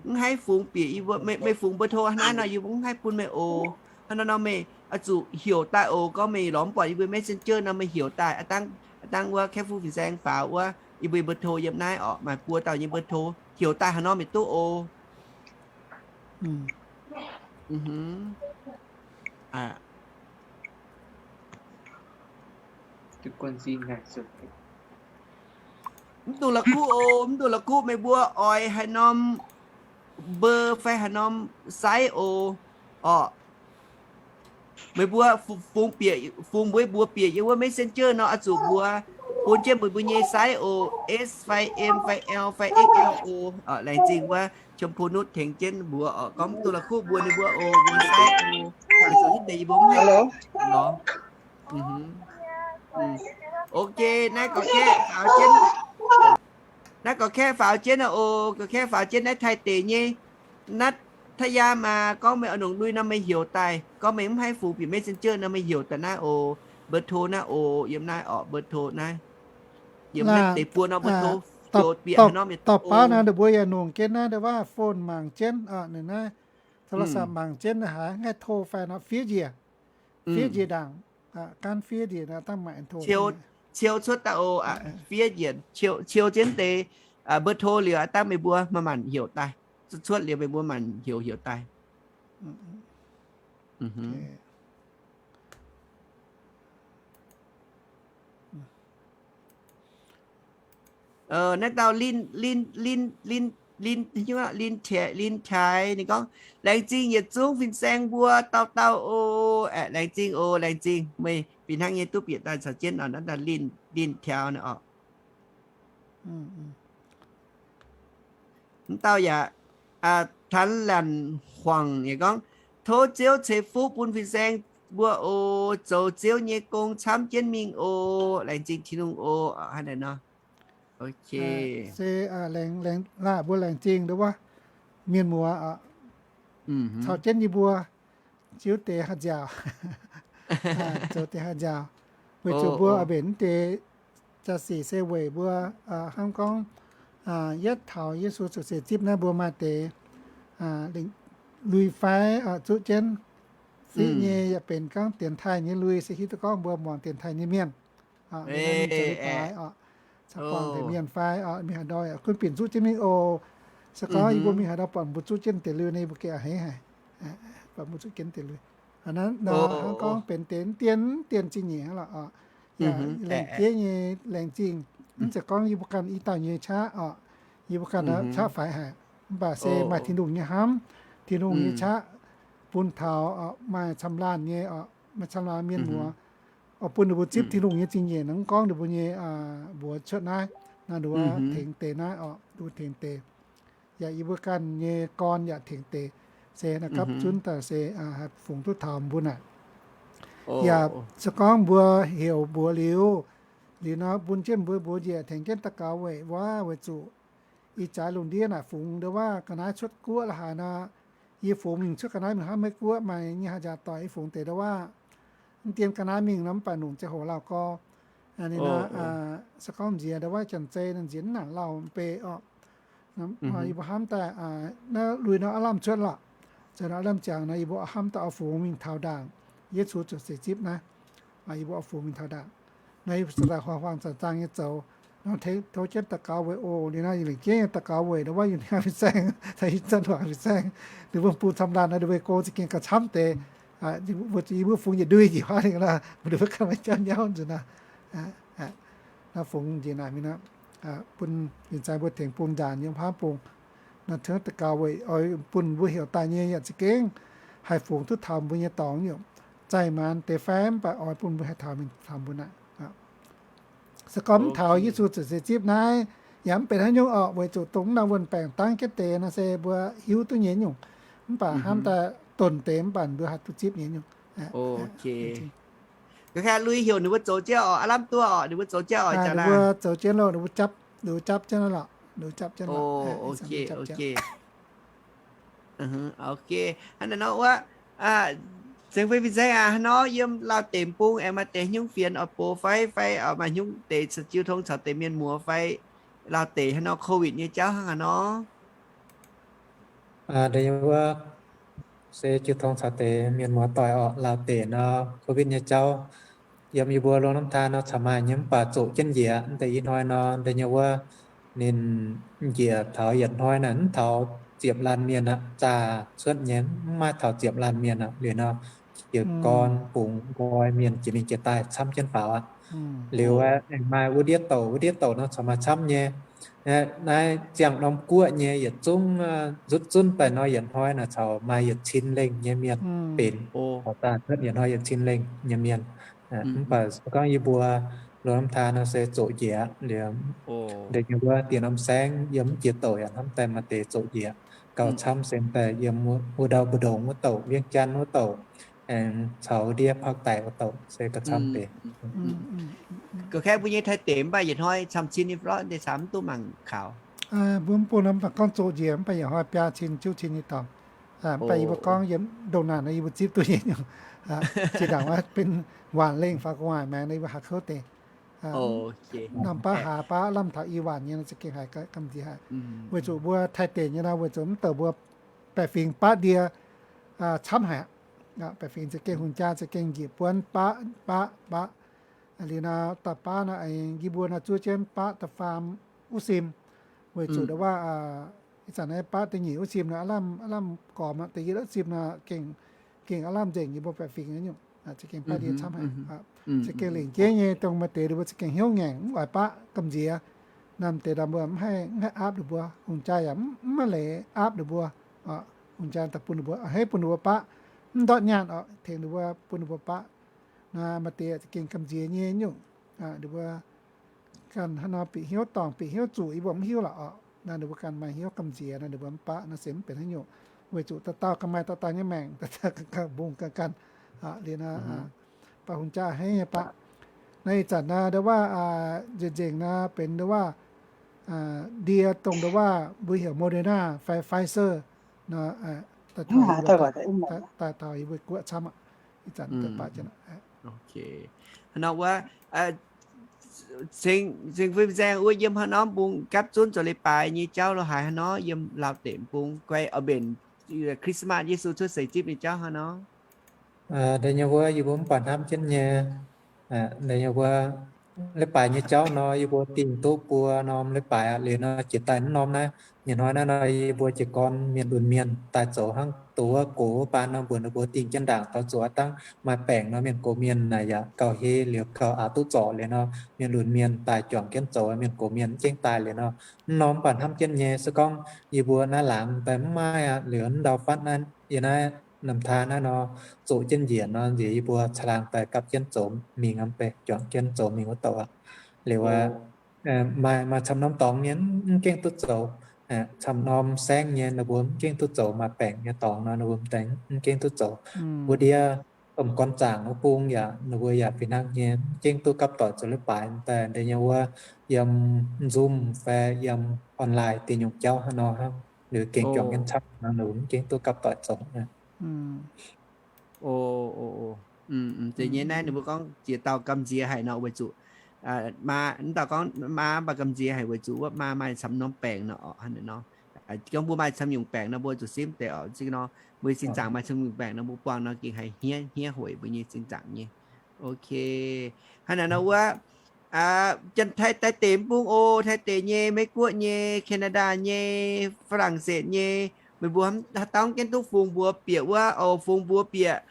mv haih fungx bieqc yie mbuo, meih, meih fungx mbuo โทร hnangv naaiv nor, yie mbuo mv haih bun meih oc. Hnangv naaiv nor meih oix zuqc heuc daaih oc. Gorngv meih lorz mv buatc yie mbuo Messenger nor meih heuc daaih. Aa, dangh wuov Kaiv-Fu Fin-Saeng faaux wuov, yie mbuo mbuo โทร yiem naaiv oc, maaih buo dauh nyei mbuo โทร, heuc daaih haaix nor meih duqv oc. Mv dungx la'kuqv oc, mv dungx la'kuqv. Meih mbuo oix haaix norm mbuo fai haaix norm saiv oc, orqc. Meih mbuo fungx bieqc, fungx mbuo, mbuo bieqc yiem wuov Messenger nor oix zuqc mbuox bun jienv meih mbuo nyei size oc, S fai M fai L fai X L oc. Laengz zingh wuov ชมพูนุช tengx jienv mbuox oc, gorngv duqv la'kuqv mbuox ninh mbuo oc, mbuo size oc, weic zuqc hitv deix yie mbuo mv haih lorz. Ok, naaiv ga'kaeqv faaux jienv, naaiv ga'kaeqv faaux jienv oc, ga'kaeqv faaux jienv naaiv Taiv deic nyei. Naaiv ถ้า yaac maaih gorngv meih oix nongc lui nor meih heuc daaih, gorngv meih mv haih fungx bieqc messenger nor meih heuc daaih naaiv oc, เบอร์โทร naaiv oc, yiem naaiv oc, เบอร์โทร naaiv, yiem naaiv deix buo norm เบอร์โทร, bieqc haaix norm, dauh baav naaiv ndongc mbuo yaac nongc jienv naaiv, ndongc waac phone mangc jienv oc, ninh naaiv โทรศัพท์ mangc jienv naaiv, haaix ngaih โทร fai nor fiev njiec, fiev njiec ndaangc, gan fiev njiec naaiv dangh maaic โทร. Ciou cuotv daaih oc, fiev njiec, ciou jienv deix เบอร์โทร liuz aqv, dangh meih mbuo manc-manc heuc daaih. Cuotv liuz meih mbuo manc heuc heuc daaih. Naaiv dauh Lin, Lin, Lin, Lin, Lin Taaix ninh gorngv, laengz zingh yietc zungv fin-saeng mbuo dauh dauh oc. Aeqv, laengz zingh oc, laengz zingh meih fih hnangv nyei duqv bieqc daaih caux jienv oc, naaiv dauh Lin, Lin Taaix naaiv oc. Mv dauh yaac, Tan Lanc Huangc yaac gorngv, tov Ziouv ceix fuqv bun fin-saeng mbuo oc, zoux Ziouv nyei gong camv jienv mingh oc. Laengz zingh Tin-Hungh oc. Hnangv naaiv nor. Se laengz, laengz, mbuo laengz zingh ndongc wuov mienh muoz caux jienv yie mbuo ziux deix haaix nziaauc, zoux deix haaix nziaauc, weic zuqc mbuo mbenc mv deix jaa-sic se weic mbuo hnangv gorngv yietv taux Yesu zuqc seix zipv naaiv mbuo maaih deix lui-fai zuqv jienv. Siqv nyei yaac benx gorngv dienx taaih nyei lui, se hiuv duqv gorngv mbuo muangx dienx taaih nyei mienh, baaix oc, caux buangh deix mienh fai mingh haaix ndau yaac gunv binc zuqv jienv mingh oc. Se gorngv yie mbuo mingh haaix ndau buatc mbuo zuqv jienv deix lui nor, yie mbuo gengh a'hneiv haic, buatc mbuo zuqv jienv deix lui. Hnangv naaiv nor hnangv gorngv benx deix dien dien zingh nyeic hnangv lorqc oc. Yaac laengz jeiv nyei laengz zingh, mv zeiz gorngv yie mbuo ganh i dauh nyei qaqv oc. Yie mbuo ganh qaqv faix haic, mv baac se maaih Tin-Hungh nyei hnamv, Tin-Hungh nyei qaqv bun taux maaih camv laanh nyei oc, maaih camv laanh mienh muoz oc, bun ninh mbuo zipv Tin-Hungh nyei zingh nyeic nor, mv gorngv ninh mbuo nyei mbuox cuotv naaiv, naaiv nduov tengx deix naaiv oc, nduov tengx deix. Yaac yie mbuo ganh nyei gorn yaac tengx deix, se naaiv gapv zunv daaih se haih fungx duqv taux mbuo naaic. Yaac se gorngv mbuo heuc mbuox liuz, liuz nor bun jienv mbuo mbuox njiec tengx jienv daux gaux weic wuov, weic zuqc ih jaax lungh ndiev naaic fungx ndongc wuov ga'naaiv cuotv guoqv la'haaix nor, yie fungx mingh cuotv ga'naaiv mingh hnamv Meiv Guoqv maaih nyei haaix nziaauc doic, yie fungx deix ndongc wuov, mv dien ga'naaiv mingh nor mv baac nungc ziangh hoc lauh gorx. Ninh nor se gorngv nziex ndongc wuov janx-zei nor nziex mv nangc lauh mv bei oc. Yie mbuo hnamv daaih naaiv lui nor aav lamh cuotv lorqc. Zoux nor aav lamh ziangx nor yie mbuo hnamv daaih oix fungx mingh taux ndaangc Yesu zuqc seix zipv naaiv. Yie mbuo oix fungx mingh taux ndaangc. Nor yie mbuo zaangc huaang-huaang zaangc zaang nyei zoux. Nor tov jienv daux gaux weic oc. Liuz nor yie lengc jeiv nyei daux gaux weic ndongc wuov Iu-Mienh fin-saeng, caux Iu-Mienh fin-saeng, ninh mbuo bungx camv laanh nor, ninh mbuo go za'gengh gauh camv deix. Mbuo yie mbuo fungx yietc ndui njiec huaav nor, mbuo ninh mbuo ganh maiv jauv nyauv nzunc nor. Nor fungx njiec naaic mingh nor, bun ninh zaix mbuo tengx bung nzaanc yiem hnamv bung. Nor tov daux gaux weic oix bun mbuo heuc daaih nyei yaac za'gengh haih fungx duqv taux mbuo nyei dorngx nyungc. Zaih maanz deix fai mv baac oix bun mbuo haih taux mingh taux mbuo naaic. Se gorngv mv taux Yesu zuqc seix zipv naaiv, yaac mv benx haaix nyungc orqc, weic zuqc dongh naaiv wuonh baengc dangv jienv deix nor se mbuo hiuv duqv nyei nyungc. Mv baac hnamv daaih donc deix mv baac mbuo haih duqv zipv nyei nyungc. Ga'naaiv lui heuc ninh mbuo zoux jienv oc, aav lamh duqv oc, ninh mbuo zoux jienv oc, ninh mbuo zoux jienv loh, ninh mbuo japv, ninh mbuo japv jienv lorqc, ninh mbuo japv jienv lorqc. Ok. Hnangv naaiv nor wuov, Zengx Fei fin-saeng aac, hnangv nor yiem Laauh deic bung aengx maaih deix nyungc fienx oix box fai, fai maaih nyungc deix jiu tong caux deix mienh muoz fai Laauh deic hnangv nor COVID nyei jauv hnangv haaix nor? Da'nyeic wuov se jiu tong caux deix mienh muoz doic orqc, Laauh deic nor COVID nyei jauv yiem yie mbuo Lungh Namv Taan nor corc maaih nyei mv baac zoqc jienv njiec. Mv deix ih hnoi nor da'nyeic wuov ninh njiec taux yietc hnoi naaic mv taux ziepc laanh mienh aqv, zaah cuotv nyei mv maaih taux ziepc laanh mienh aqv. Liuz nor jiez gorn bungx nqoi mienh jiex mingh jiex daaih camv jienv faaux aqv. Liuz aengx maaih wuov ndiev douc, wuov ndiev douc nor corc maaih camv nyei. Naaiv ziangh norm guoqv nyei yietc zungv nzutv zunv daaih nor yietc hnoi naaic corc maaih yietc cin lengh nyei mienh benx, corc zaah cuotv yietc hnoi yietc cin lengh nyei mienh. Mv baac gorngv yie mbuo Lorqc, hnamv taux nor se zoqc njiec liuz, ndeic nyei wuov diex norm saengv yiem mv jiex douc yaac hnamv daaih maaih deix zoqc njiec. Gauh camv se daaih yiem wuov ndau mbu'ndongx wuov douc, Vientiane wuov douc, aengx caux ndiev Pakv Daic wuov douc se gauh camv deix. Ga'kaeqv mbuo nyei Taiv deic mv baac yietc hnoi camv-cin nyei lorqc, deix camv mv duqv mangc kaux. Mbuo mv bung nor mv baac gorngv zoqc njiec mv baac yietc hnoi biaa cin, juqv cin nyei dorngx. Mv baac yie mbuo gorngv yiem ndongc naanc nor yie mbuo zipv duqv nyei nyungc. Zinh ndaangc wuov benx waanc lengh faaux gu'nguaaic maengx nor yie mbuo haiz kouv deix. Norm baav hlaax baav lamh taux i waanc nyei nor za'gengh haiz gamh nziex haic. Weic zuqc mbuo Taiv deic nyei nor weic zuqc mv douc mbuo baeqc fingx baqv ndie camv haic. Baeqc fingx za'gengh hungh jaa za'gengh njiec buonv baqv baqv baqv. Liuz nor da'baav nor aengx yie mbuo nor zuov jienv baqv da'faam wuov sim. Weic zuqc ndongc wuov, ih zanc naaiv baqv da'nyeic wuov sim nor aav lamh, aav lamh gormx aqv. Da'yietv wuov sim nor gengh, gengh aav lamh nzengc yie mbuo baeqc fingx nyungc. Za'gengh baqv ndie camv haic. Za'gengh lengc jeiv nyei dongh maaih deix ninh mbuo za'gengh hnyouv ngaengc mv oix baqv gamh nziex. Naaiv deix ndau mbuo mv haih, mv haih aapv ninh mbuo, hungh jaa yaac mv, mv maaih leiz aapv ninh mbuo. Hungh jaa daaih bun ninh mbuo, a'hneiv bun ninh mbuo baqv, mv ndortv nyaanh oc, tengx ninh mbuo bun ninh mbuo baqv. Naaiv maaih deix za'gengh gamh nziex nyei nyungc. Ninh mbuo ganh haaix nor bieqc hnyouv dorngc, bieqc hnyouv zuqc yie mbuo mv hiuv lorqc oc. Naaiv ninh mbuo ganh maaih hnyouv gamh nziex nor ninh mbuo mv baqv nor se mv benx haaix nyungc. Weic zuqc dauh dauh ganh maaih dauh dauh nyei maengc, dauh dauh ganh ganh mbungh ganh ganh. Liuz nor, baac hungh jaa a'hneiv nyei baqv. Naaiv ih zanc naaiv ndongc wuov, nzengc nzengc naaiv benx ndongc wuov, ndie dongh ndongc wuov mbuo heuc Moderna fai Pfizer nor, daaih taux, daaih taux yie mbuo guoqv camv aqv. Ih zanc daaih baac jienv aqv. Hnangv nor wuov, ceng, ceng fim saeng wuov yiem haaix norm bung gapv zunv zoux leiz-baaix nyei jauv lo haaix hnangv nor, yiem Laauv deic bung guai oix mbenc Christmas Yesu cuotv seix zipv nyei jauv hnangv nor. Da'nyeic wuov yie mbuo mv baac hnamv jienv nyei, da'nyeic wuov leiz-baaix nyei jauv nor yie mbuo dingh duqv buo norm leiz-baaix aqv. Liuz nor jiex daaih mv norm naaiv, nyei hnoi naaiv nor yie mbuo jiez gorn mienh lunx mienh daaih zoux hnangv dongh wuov gox wuov baan nor mbuox ninh mbuo dingh jienv ndaangc taux zoux aqv. Dangh maaih baengc nor mienh gox mienh naaic yaac gauh hei liuz gauh aqc duqv zorc liuz nor, mienh lunx mienh daaih juangc jienv zoux, mienh gox mienh mv gengh daaih liuz nor, mv norm mv baac hnamv jienv nyei. Se gorngv yie mbuo naaiv laangz daaih mv maaih aqv, liuz ndau fatv naaiv yie naaiv norm taa naaiv nor, zoqc jienv njiec nor nziex yie mbuo caangh laangh daaih gapv jienv zoux mingh aqv, juangc jienv zoux mingh wuov douc aqv. Liuz maaih, maaih camv norm dorngx nyei mv gengh duqv zoux, camv norm saengv nyei ninh mbuo mv gengh duqv zoux, maaih baengc nyei dorngx nor ninh mbuo m'daaih mv gengh duqv zoux. Wuov ndiev domh gorn zaangc wuov bung yaac ninh mbuo yaac fih hnangv nyei mv gengh duqv gapv doic zoux leiz-baaix daaih. Da'nyeic wuov yiem Zoom fai yiem online deix nyungc jauv hnangv nor hnangv, liuz gengh juangc jienv camv nor ninh mbuo mv gengh duqv gapv doic zoux. Deix nyei naaiv ninh mbuo gorngv jiex dauh gamh nziex haic nor weic zuqc maa, mv dauh gorngv maa mv baac gamh nziex haic weic zuqc wuov maa maaih camv norm baengc nor oc. Hnangv naaiv nor, gorngv mbuo maaih camv nyungc baengc nor mbuo zuqc simv deix oc. Zinh nor mbuo sin zaangc maaih camv nyungc baengc nor mbuo buangh nor gengh haih hniev, hniev hoic mbuo nyei sin zaangc nyei. Ok. Hnangv naaiv nor wuov, Janx-Taiv daaih deix mv bung oc, Taiv deic nyei, Meiv Guoqv nyei, Canada nyei, Faa^lang^setv nyei, meih mbuo haaix dauh mv gengh duqv fungx mbuox bieqc wuov oc, fungx mbuox bieqc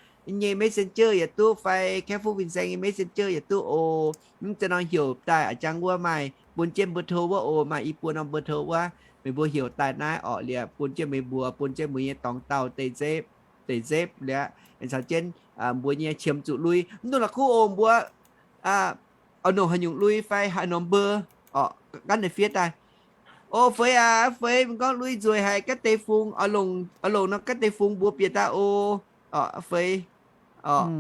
nyei messenger yietc duqv fai Kaiv Fu Fin Saeng nyei messenger yietc duqv oc. Mv zeiz nor heuc daaih a'jang wuov maaih bun jienv mbuo tov wuov oc, maaih i buo norm mbuo tov wuov, meih mbuo heuc daaih naaiv orqc liuz bun jienv meih mbuo, bun jienv mbuo nyei dorngx dauh deix nzepv, deix nzepv liuz aengx caux jienv mbuo nyei qiemx zuqc lui. Mv duqv la'kuqv oc mbuo oix nongc haaix nyungc lui fai haaix norm mbuo orqc, nqanv naaiv fiev daaih. O feix aac, feix mingh gorngv lui nzueic haic, gaav deix fungx oix longc, oix longc nor gaav deix fungx mbuox bieqc daaih oc. Orqc feix orqc.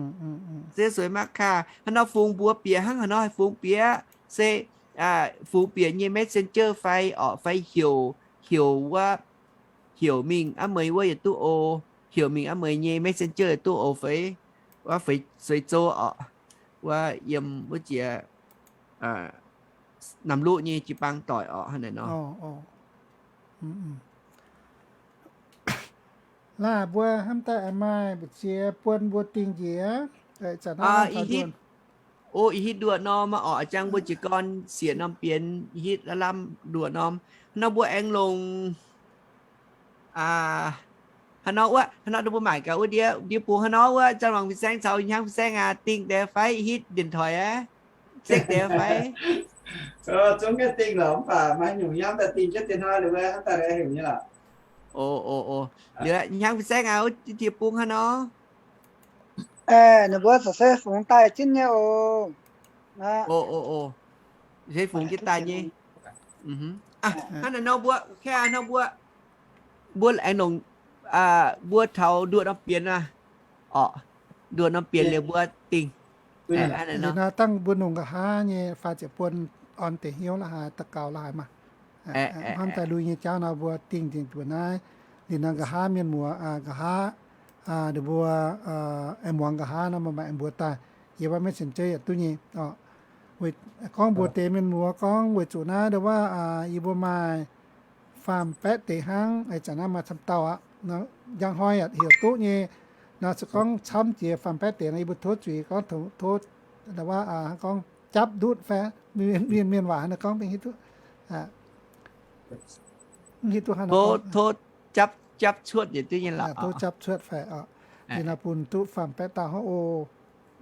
Se sueix maqv kaah. Haaix nor fungx mbuox bieqc hnangv, haaix nor haih fungx bieqc se fungx bieqc nyei messenger fai orqc fai heuc, heuc wuov, heuc mingh aav mueiz wuov yietc duqv oc. Heuc mingh aav mueiz nyei messenger yietc duqv oc feix. Wuov feix sueix zou orqc. Wuov yiem wuov jiex Namluqv nyei jiu-baang doic orqc hnangv naaiv nor. Laaih mbuo hnamv daaih maaih mbu'ziex buon mbuo dingh njiec. I hitv, o i hitv nduoqc norm orqc, a'jang mbuo jiez gorn siec norm bienx i hitv lamh lamh nduoqc norm. Hnangv nor mbuo aengx longc Aa, haaix nor wuov, haaix nor mbuo maaic gaax wuov ndiev, ndiev bung haaix nor wuov, Janx-Wangc Fin-Saeng caux Hnyangx Fin-Saeng aac, dingh deix fai hitv ndienc toic aqv? Sekv deix fai? Zungv dingh lorqc, mv baac maaih nyungc hnyangx daaih dingh jienv dien hnoi liuz, hnangv daaih heuc nyei lorqc. O, o, o. Liuz Hnyangx Fin-Saeng aac, wuov ndiev bung haaix nor? Ninh mbuo se fungx daaih jienv nyei oc. O, o, o. Se fungx jienv daaih nyei. Hnangv naaiv nor mbuo, kaeqv nor mbuo, mbuo aengx longc, mbuo taux nduoh norm bienx aqv. Orqc, nduoh norm bienx liuz mbuo dingh. Liuz naaiv dangh mbuo longc nqa'haav nyei fai ziepc buonc orn deix hnyouv la'haaix, daux gaux la'haaix maah. Hnamv daaih lui nyei jauv nor mbuo dingh dingh mbuo naaiv. Liuz naaiv nqa'haav mienh muoz, nqa'haav, ninh mbuo aengx muangx nqa'haav nor maaih maaih aengx mbuox daaih. Yie mbuo messenger yaac duqv nyei. Weic gorngv mbuox deix mienh muoz gorngv weic zuqc naaiv ndau wuov yie mbuo maaih faam-baeqv deix hnangv, ih zanc naaiv maaih camv dauh aqv. Njang hnoi yaac heuc duqv nyei. Nor se gorngv camv jiex faam-baeqv deix nor yie mbuo tov zuiz gorngv tov, ndau wuov gorngv japv ndutv fai, mienh, mienh waac hnangv naaiv gorngv mv hiuv duqv. Mv hiuv duqv hnangv naaiv gorngv. Tov japv, japv cuotv yietc diuv nyei lorqc. Tov japv cuotv fai oc. Ninh naaiv bun duqv faam-baeqv dauh hnangv oc.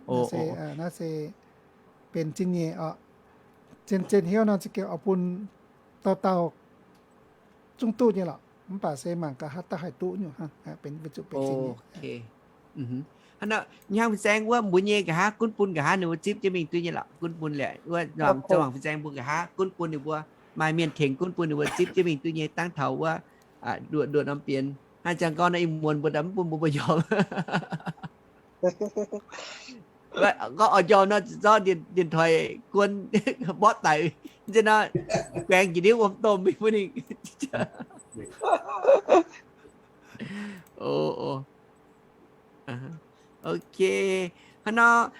Naaiv se, naaiv se benx zingh nyeic oc. Zien zien hnyouv nor za'gengh oix bun dauh dauh zungv duqv nyei lorqc. Mv baac se mangc gaax haaix dauh haih duqv nyungc hnangv, benx weic zuqc benx zingh nyeic. Hnangv nor, hnangv fin-saeng wuov mbuo nyei nqa'haav gunv bun nqa'haav ninh mbuo zipv jienv mingh duqv nyei lorqc. Gunv bun liuz wuov, Zong Wangc fin-saeng mbuo nqa'haav gunv bun ninh mbuo, maaih mienh tengx gunv bun ninh mbuo zipv jienv mingh duqv nyei dangv taux wuov nduoh, nduoh norm bienx. Hnangv jangx gorngv nor ih muonz mbuo daaih mv bun mbuo mbuo njormh. Gorngv oix njormh nor, zorqv điện thoại guon mborqv daic, nziex nor, guaengx njiec ndiev wuom domh mingh bun ninh. Ok. Hnangv nor,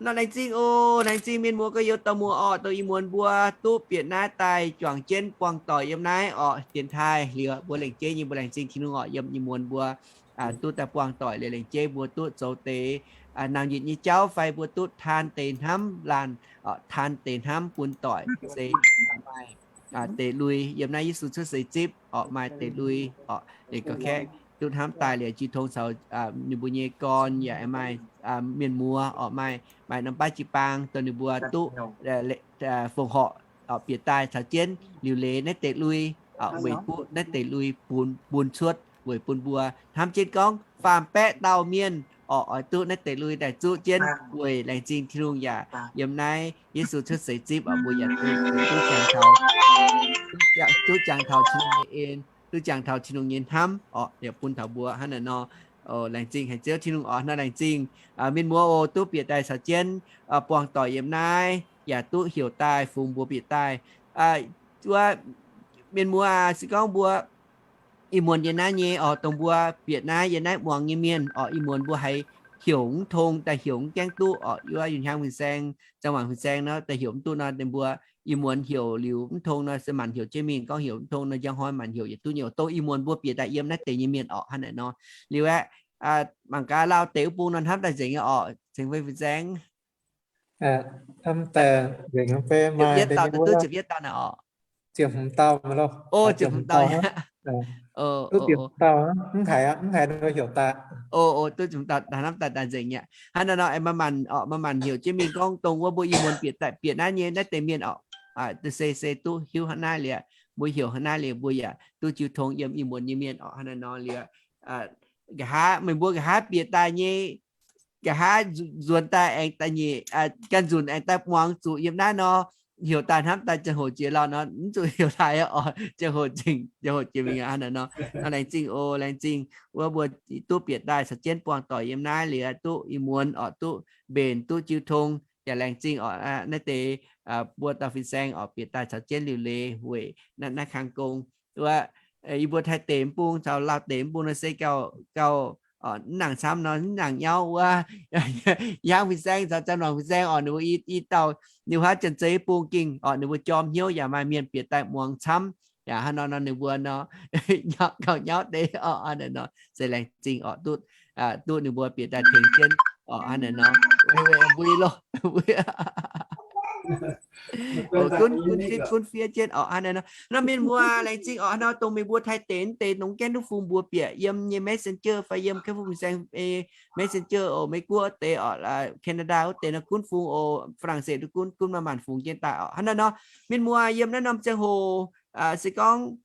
nor laengz zingh oc, laengz zingh mienh muoz gorx-youz dorh muoz orqc, dongh ih muonz mbuo duqv bieqc naaiv daaih juangc jienv buangh doic yiem naaiv orqc, dienx taaih liuz mbuo lengc jeiv nyei mbuo laengz zingh Tin-Hungh orqc, yiem ih muonz mbuo duqv daaih buangh doic liuz lengc jeiv mbuo duqv zoux deix nangc nyitc nyei jauv fai mbuo duqv taan deix hnamv laanh, taan deix hnamv bun doic se maaih deix lui yiem naaiv Yesu cuotv seix zipv orqc, maaih deix lui orqc, ninh gorngv kaeqv duqv hnamv daaih liuz jiu tong caux ninh mbuo nyei gorn yaac maaih mienh muoz orqc, maaih, maaih norm baav jiu-baang dongh ninh mbuo duqv fongc horc bieqc daaih caux jienv liuc leiz naaiv deix lui weic butv naaiv deix lui bun, bun cuotv weic bun mbuo hnamv jienv gorngv faam-baeqv dauh mienh orqc oix duqv naaiv deix lui daaih zuqv jienv weic laengz zingh Tin-Hungh yaac yiem naaiv Yesu cuotv seix zipv orqc, mbuo yaac duqv, duqv jangx taux, duqv jangx taux Tin-Hungh nyei en, duqv jangx taux Tin-Hungh nyei hnamv orqc, yaac bun taux mbuo hnangv naaiv nor. Laengz zingh haic Ziouv Tin-Hungh orqc, nor laengz zingh mienh muoz oc, duqv bieqc daaih caux jienv buangh doic yiem naaiv, yaac duqv heuc daaih fungx mbuo bieqc daaih. Wuov mienh muoz aac, se gorngv mbuo ih muonz yiem naaiv nyei orqc, dongh mbuo bieqc naaiv yiem naaiv muangx nyei mienh orqc, ih muonz mbuo haiz heuc mv tong daaih heuc mv gaengh duqv orqc, wuov Yunh Hiaang Fin-Saeng, Zong Wangc Fin-Saeng nor daaih heuc mv duqv nor, mbuo ih muonz heuc liuz mv tong nor se maanc heuc jienv mingh, gorngv heuc mv tong nor njang hnoi maanc heuc yietc duqv nyei oc. Dongh ih muonz mbuo bieqc daaih yiem naaiv deix nyei mienh orqc, hnangv naaic nor. Liuz aeqv, mangc gaax lauh deix wuov bung nor hnamv daaih nzengc nyei orqc, Ceng Fei Fin-Saeng. Hnamv daaih nzengc, hnamv fei maaih deix nyei wuov. Ziepc yietv dauh naaic orqc. Ziepc hmz dauh mv lo. O, ziepc hmz dauh. Duqv ziepc hmz dauh, mv haiz, mv haiz nor heuc daaih. O, duqv ziepc hmz dauh hnamv daaih daaih nzengc nyei. Hnangv naaiv nor, maaih maanc orqc, maaih maanc heuc jienv mingh gorngv dongh wuov mbuo ih muonz bieqc daaih, bieqc naaiv nyei naaiv deix mienh orqc, se, se duqv hiuv hnangv naaiv liuz, mbuo heuc hnangv naaiv liuz, mbuo yaac duqv jiu tong yiem ih muonz nyei mienh orqc, hnangv naaiv nor liuz. Nqa'haav meih mbuo nqa'haav bieqc daaih nyei, nqa'haav nzuonx daaih aengx da'nyeic, ganh nzunc aengx daaih muangx zuqc yiem naaiv nor, heuc daaih hnamv daaih ziangh hoc jiex lauh nor, mv zuqc heuc daaih orqc, ziangh hoc zingh, ziangh hoc jiex mingh aqv. Hnangv naaiv nor, nor laengz zingh oc, laengz zingh wuov mbuo duqv bieqc daaih caux jienv buangh doic yiem naaiv liuz duqv ih muonz orqc, duqv mbenc duqv jiu tong, yaac laengz zingh orqc, naaiv deix mbuo dauh fin-saeng orqc bieqc daaih caux jienv liuc leiz weic naaiv, naaiv kang gong. Wuov, yie mbuo Taiv deic mv bung caux Lauh deic mv bung nor se gauh, gauh mv nangc camv nor, mv nangc nyauv wuov. Yangh fin-saeng caux Zan Wangc fin-saeng orqc, ninh mbuo i, i dauh, ninh mbuo haav Janx-Zei bung gengh orqc, ninh mbuo jorm hnyouv yaac maaih mienh bieqc daaih muangx camv. Yaac hnangv nor nor ninh mbuo nor, gauh nyauv deix orqc, hnangv naaic nor se laengz zingh orqc, duqv, duqv ninh mbuo bieqc daaih tengx jienv orqc, hnangv naaic nor. Mbui loh, mbui. Gunv, gunv fiev, gunv fiev jienv orqc, hnangv naaic nor. Nor mienh muoz laengz zingh orqc, hnangv nor dongh meih mbuo Taiv deic, deix nongx gaengh duqv fungx mbuox bieqc yiem nyei Messenger fai yiem Kaiv Fu Fin-Saeng, Messenger oc, Meiv Guoqv wuov deix orqc, Canada wuov deix nor gunv fungx oc, Faa^lang^setv duqv gunv, gunv maanc maanc fungx jienv daaih orqc, hnangv naaic nor. Mienh muoz yiem naaiv norm ziangh hoc, se gorngv,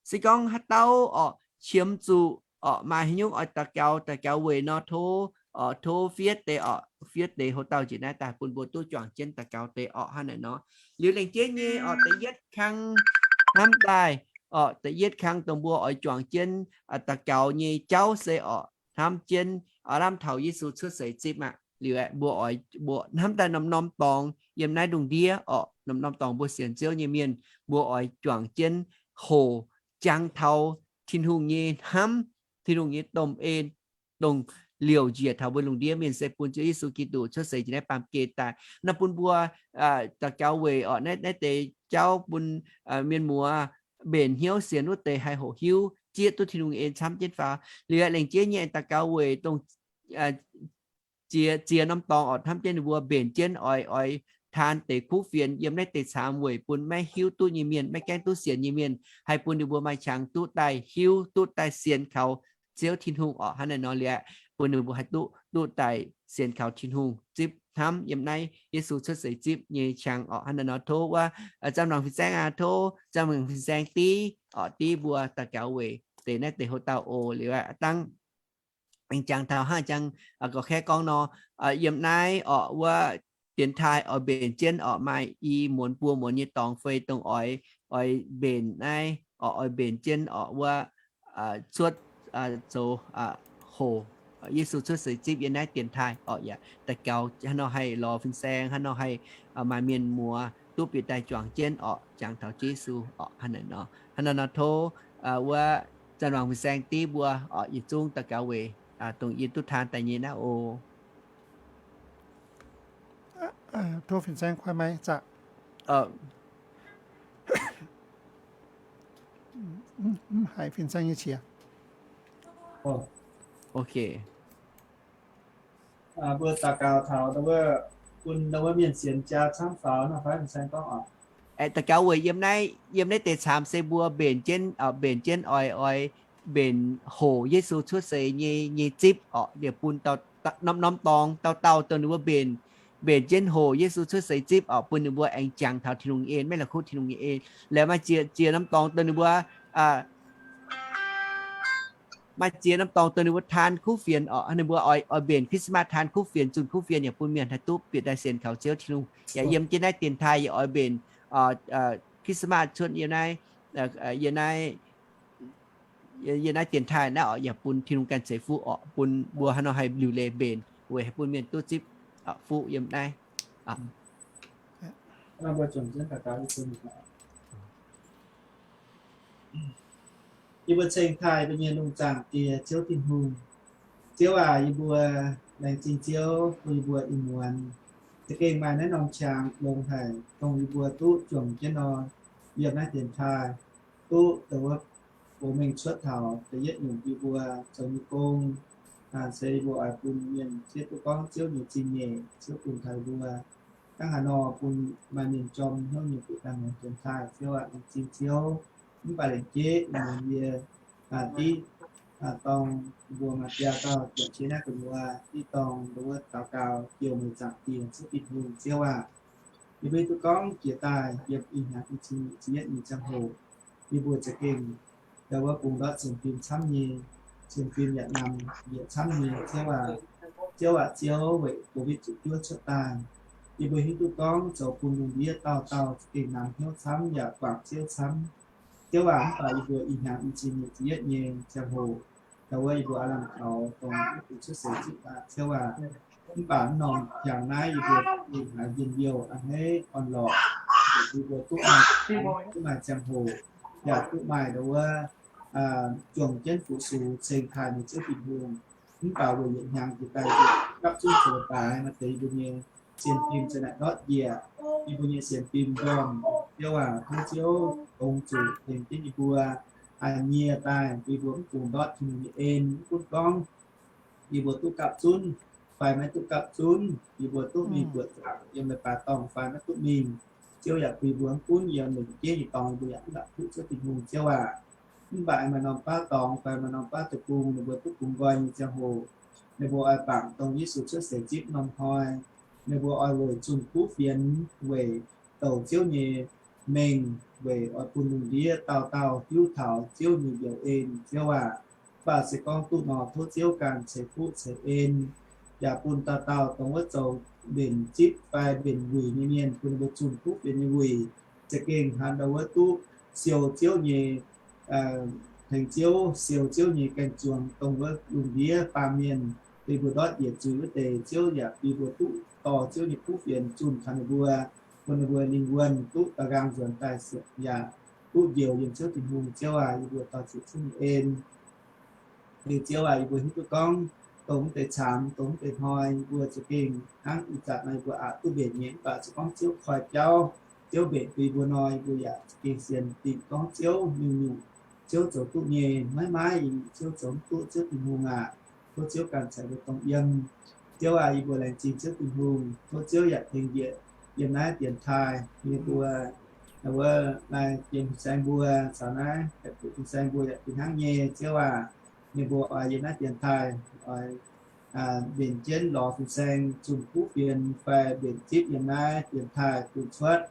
se gorngv haaix dauh orqc qiemx zuqc orqc, maaih haaix nyungc oix daux gaux, daux gaux weic nor tov oc, tov fiev deix oc, fiev deix houc dauh njiec naaiv daaih bun mbuo duqv juangc jienv daux gaux deix oc. Hnangv naaic nor, liuz lengc jeiv nyei oc, da'yietv kang hnamv daaih oc, da'yietv kang dongh mbuo oix juangc jienv daux gaux nyei jauv se oc, hnamv jienv lamh taux Yesu cuotv seix zipv aqv. Liuz aeqv, mbuo oix, mbuo hnamv daaih norm-norm dorngx yiem naaiv lungh ndiev oc, norm-norm dorngx mbuo sienx Ziouv nyei mienh, mbuo oix juangc jienv hoc jangx taux Tin-Hungh nyei hnamv, Tin-Hungh nyei domh en, dongh liouc njiec taux mbuo lungh ndiev mingh se bun Ziouv Yesu Giduc cuotv seix njiec naaiv baamh gen daaih. Naaiv bun mbuo daux gaux weic oc, naaiv, naaiv deix jauv bun mienh muoz mbenc hnyouv sienx wuov deix haih hoqc hiuv zieqv duqv Tin-Hungh en camv jienv faaux. Liuz aeqv, lengc jeiv nyei daux gaux weic dongh ziex, ziex norm dorngx oc, hnamv jienv ninh mbuo mbenc jienv oix, oix taan deix kuv fienx yiem naaiv deix caamx weic bun maiv hiuv duqv nyei mienh, maiv gaengh duqv sienx nyei mienh, haih bun ninh mbuo maaih qangx duqv daaih hiuv, duqv daaih sienx kaux Ziouv Tin-Hungh oc. Hnangv naaic nor liuz, bun ninh mbuo haih duqv, duqv daaih sienx kaux Tin-Hungh, zipv hnamv yiem naaiv Yesu cuotv seix zipv nyei qangx oc. Hnangv naaic nor tov wuov Zanc Wangc Fin-Saeng aqv, tov Zanc Wangc Fin-Saeng div oc, div mbuo daux gaux weic deix naaiv deix houc dauh oc. Liuz aqv, dangh aengx jangx taux hnangv jangx gorqv-kaeqv gorngv nor, yiem naaiv oc wuov dienx taaih oix mbenc jienv oc, maaih i muonz buo muonz nyei dorngx fei dongh oix, oix mbenc naaiv oc, oix mbenc jienv oc wuov cuotv, zoux, hoc Yesu cuotv seix zipv yiem naaiv dienx taaih oc. Yaac daux gaux hnangv nor haih lorz fin-saeng, hnangv nor haih maaih mienh muoz duqv bieqc daaih juangc jienv oc, jangx taux Yesu oc. Hnangv naaic nor, hnangv naaic nor tov wuov Zanc Wangc Fin-Saeng div mbuo oc, yietc zungv daux gaux weic dongh yie duqv taan daaih nyei naaiv oc. Tov fin-saeng kuaaiv maiv zaqc. Mv haiz fin-saeng nyei qiex. Ok. Mbuo daux gaux taux wuov, bun wuov mienh sienx jaa camv faaux nor fai fin-saeng gorngv oc. Daux gaux weic yiem naaiv, yiem naaiv deix caamx se mbuo mbenc jienv, mbenc jienv oix, oix mbenc hoc Yesu cuotv seix nyei, nyei zipv oc, liuz bun norm-norm dorngx dauh dauh dongh ninh mbuo mbenc, mbenc jienv hoc Yesu cuotv seix zipv oc, bun ninh mbuo aengx jangx taux Tin-Hungh nyei en, maiv la'kuqv Tin-Hungh nyei en. Liuz maaih ziex, ziex norm dorngx dongh ninh mbuo maaih ziex norm dorngx dongh ninh mbuo taan kuv fienx oc, ninh mbuo oix, oix mbenc Christmas taan kuv fienx, zunh kuv fienx yaac bun mienh haih duqv bieqc daaih sienx kaux Ziouv Tin-Hungh. Yaac yiem jienv naaiv dienx taaih yaac oix mbenc Christmas cuotv yiem naaiv, yiem naaiv, yiem naaiv dienx taaih naaiv oc, yaac bun Tin-Hungh ganh ceix fuqv oc, bun mbuo hnangv nor haih liuc leiz mbenc weic haih bun mienh duqv zipv fuqv yiem naaiv. Yie mbuo ceng taaih mbuo nyei lungh zaangc Diex Ziouv Tin-Hungh. Ziouv aac, yie mbuo laengz zingh Ziouv bun yie mbuo ih muonz za'gengh maaih naaiv norm qangx longx haic, dongh yie mbuo duqv juangc jienv nor, yiem naaiv dienx taaih duqv dongh wuov gox mengh cuotv taux da'yietv nyungc yie mbuo zoux nyei gong, se yie mbuo oix bun mienh zieqv duqv gorngv Ziouv nyei zingh nyeic, Ziouv bun taux yie mbuo. Hnangv haaix nor bun maaih mienh jorm hnyouv nyei bieqc daaih muangx dienx taaih, Ziouv aac, laengz zingh Ziouv. Mv baac lengc jeiv ih muonz yie diqv dorng mbuo maaih biaa dauh juangc jienv naaiv gu'nyuoz, diqv dorng dongh wuov daux gaux jouh meih Zaangc Diex Ziouv Tin-Hungh, Ziouv aac. Yie mbuo hiuv duqv gorngv jiex daaih yiem ih hnyangx i cin ziepc yietv nyei ziangh hoc, yie mbuo za'gengh dongh wuov bungx ndortv sienx fim camv nyei, sienx fim yaac namx yietc camv nyei, Ziouv aac. Ziouv aac, Ziouv, weic Covid ziepc juov cuotv daaih, yie mbuo hiuv duqv gorngv zoux bun lungh ndiev dauh dauh za'gengh namx hnyouv camv yaac guangc Ziouv camv. Ziouv aac, mv baac yie mbuo ih hnyangx i cin nyic ziepc yietv nyei ziangh hoc, dongh wuov yie mbuo aav lamh kaux dongh wuov bungx cuotv seix zipv aqv, Ziouv aac. Mv baac mv norm hnyangx naaiv yie mbuo za'gengh haiz njien-youh a'hneiv orn-lorqc, yie mbuo duqv maaih, duqv maaih ziangh hoc, yaac duqv maaih dongh wuov juangc jienv fu-sux ceng taaih meih Ziouv Tin-Hungh. Mv baac weic yietc hnyangx jiex daaih yie mbuo gapv zunv zoux daaih maaih deix yie mbuo nyei sienx fim za'naaic ndortv njiec, yie mbuo nyei sienx fim ndorm, Ziouv aac, tov Ziouv dongz zuqc tengx jienv yie mbuo, aa, nyie daaih bun yie mbuo mv bungx ndortv Tin-Hungh nyei en, mv gunv gorngv yie mbuo duqv gapv zunv fai maiv duqv gapv zunv, yie mbuo duqv mingh buoqc zaangc yiem leiz-baaix dorngh fai maiv duqv mingh, Ziouv yaac bun yie mbuo mv gunv yiem lengc jeiv nyei dorngx yie mbuo yaac mv la'kuqv Ziouv Tin-Hungh, Ziouv aac. Mv baac maaih norm baav dorngx fai maaih norm baav deic-bung ninh mbuo duqv bungx nqoi nyei ziangh hoc, ninh mbuo oix bangc dongh Yesu cuotv seix zipv norm hnoi, ninh mbuo oix weic zunh kuv fienx, weic douc Ziouv nyei mengh, weic oix bun lungh ndiev dauh dauh hiuv taux Ziouv nyei njoux en, Ziouv aac. Mv baac se gorngv duqv nor, tov Ziouv ganh ceix fuqv ceix en, yaac bun dauh dauh dongh wuov zoux mbenc zipv fai mbenc wuic nyei mienh, bun ninh mbuo zunh kuv fienx nyei wuic, za'gengh hnangv ndau wuov duqv siou Ziouv nyei, tengx Ziouv, siou Ziouv nyei ganh zuangx dongh wuov lungh ndiev baamh mienh, bun mbuo ndortv njiec zuiz wuov deix. Ziouv yaac bun mbuo duqv dorh Ziouv nyei kuv fienx zunh taux ninh mbuo, bun ninh mbuo lingh wuonh duqv daux nqaang nzuonx daaih yaac duqv njoux yiem Ziouv Tin-Hungh. Ziouv aac, yie mbuo dorh ziqc Ziouv nyei en. Liuz Ziouv aac, yie mbuo hiuv duqv gorngv dongh mv deix caamx, dongh mv deix hnoi, yie mbuo za'gengh hnangv ih zanc nor yie mbuo aqc duqv mbenc nyei, mv baac se gorngv Ziouv koi biauv, Ziouv mbenc bun yie mbuo nor, yie mbuo yaac za'gengh sienx dingc gorngv Ziouv nyungc-nyungc Ziouv zoux duqv nyei, maiv maaih Ziouv zoux mv duqv. Ziouv Tin-Hungh aac, tov Ziouv ganh ceix mbuo dongh yiem. Ziouv aac, yie mbuo laengz zingh Ziouv Tin-Hungh. Tov Ziouv yaac tengx njiec yiem naaiv dienx taaih yie mbuo, wuov, maaih jiem fin-saeng mbuo caux naaiv deic-bung fin-saeng mbuo yaac fih hnangv nyei. Ziouv aac, ninh mbuo oix yiem naaiv dienx taaih oix mbenc jienv lorz fin-saeng zunh kuv fienx fai mbenc zipv yiem naaiv dienx taaih bun cuotv,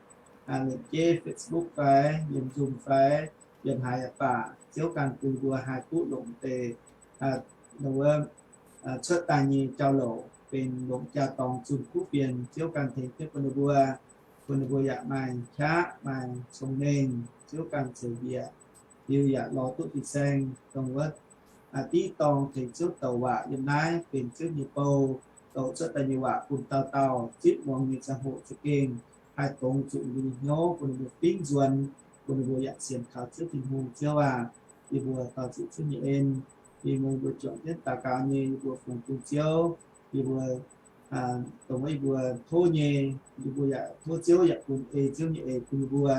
lengc jeiv Facebook fai yiem Zoom fai yiem haaix yaac baac, Ziouv ganh bun mbuo haih duqv longc deix, wuov, cuotv daaih nyei jauv-louc benx longc jaa-dorngx zunh kuv fienx. Ziouv ganh tengx jienv bun ninh mbuo, bun ninh mbuo yaac maaih qaqv maaih cong-mengh. Ziouv ganh ceix njiec, liuz yaac lorz duqv fin-saeng dongh wuov div dorng tengx Ziouv douc waac yiem naaiv benx Ziouv nyei bou, douc cuotv daaih nyei waac bun dauh dauh zipv muangx nyei ziangh hoc za'gengh haih dongz zuqc ninh mbuo nyei hnyouv, bun ninh mbuo fingx nzuonx, bun ninh mbuo yaac sienx kaux Ziouv Tin-Hungh. Ziouv aac, yie mbuo dorh ziqc Ziouv nyei en, yie mbuo, mbuo juangc jienv daux gaux nyei, yie mbuo fungx bun Ziouv, yie mbuo dongh wuov yie mbuo tov nyei, yie mbuo yaac tov Ziouv yaac bun ei Ziouv nyei eix bun yie mbuo,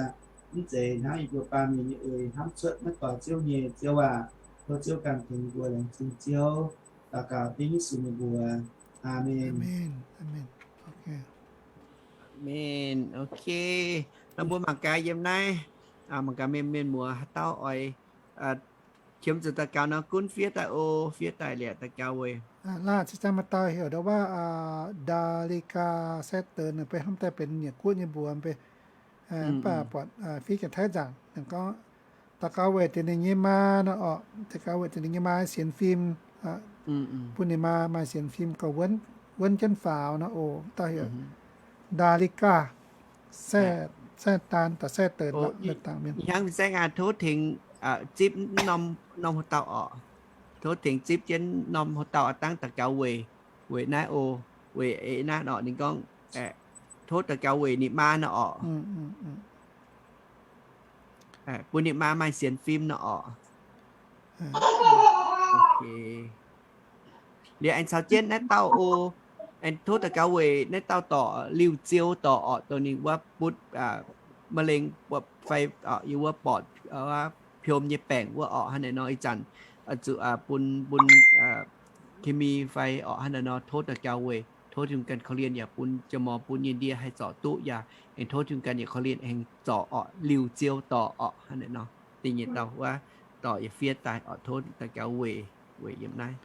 mv zeiz hnangv yie mbuo baamh mienh nyei eix hnamv cuotv maiv doix Ziouv nyei. Ziouv aac, tov Ziouv ganh tengx yie mbuo. Laengz zingh Ziouv. Daux gaux dengv Yesu nyei mbuox. Aamen. Aamen. Aamen. Ok. Nor mbuo mangc gaax yiem naaiv, mangc gaax mienh, mienh muoz haaix dauh oix qiemx zuqc daux gaux nor gunv fiev daaih o, fiev daaih liepc daux gaux weic. Laah, se zangv maaih dauh heuc ndau wuov Ndaligaa Saeqv Deix, ninh beiv hnamv daaih benx Nyiec Guoqv nyei mbuox beiv, mv baac buatc fiev Janx-Taiv nzaangc, ninh gorngv daux gaux weic deix ninh nyei maa nor orqc, daux gaux weic deix ninh nyei maa sienx fim, bun ninh maa maaih sienx fim gauh wuonv jienv faaux nor oc. Dauh heuc Ndaligaa Saeqv Daan, Saeqv Deix, hnangv saengv aac, tov tengx zipv norm, norm haaix dauh orqc. Tov tengx zipv jienv norm haaix dauh oix dangv daux gaux weic, weic naaiv oc, weic eix naaiv orqc. Ninh gorngv tov daux gaux weic ninh maa nor orqc. Bun ninh maa maaih sienx fim nor orqc. Liuz aengx caux jienv naaiv dauh oc. Aengx tov daux gaux weic naaiv dauh dorc Liuz Ziou dorc orqc, dongh ninh wuov butv ma'leng fai yiem wuov bortc piom nyei baengc wuov orqc. Hnangv naaiv nor ih zanc zuqc bun, bun kemi fai orqc. Hnangv naaiv nor tov daux gaux weic, tov Tin-Hungh ganh korv-lienh yaac bun jaa-morng bun nyei ndie haih zorc duqv yaac aengx tov Tin-Hungh ganh yaac korv-lienh aengx zorc orqc Liuz Ziou dorc orqc. Hnangv naaiv nor da'nyeic dauh wuov dorc yaac fiev daaih orqc. Tov daux gaux weic, weic yiem naaiv.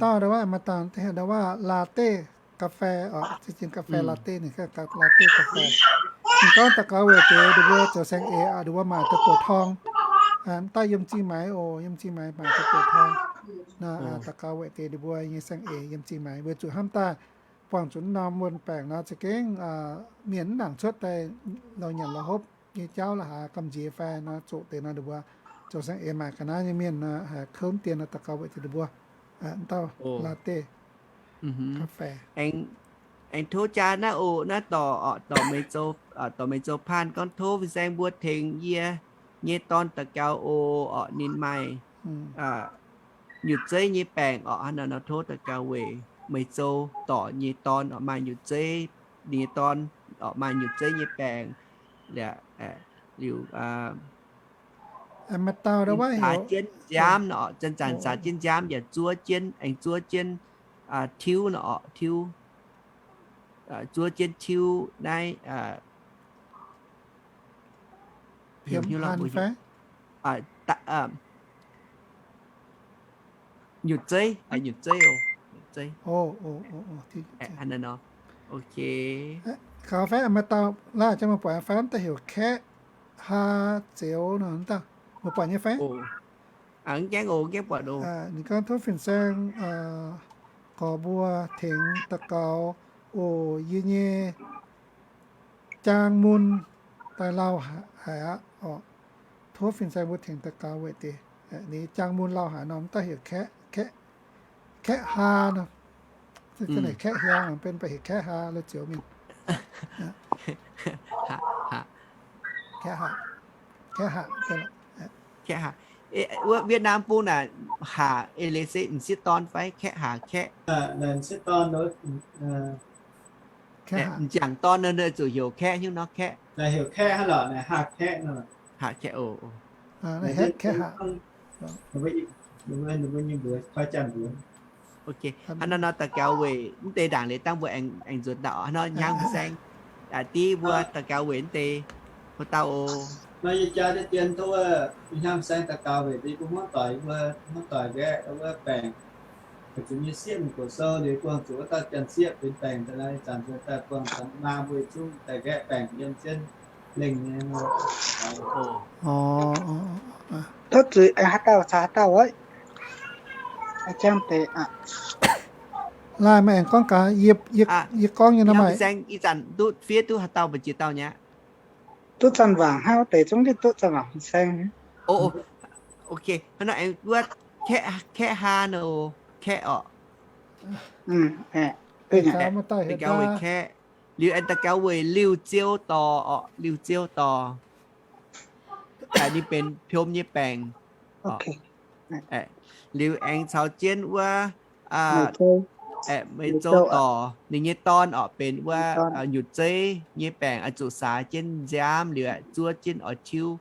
Dauh ndau wuov maaih dauh heuc ndau wuov latte ga'fei orqc, zinh ga'fei latte, ninh ga'fei latte ga'fei. Ninh gorngv daux gaux weic deix ndau wuov zoux saeng-eix, ndau wuov maaic duqv buoz-torng. Dauh yiem Zingh Maix oc, yiem Zingh Maix maaic duqv buoz-torng. Daux gaux weic deix ndau wuov nyei saeng-eix yiem Zingh Maix, weic zuqc hnamv daaih buangh zuqc norm wuon-baengc nor za'gengh mienh mv nangc cuotv daaih lorz nyanc lorz hopv nyei jauv la'haaix gamh nziex fai nor, zoqc deix nor ndau wuov zoux saeng-eix maaic ga'naaiv nyei mienh nor, haiz kouv dien nor daux gaux weic deix ndau wuov dauh latte ga'fei. Aengx tov jaa naaiv oc, naaiv dorc, dorc Meih Zou, dorc Meih Zou Paan gorngv tov fin-saeng mbuo tengx yie nyei dorn daux gaux oc. Orqc ninh maaih nyutc zeiv nyei baengc orqc. Hnangv naaiv nor tov daux gaux weic Meih Zou dorc nyei dorn orqc, maaih nyutc zeiv, ninh nyei dorn orqc, maaih nyutc zeiv nyei baengc. Liuz, maaih dauh nzaax jienv nziaamv nor orqc, zanc-zanc nzaax jienv nziaamv yaac zuov jienv, aengx zuov jienv tiuv nor orqc, tiuv, zuov jienv tiuv naaiv nyutc zeiv, nyutc zeiv oc, nyutc zeiv. Hnangv naaiv nor. Ok. Kaux fai maaih dauh laaih jang maaih buatc fai mv daaih heuc Kaeqv Haa Zeuz nor, mv daaih maaih buatc nyei fai? Mv gaengh oc, mv gaengh buatc oc. Ninh gorngv tov fin-saeng corc mbuo tengx daux gaux oc. Yie nyei jaang mun daaih lauh haic aqv orqc. Tov fin-saeng mbuo tengx daux gaux weic deix. Ninh jaang mun lauh haic nor, mv daaih heuc kaeqv, kaeqv, kaeqv haa nor. Kaeqv hiaang benx ba'heic kaeqv haa lo zioux mingh. Kaeqv haa, kaeqv haa. Wuov Vietnam bung naaic haac eix leiz se m'sieqv dorn fai kaeqv haac kaeqv? M'jangc dorn nor zuqc heuc kaeqv hiuv nor kaeqv. Haac kaeqv oc. Hnangv nor nor daux gaux weic mv deix ndaangc liuz dangh mbuo aengx nzuonx daaih hnangv nor hnyangx saeng. Div mbuo daux gaux weic mv deix ho dauh oc. Nor yie jaa deix dien tov hnyangx saeng daux gaux weic mbuo hmuangv doic, mbuo hmuangv doic nqaeqv wuov baengc, zuqc nyei sieqv mingh gox sou liuz buangh zuqc wuov dauh janx-sieqv benx baengc daaih, zanc nzuonx daaih buangh maa mbuo yietc zungv daaih nqaeqv baengc yiem jienv lengh nyei. Tov zuiz aengx haaix dauh caux haaix dauh oc. Jangv deix aqv. Laaih meih aengx gorngv gaax, yie gorngv nyei nor maaih. Saeng ih zanc duqv fiev duqv haaix dauh mbu'ziex dauh nyei aqv? Duqv zanc-waangc hnangv wuov deix zungv duqv zanc-waangc fin-saeng. Ok, hnangv nor aengx wuov kaeqv haa nor, kaeqv orqc. Daux gaux weic kaeqv, liuz aengx daux gaux weic liuh ziou dorh orqc, liuh ziou dorh. Ninh benx piom nyei baengc. Liuz aengx caux jienv wuov meih zou dorh ninh nyei dorn orqc, benx wuov nyutc zeiv nyei baengc, zuqc saax jienv nziaamv liuz zuov jienv oix tiuv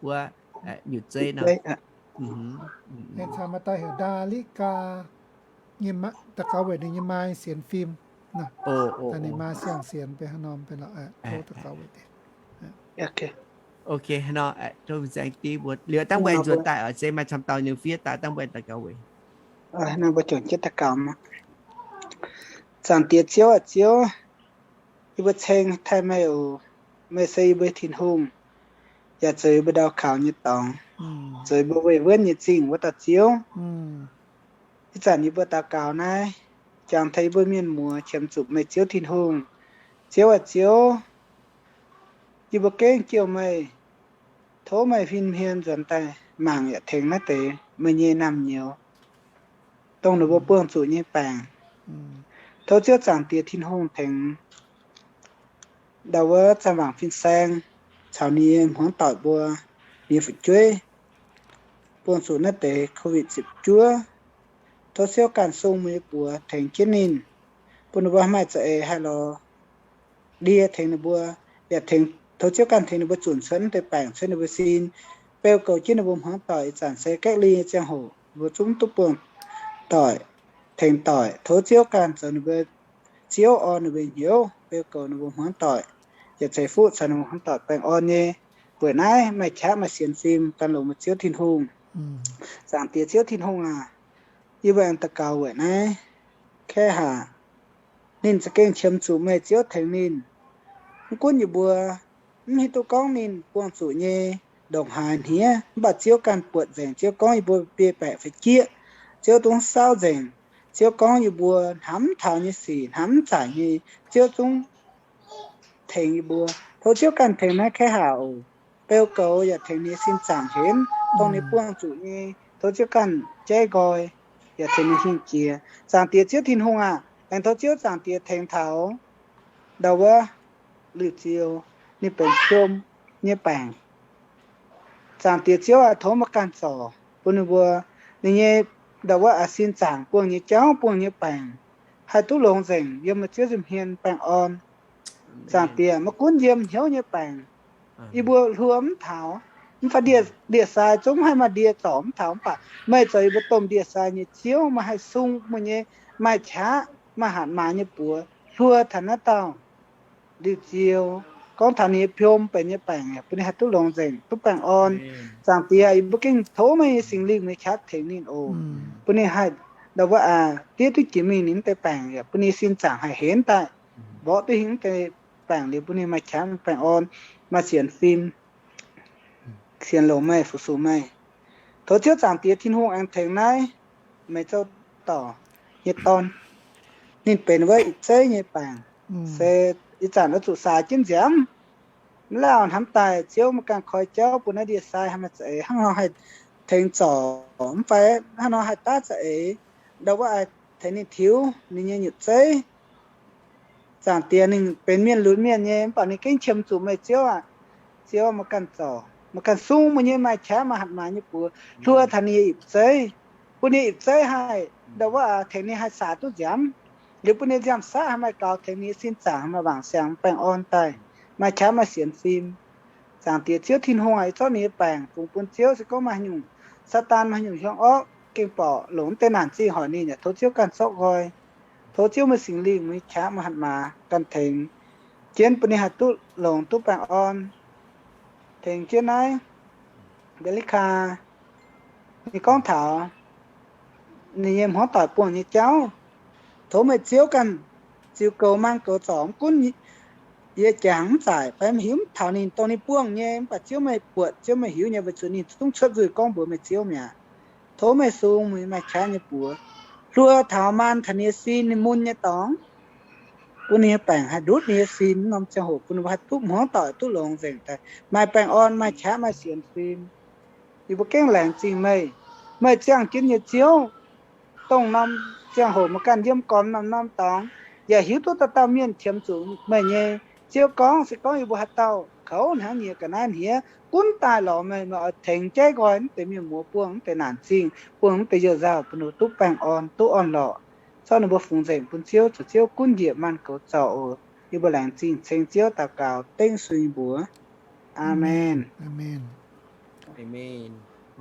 wuov nyutc zeiv nor. Daaih heuc Ndaa Liqv Gaa nyei, daux gaux weic ninh nyei maa sienx fim. Ninh maa siang-sienx benx haaix norm benx lorqc, tov daux gaux weic deix. Ok, hnangv nor, tov fin-saeng div mbuo liuz dangh mbuo aengx nzuonx daaih oc, se maaih camv dauh liuz fiev daaih dangh mbuo aengx daux gaux weic. Hnangv mbuo juangc jienv daux gaux maah. Zaangc Diex Ziouv aac, Ziouv, yie mbuo ceng taaih meih oc. Meih se yie mbuo Tin-Hungh, yaac zoux yie mbuo ndau kaux nyei dorngx, zoux yie mbuo weih wuonv nyei zingh wuov dauh Ziouv. Ih zanc yie mbuo daux gaux naaiv, jangx taux yie mbuo mienh muoz qiemx zuqc meih Ziouv Tin-Hungh. Ziouv aac, Ziouv, yie mbuo gengh jouh meih, tov meih huin hmien nzuonx daaih mangc yaac tengx naaiv deix meih nyei naamh nyouz, dongh ninh mbuo buangh zuqc nyei baengc. Tov Ziouv Zaangc Diex Tin-Hungh tengx ndau wuov zaangc waangc fin-saeng caux ninh nyei hmuangv doic mbuo, ninh nyei fu'jueiv buangh zuqc naaiv deix COVID ziepc juov. Tov Ziouv ganh sung meih nyei buoz tengx jienv ninh, bun ninh mbuo maaih za'eix haih lorz ndie tengx ninh mbuo, yaac tengx, tov Ziouv ganh tengx ninh mbuo zunc cuotv deix baengc cuotv ninh mbuo sin, beu goux jienv ninh mbuo hmuangv doic. Ih zanc se cách ly nyei ziangh hoc ninh mbuo zungv duqv buangh doic, tengx doic. Tov Ziouv ganh zoux ninh mbuo Ziouv, orn ninh mbuo hnyouv, beu goux ninh mbuo hmuangv doic, yaac ceix fuqv caux ninh mbuo hmuangv doic baengh orn nyei. Weic naaiv maaih qaqv maaih sienx fim gan longx meih Ziouv Tin-Hungh. Zaangc Diex Ziouv Tin-Hungh aac, yie mbuo aengx daux gaux weic naaiv Kaeqv Haac. Ninh za'gengh qiemx zuqc meih Ziouv tengx ninh. Mv gunv yie mbuo mv hiuv duqv gorngv ninh buangh zuqc nyei ndongc haaix hniev, mv baac Ziouv ganh buatc nzengc. Ziouv gorngv yie mbuo biei baeqc fai jieqv, Ziouv zungv saauv nzengc. Ziouv gorngv yie mbuo hnamv mv taux nyei sic, hnamv mv zaaic nyei, Ziouv zungv tengx yie mbuo. Tov Ziouv ganh tengx naaiv Kaeqv Haac oc. Beu goux yaac tengx ninh nyei sin zaangc henv, dongh ninh buangh zuqc nyei. Tov Ziouv ganh jaiv nqoi yaac tengx ninh hingh jiex. Zaangc Diex Ziouv Tin-Hungh aah, aengx tov Ziouv Zaangc Diex tengx taux ndau wuov Liuh Ziou, ninh benx piom nyei baengc. Zaangc Diex Ziouv aac, tov meih ganh zorc bun ninh mbuo, ninh nyei ndau wuov aac sin zaangc buangh nyei jauv, buangh nyei baengc haih duqv longx nzengc yiem meih Ziouv nza'hmien baengh orn. Zaangc Diex, maiv gunv yiem hnyouv nyei baengc, yie mbuo hluo mv taux, mv fai ndie-sai zungv haih maaih ndie zorc mv taux, mv baac meih zoux yie mbuo domh ndie-sai nyei Ziouv. Meih haih sung meih nyei maaih qaqv maaih hatc maaz nyei buoz hluo taux naaiv dauh Liuh Ziou, gorngv taux ninh nyei piom benx nyei baengc, bun ninh haih duqv longx nzengc, duqv baengh orn. Zaangc Diex, yie mbuo gengh tov meih nyei Singx Lingh nyei qaqv tengx ninh oc, bun ninh haih ndau wuov aac diev duqv jiex mingh ninh mv deix baengc, yaac bun ninh sin zaangc haih henv daaih, mborqv duqv hingh mv deix baengc liuz, bun ninh maaih qaqv baengh orn, maaih sienx fim, sienx longx meih, fu-sux meih. Tov Ziouv Zaangc Diex Tin-Hungh aengx tengx naaiv meih zouv dorc nyei dorn. Ninh benx wuov ipv zeiv nyei baengc. Se ih zanc oix zuqc saax jienv nziaamv. Mv lauh hnamv daaih Ziouv maiv ganh koi jauv bun naaiv ndie-sai hnangv maaih za'eix, hnangv nor haih tengx zorc, mv fai hnangv nor haih daav za'eix, ndau wuov tengx ninh tiux ninh nyei nyutc zeiv. Zaangc Diex ninh benx mienh lunx mienh nyei, mv baac ninh gengh qiemx zuqc meih Ziouv aac. Ziouv maiv ganh zorc, maiv ganh sung meih nyei maaih qaqv maaih hatc maaz nyei buoz hluo taux ninh nyei ipv zeiv, bun ninh ipv zeiv haih ndau wuov tengx ninh haih saax duqv nziaamv. Liuz bun ninh nziaamv-saqv haih maaih gaux, tengx ninh nyei sin zaangc maaih wangc siangx baengh orn daaih, maaih qaqv maaih sienx fim. Zaangc Diex Ziouv Tin-Hungh aac, yie zorqv ninh nyei baengc fungx bun Ziouv. Se gorngv maaih haaix nyungc, Saadaan maaih haaix nyungc hiuang orqv gengh borqc longc mv deix naanc zingh hoic ninh yaac tov Ziouv ganh zorqv nqoi. Tov Ziouv meih Singx Lingh, meih qaqv maaih hatc maaz ganh tengx jienv bun ninh haih duqv longx duqv baengh orn. Tengx jienv naaiv Mbelikaa, ninh gorngv taux ninh nyei hmuangv doic buangh nyei jauv. Tov meih Ziouv ganh ziux goux maanh goux zorc, mv gunv yie jangx mv zaic fai mv hiuv mv taux ninh, dongh ninh buangh nyei, mv baac Ziouv meih buatc, Ziouv meih hiuv nyei, weic zuqc ninh zungv cuotv nzuih gorngv mbuox meih Ziouv mi'aqv. Tov meih sung meih maaih qaqv nyei buoz hluo taux maanh taux ninh nyei sin, ninh mun nyei dorngx, bun ninh nyei baengc haih ndutv ninh nyei sin. Norm ziangh hoc bun ninh mbuo haih duqv hmuangv doic duqv longx nzengc daaih, maaih baengh orn, maaih qaqv, maaih sienx fim. Yie mbuo gengh laengz zingh meih, meih ziangh jienv nyei Ziouv. Dongh norm ziangh hoc meih ganh yiem gormx norm-norm dorngx, yaac hiuv duqv dauh dauh mienh qiemx zuqc meih nyei. Ziouv gorngv, se gorngv yie mbuo haaix dauh kouv hnangv nyiex ga'naaiv hniev gunv daaih lorz meih, meih oix tengx jaiv nqoi mv deix mienh muoz, buangh mv deix naanc zingh, buangh mv deix you-nzauh, bun ninh duqv baengh orn, duqv orn-lorqc. Zorqv ninh mbuo fungx nzengc bun Ziouv, zoux Ziouv gunv njiec maanh goux zorc oc. Yie mbuo laengz zingh ceng Ziouv daux gaux dengv suiv mbuox. Aamen. Aamen.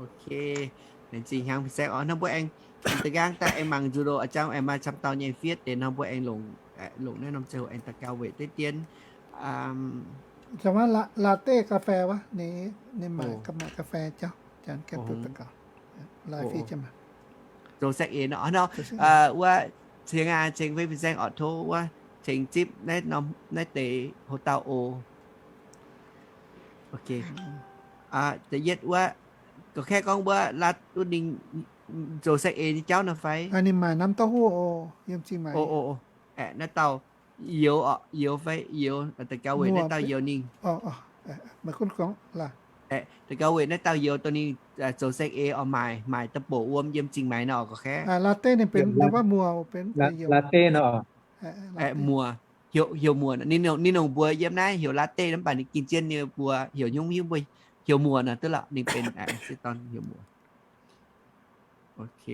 Ok. Laengz zingh hnyangx fin-saeng oc. Hnangv mbuo aengx da'nqaang daaih aengx mangc nzuqc loc, a'jang aengx maaih camv dauh nyei fiev deix nor, mbuo aengx longc, longc naaiv norm ziangh hoc aengx daux gaux weic deix dien. Latte กาแฟ wuov, ninh maaic ga'fei jauv, janx gengh duqv daux gaux. Zoux saeng eix nor, nor, wuov ceng aa, ceng fei fin-saeng oc, tov wuov ceng zipv naaiv deix hoc dauh oc. Ok. Da'yietv wuov, gorqv-kaeqv gorngv wuov la'duqv ninh zoux saeng eix nyei jauv nor fai? Ninh maaic น้ำเต้าหู้ oc, yiem zingh maaic. Aeqv, naaiv dauh youz oc, youz fai youz, daux gaux weic naaiv dauh youz ninh. Daux gaux weic naaiv dauh youz dongh ninh zoux saeng eix oc, maaic, maaic da'bouc wuom yiem zingh maaic nor oc, gorqv-kaeqv. Latte ninh benx wuov muoz, benx latte nor. Muoz, heuc muoz, ninh nongc mbuox yiem naaiv heuc latte nor, mv baac ninh gin zien ninh mbuox heuc hnyungv hnyungv mbuo heuc muoz nor duqv lorqc, ninh benx se dorn heuc muoz. Ok.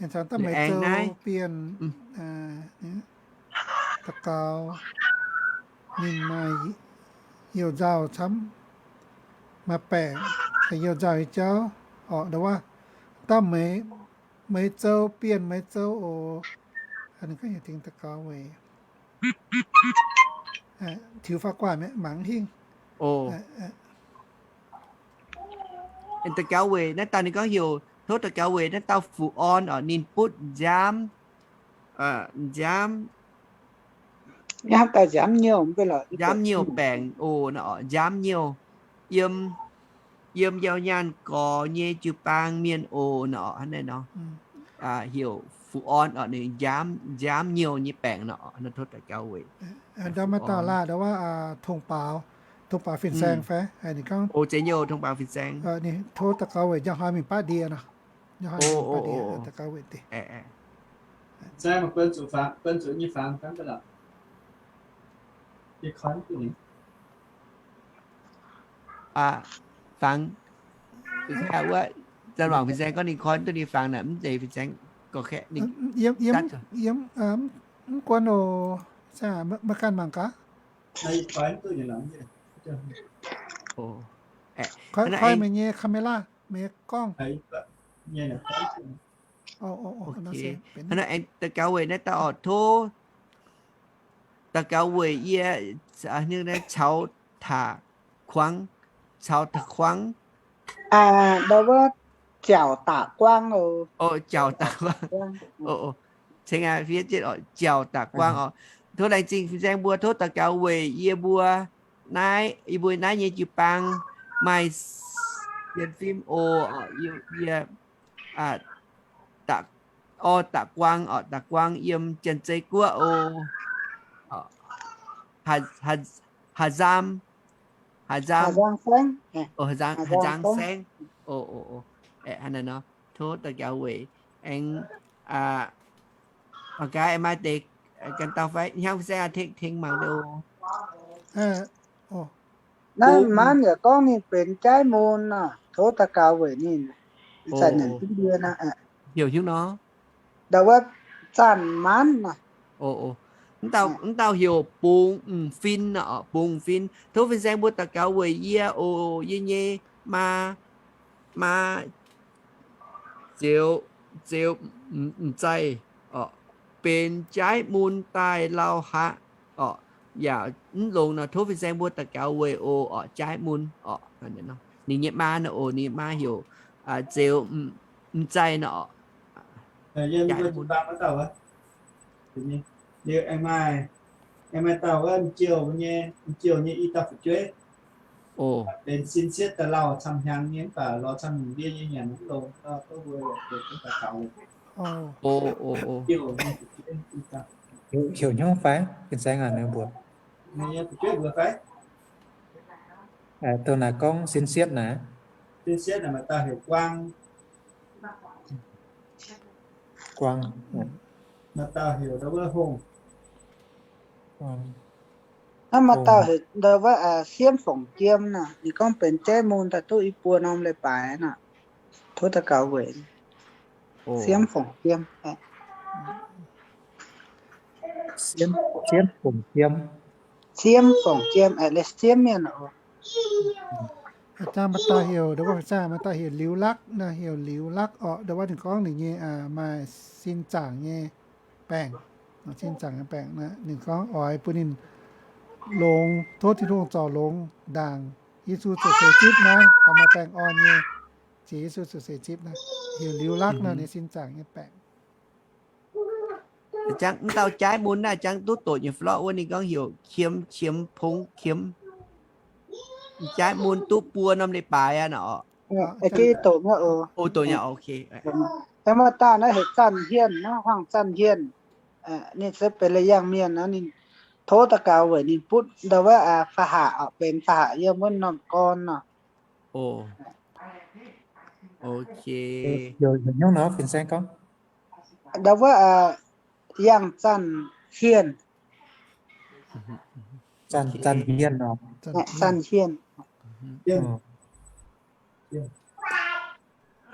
Aengx daaih meih zoux bienh daux gaux, ninh maaih you-nzauh camv, maaih baengc, you-nzauh nyei jauv oc, ndau wuov, daaih meih, meih zoux bienh meih zoux oc. Daux gaux weic tiux faaux guaax mangc hingh. Daux gaux weic naaiv dauh ninh gorngv heuc tov daux gaux weic naaiv dauh Fu Orn oc, ninh butv nziaamv, nziaamv, nziaamv nyouh baengc oc, nziaamv nyouh yiem, yiem yauh nyaanh gorx nyei jiu-baang mienh oc nor, hnangv naaiv nor. Heuc Fu Orn oc, ninh nziaamv, nziaamv nyouh nyei baengc nor, tov daux gaux weic. Ndau maaih dauh laanh ndau wuov, Tongx Baaux, Tongx Baaux Fin-Saeng fai, ninh gorngv, o, zeiz nyouh Tongx Baaux Fin-Saeng. Ninh tov daux gaux weic njang hnoi mingh baqv ndie nor. Njang hnoi mingh baqv ndie, daux gaux weic deix. Fangx, wuov, Zanc Wangc Fin-Saeng gorngv ninh koi duqv ninh fangx naaic, mv zeiz Fin-Saeng gorngv kaeqv ninh, yiem, yiem, mv guon oc. Meih ganh mangc gaax. Koi, koi meih nyei camera, meih nyei gorngv. Hnangv naaiv aengx daux gaux weic naaiv dauh oc, tov daux gaux weic yie, caux taux kuangv, caux taux kuangv. Ndau wuov Jauc Daqc Guangv oc. Jauc Daqc Guangv. Ceng aa, fiev jienv oc, Jauc Daqc Guangv oc. Tov laengz zingh fin-saeng mbuo tov daux gaux weic yie mbuo naaiv, yie mbuo naaiv nyei jiu-baang maaih sienx fim oc. Yie, yie, daqc, Orv, da'guaang orqc, da'guaang yiem Janx-Zei Guoqv oc. Haaix nzaam, haaix nzaam, haaix nzaang saengv. Oc, oc, oc. Hnangv naaiv nor, tov daux gaux weic aengx, aa, gaax maaih deix ganh dauh fai hnyangx fin-saeng tengx mangc oc. Naaiv maanv yaac gorngv ninh benx jaaiv mun nor, tov daux gaux weic ninh. Heuc hnyouv nor. Ndau wuov zanc maanv nor. Mv dauh heuc Bungx M'Fin nor, Bungx M'Fin. Tov fin-saeng mbuo daux gaux weic yie oc. Yie nyei maa, maa Zeuz, Zeuz M'Zaih orqc, benx jaaiv mun daaih lauh haqv orqc. Yaac mv longx nor, tov fin-saeng mbuo daux gaux weic oc, orqc, jaaiv mun orqc. Ninh nyei maa nor oc, ninh nyei maa heuc Zeuz M'Zaih nor orqc. Aengx maaih, aengx maaih dauh wuov, m'jouh nyei, m'jouh nyei i dauh fu'jueiv, benx sin sietv daaih lauh camv hnyangx nyei, mv baac lorz camv nyungc ndie nyei nyanc mv longx, mbuo benx daux gaux. Heuc hnyouv fai? Fin-saeng aac, ninh mbuox. Dongh naaic gorngv sin sietv naaic. Sin sietv naaic maaih dauh heuc Guang. Guang. Maaih dauh heuc ndau wuov Hongh. Hnangv maaih dauh heuc ndau wuov Siemv Fongc Jiem naaic, ninh gorngv benx jaiv mun daaih duqv i buo norm leiz-baaix naaic. Tov daux gaux weic Siemv Fongc Jiem. Siemv, Siemv Fongc Jiem. Siemv Fongc Jiem, aeqv, leiz Siemv mienh oc. Aa, maaih dauh heuc, ndau wuov maaih dauh heuc Liuz Lakv naaic, heuc Liuz Lakv orqc. Ndau wuov ninh gorngv ninh nyei maaih sin zaangc nyei baengc, sin zaangc nyei baengc naaic, ninh gorngv oix bun ninh longx, tov Tin-Hungh zorc longx ndaangc Yesu ziouc seix zipv naaiv, oix maaih baengh orn nyei, ziouc Yesu ziouc seix zipv naaiv. Heuc Liuz Lakv naaic, ninh sin zaangc nyei baengc. Jangv mv dauh jaiv mun naaiv jangv duqv doqc nyei florqv wuov, ninh gorngv heuc Qiemx, Qiemx Pongx Qiemx. Jaiv mun duqv buo norm leiz-baaix aqv naaic orqc. Doqc nyei, ok. Aengx maaih dauh naaiv heuc Zanc Hienh naaiv, Huaang Zanc Hienh. Ninh se benx la'yangh mienh naaiv, ninh tov daux gaux weic ninh butv ndau wuov fa'haac orqc, benx fa'haac yiem wuov norm gorn nor. Ok. Heuc hnyouv nor, fin-saeng gorngv. Ndau wuov Yangh Zanc Hienh. Zanc, Zanc Hienh nor. Zanc Hienh.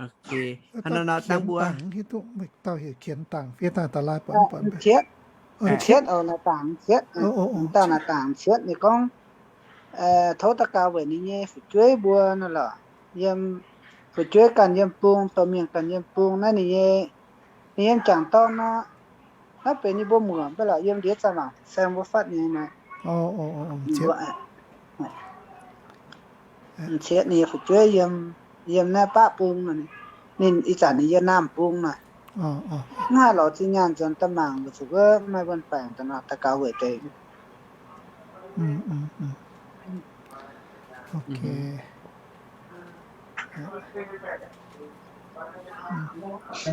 Ok. Hnangv nor dangh mbuo, dauh heuc Qienx Dangc, fiev daaih da'laai buatc, m'cietv oc, naaiv dangc m'cietv, dauh naaiv dangc m'cietv ninh gorngv, tov daux gaux weic ninh nyei fu'jueiv mbuo nor lorqc. Yiem fu'jueiv ganh yiem bung, domh mienh ganh yiem bung naaiv ninh nyei, ninh yiem jangc dorn nor, naaiv benx ninh mbuo muoc mv baac lorqc, yiem ndiev zaah mangc saeng mbuo fatv nyei naaiv. M'cietv ninh nyei fu'jueiv yiem, yiem naaiv baqv bung nor, ninh ih zanc ninh yiem Naamh Bung nor. Mv haih lorz zinh nyaanh nzuonx daaih mangc, weic zuqc wuov maaih wuonh baengc daaih nor, daux gaux weic deix.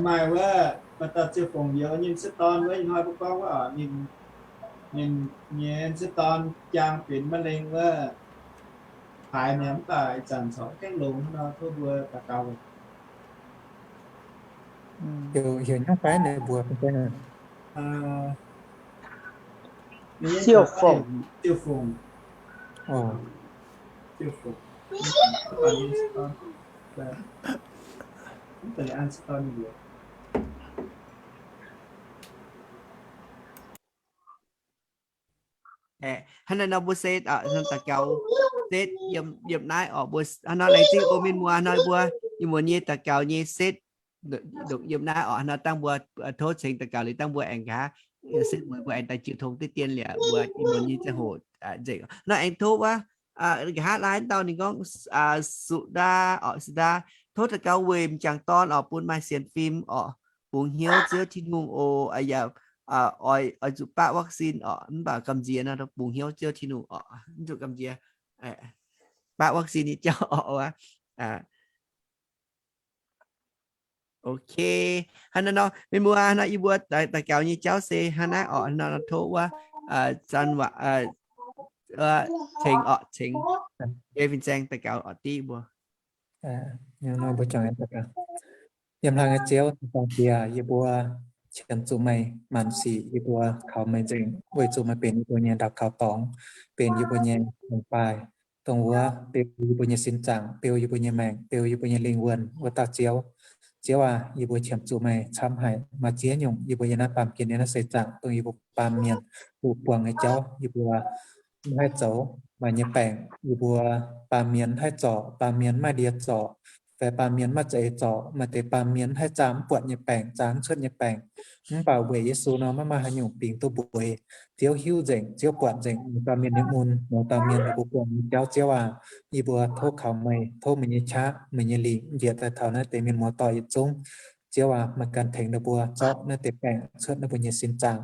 Maaih wuov, maaih dauh Ziouv Fongc Youz nyei m'sieqv dorn wuov, ih hnoi mbuo gorngv wuov, ninh, ninh nyei m'sieqv dorn jaang benx มะเร็ง wuov, haaix mi'aqv, mv baac ih zanc corc gaengh longx nor, tov mbuo daux gaux. Heuc, heuc hnyouv fai ninh mbuo? Siou Fongc. Siou Fongc. Hnangv naaiv nor mbuo setv, hnangv daux gaux setv yiem, yiem naaiv orqc. Mbuo hnangv nor laengz zingh oc mienh muoz, hnoi mbuo ih muonz nyei daux gaux nyei setv ndongc yiem naaiv orqc. Hnangv nor dangh mbuo tov cingx daux gaux liuz dangh mbuo aengx nqa'haav setv mueiz mbuo aengx daaih jiu tong diqv dien liuz mbuo ih muonz nyei ziangh hoc nzengc. Nor aengx tov wuov, nqa'haav laai dauh ninh gorngv Suqv Ndaa orqc, Suqv Ndaa, tov daux gaux weic m'jangc dorn orqc, bun maaih sienx fim orqc, bungx hnyouv Ziouv Tin-Hungh oc. Yaac oix, oix zuqc baqv vaccine orqc, mv baac gamh nziex nor bungx hnyouv Ziouv Tin-Hungh orqc, mv zuqc gamh nziex, baqv vaccine nyei jauv orqc wuov. Ok, hnangv naaiv nor, mienh muoz, hnangv naaiv yie mbuo daux gaux nyei jauv se hnangv naaiv orqc. Hnangv nor tov wuov, Zanh Waac, tengx orqc, tengx Geh Fin Saeng daux gaux orqc div mbuo. Yiem hlang nyei Ziouv, Tin-Hungh Diex, yie mbuo qiemx zuqc meih maanc sic, yie mbuo kaux meih nzengc, weic zuqc meih benx yie mbuo nyei ndau kaux dorngx, benx yie mbuo nyei longc baaih, dongh wuov beu yie mbuo nyei sin zaangc, beu yie mbuo nyei maengc, beu yie mbuo nyei lingh wuonh wuov dauh Ziouv. Ziouv aac, yie mbuo qiemx zuqc meih camv haic. Maaih ziex nyungc yie mbuo yiem naaiv baamh gen, yiem naaiv seix zaangc, dongh yie mbuo baamh mienh hoqc buangh nyei jauv, yie mbuo maiv haih zoux. Maaih nyei baengc yie mbuo baamh mienh maiv haih zorc, baamh mienh maiv maaih ndie zorc, fai baamh mienh maiv za'eix zorc. Maaih deix baamh mienh maiv haih zaah mv buatc nyei baengc, zaah mv cuotv nyei baengc. Mv baac weic Yesu nor, maiv maaih haaix nyungc bingx duqv mbueiz. Ziouv hiuv nzengc, Ziouv buatc nzengc mouz dauh mienh nyei mun, mouz dauh mienh nyei buoz-buonc nyei jauv. Ziouv aac, yie mbuo tov kaux meih, tov meih nyei qaqv, meih nyei lingc njiec daaih taux naaiv deix mienh muoz-doic yietc zungv. Ziouv aac, meih ganh tengx ninh mbuo zorqv naaiv deix baengc cuotv ninh mbuo nyei sin zaangc.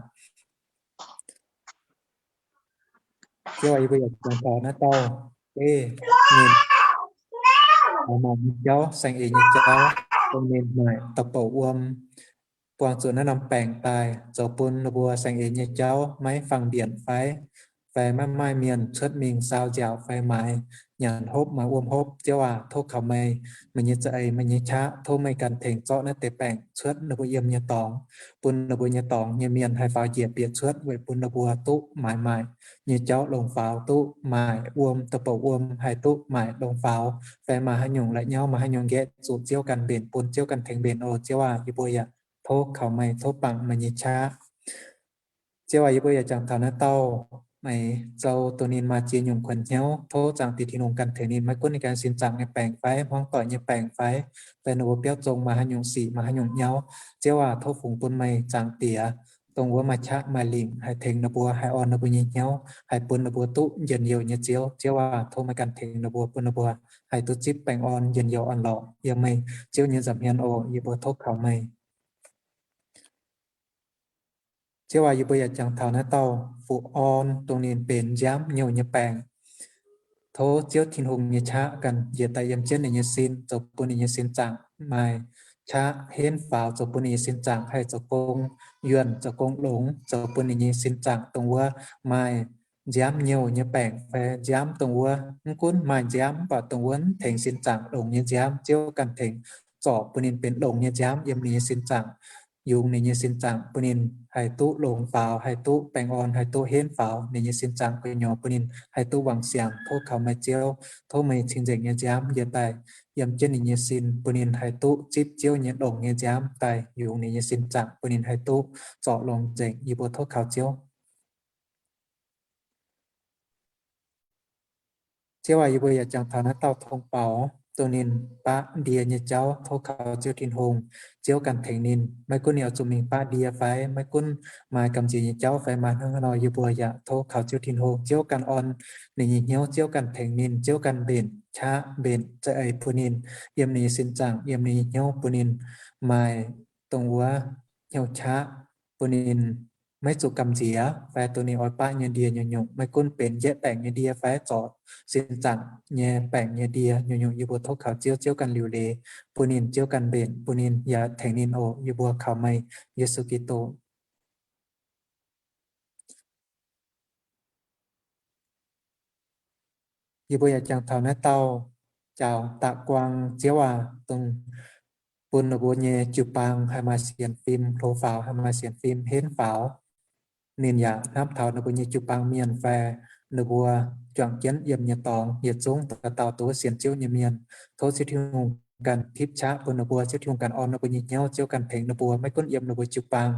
Ziouv aac, yie mbuo yaac jangx taux naaiv dauh deix mienh, maaih nyei jauv, saeng-eix nyei jauv, dongh ninh maaih da'bouc wuom, buangh zuqc naaiv norm baengc daaih zoux bun ninh mbuo saeng-eix nyei jauv maiv fangx mbienc fai, fai maiv maaih mienh cuotv mingh saau nziaauc fai maaiz nyanc hopv, maaiz wuom hopv. Ziouv aac, tov kaux meih, meih nyei za'eix, meih nyei qaqv, tov meih ganh tengx zorqv naaiv deix baengc cuotv ninh mbuo yiem nyei dorngx, bun ninh mbuo nyei dorngx nyei mienh haih faaux njiec bieqc cuotv, weic bun ninh mbuo duqv maaiz maaic nyei jauv longc faaux, duqv maaic wuom, da'bouc wuom haih duqv maaic longc faaux, fai maaih haaix nyungc la'nyauv, maaih haaix nyungc nqaeqv zuqc Ziouv ganh mbenc bun, Ziouv ganh tengx mbenc oc. Ziouv aac, yie mbuo yaac tov kaux meih, tov bangc meih nyei qaqv. Ziouv aac, yie mbuo yaac jangx taux naaiv dauh meix zou, dongh ninh maaih ziex nyungc kuonx hnyouv. Tov Zaangc Diex Tin-Hungh ganh tengx ninh, maiv gunv ninh ganh sin zaangc nyei baengc fai, hmuangv doic nyei baengc fai, fai ninh mbuo biauv zong maaih haaix nyungc sic, maaih haaix nyungc nyauv. Ziouv aac, tov fungx bun meih Zaangc Diex, dongh wuov maaih qaqv maaih lingc, haih tengx ninh mbuo, haih orn ninh mbuo nyei hnyouv, haih bun ninh mbuo duqv njien-youh nyei Ziouv. Ziouv aac, tov meih ganh tengx ninh mbuo, bun ninh mbuo haih duqv zipv baengh orn, njien-youh, orn-lorqc yiem meih Ziouv nyei nza'hmien oc. Yie mbuo tov kaux meih. Ziouv aac, yie mbuo yaac jangx taux naaiv dauh fuqv orn, dongh ninh benx nziaamv nyouh nyei baengc. Tov Ziouv Tin-Hungh nyei qaqv ganh njiec daaih yiem jienv ninh nyei sin, zoux bun ninh nyei sin zaangc maaih qaqv henv faaux, zoux bun ninh nyei sin zaangc haih zoux gong yuonh, zoux gong longx, zoux bun ninh nyei sin zaangc dongh wuov maaih nziaamv nyouh nyei baengc fai nziaamv dongh wuov, mv gunv maaih nziaamv mv baac dongh wuov mv tengx sin zaangc longx nyei nziaamv, Ziouv ganh tengx zorc bun ninh benx longx nyei nziaamv yiem ninh nyei sin zaangc, yungz ninh nyei sin zaangc, bun ninh haih duqv longx faaux, haih duqv baengh orn, haih duqv henv faaux ninh nyei sin zaangc gu'nyuoz, bun ninh haih duqv wangc siangx. Tov kaux meih Ziouv, tov meih cing-nzengc nyei nziaamv njiec daaih yiem jienv ninh nyei sin, bun ninh haih duqv zipv Ziouv nyei longx nyei nziaamv daaih yungz ninh nyei sin zaangc, bun ninh haih duqv zorc longx nzengc. Yie mbuo tov kaux Ziouv. Ziouv aac, yie mbuo yaac jangx taux naaiv dauh tong baaux, dongh ninh baqv ndie nyei jauv. Tov kaux Ziouv Tin-Hungh, Ziouv ganh tengx ninh. Maiv gunv ninh oix zuqc mingh baqv ndie fai, maiv gunv maaih gamh nziex nyei jauv fai maaih hnangv haaix nor, yie mbuo yaac tov kaux Ziouv Tin-Hungh, Ziouv ganh orn ninh nyei hnyouv, Ziouv ganh tengx ninh, Ziouv ganh mbenc qaqv mbenc za'eix bun ninh, yiem ninh nyei sin zaangc, yiem ninh nyei hnyouv bun ninh maaih dongh wuov hnyouv qaqv, bun ninh maiv zuqc gamh nziex fai dongh ninh oix baqv nyei ndie nyungc-nyungc, maiv gunv benx njiec baengc nyei ndie fai zorc sin zaangc nyei baengc nyei ndie nyungc-nyungc, yie mbuo tov kaux Ziouv, Ziouv ganh liuc leiz bun ninh, Ziouv ganh mbenc bun ninh yaac tengx ninh oc. Yie mbuo kaux meih, Yesu Giduc. Yie mbuo yaac jangx taux naaiv dauh Jaaux Daqv Guang. Ziouv aac, dongh bun ninh mbuo nyei jiu-baang haih maaih sienx fim hlo faaux, haih maaih sienx fim henv faaux. Ninh yaac hnamv taux ninh mbuo nyei jiu-baang mienh fai ninh mbuo juangc jienv yiem nyei dorngx yietc zungv dauh dauh dongh wuov sienx Ziouv nyei mienh. Tov Ziouv Tin-Hungh ganh tipv qaqv bun ninh mbuo, Ziouv Tin-Hungh ganh orn ninh mbuo nyei hnyouv, Ziouv ganh tengx ninh mbuo. Maiv gunv yiem ninh mbuo jiu-baang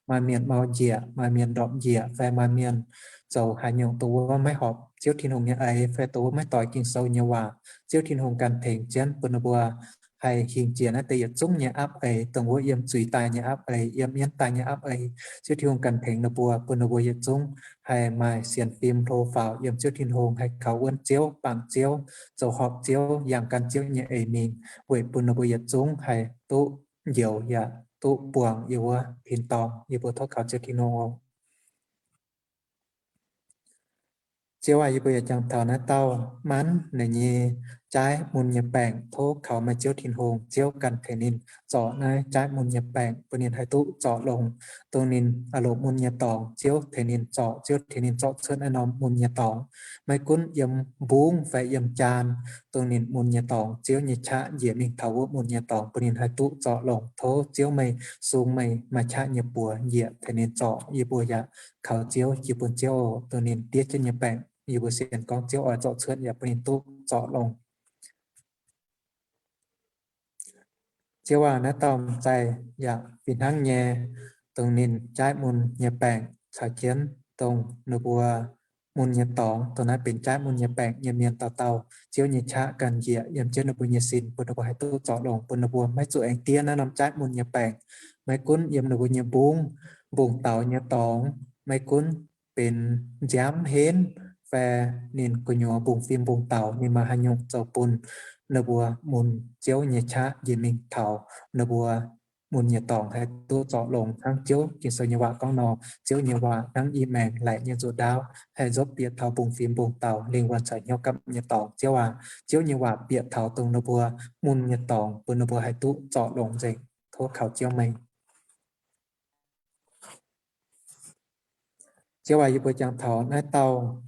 maaih mienh mau njiec, maaih mienh ndorpc njiec, fai maaih mienh zoux haaix nyungc dongh wuov maiv horpc Ziouv Tin-Hungh nyei eix, fai dongh wuov maiv doix Ging-Sou nyei waac, Ziouv Tin-Hungh ganh tengx jienv bun ninh mbuo haih hingh jiex naaiv deix yietc zungv nyei apv eix, dongh wuov yiem zuiz daaih nyei apv eix, yiem mienv daaih nyei apv eix. Ziouv Tin-Hungh ganh tengx ninh mbuo, bun ninh mbuo yietc zungv haih maaih sienx fim hlo faaux yiem Ziouv Tin-Hungh, haih kaux wuonv Ziouv, bangc Ziouv, zoux horpc Ziouv, yangh gan Ziouv nyei eix mingh, weic bun ninh mbuo yietc zungv haih duqv njoux yaac duqv buangh yiem wuov tin-dorngh. Yie mbuo tov kaux Ziouv Tin-Hungh oc. Ziouv aac, yie mbuo yaac jangx taux naaiv dauh Manv, ninh nyei jaaiv mun nyei baengc. Tov kaux meih Ziouv Tin-Hungh, Ziouv ganh tengx ninh zorc naaiv jaaiv mun nyei baengc bun ninh haih duqv zorc longx, dongh ninh aah loc mun nyei dorngx, Ziouv tengx ninh zorc, Ziouv tengx ninh zorc cuotv naaiv norm mun nyei dorngx. Maiv gunv yiem mbungv fai yiem jaan, dongh ninh mun nyei dorngx, Ziouv nyei qaqv njiec mingh taux wuov mun nyei dorngx bun ninh haih duqv zorc longx. Tov Ziouv meih sung meih maaih qaqv nyei buoz njiec tengx ninh zorc. Yie mbuo yaac kaux Ziouv jiex bun Ziouv oc, dongh ninh diev jienv nyei baengc, yie mbuo sienx gorngv Ziouv oix zorc cuotv yaac bun ninh duqv zorc longx. Ziouv aac, naaiv dauh m'zaih yaac fih hnangv nyei, dongh ninh jaaiv mun nyei baengc caux jienv dongh ninh mbuo mun nyei dorngx, dongh naaiv benx jaaiv mun nyei baengc nyei mienh dauh dauh, Ziouv nyei qaqv ganh njiec yiem jienv ninh mbuo nyei sin, bun ninh mbuo haih duqv zorc longx, bun ninh mbuo maiv zuqc aengx diev naaiv norm jaaiv mun nyei baengc. Maiv gunv yiem ninh mbuo nyei mbungv, mbungv-daux nyei dorngx, maiv gunv benx nziaamv henv fai ninh gu'nyuoz mbungv-fim mbungv-daux, ninh maaih haaix nyungc zoux bun ninh mbuo mun, Ziouv nyei qaqv njiec mingh taux ninh mbuo mun nyei dorngx haih duqv zorc longx hnangv Ziouv Ging-Sou nyei waac gorngv nor. Ziouv nyei waac hnangv i maengx laaic nyei nzuqc ndaauv, haih nzopv bieqc taux mbungv-fim mbungv-daux, lingh wuonh caux hnyouv gapv nyei dorngx. Ziouv aac, Ziouv nyei waac bieqc taux dongh ninh mbuo mun nyei dorngx, bun ninh mbuo haih duqv zorc longx nzengc. Tov kaux Ziouv meih. Ziouv aac, yie mbuo jangx taux naaiv dauh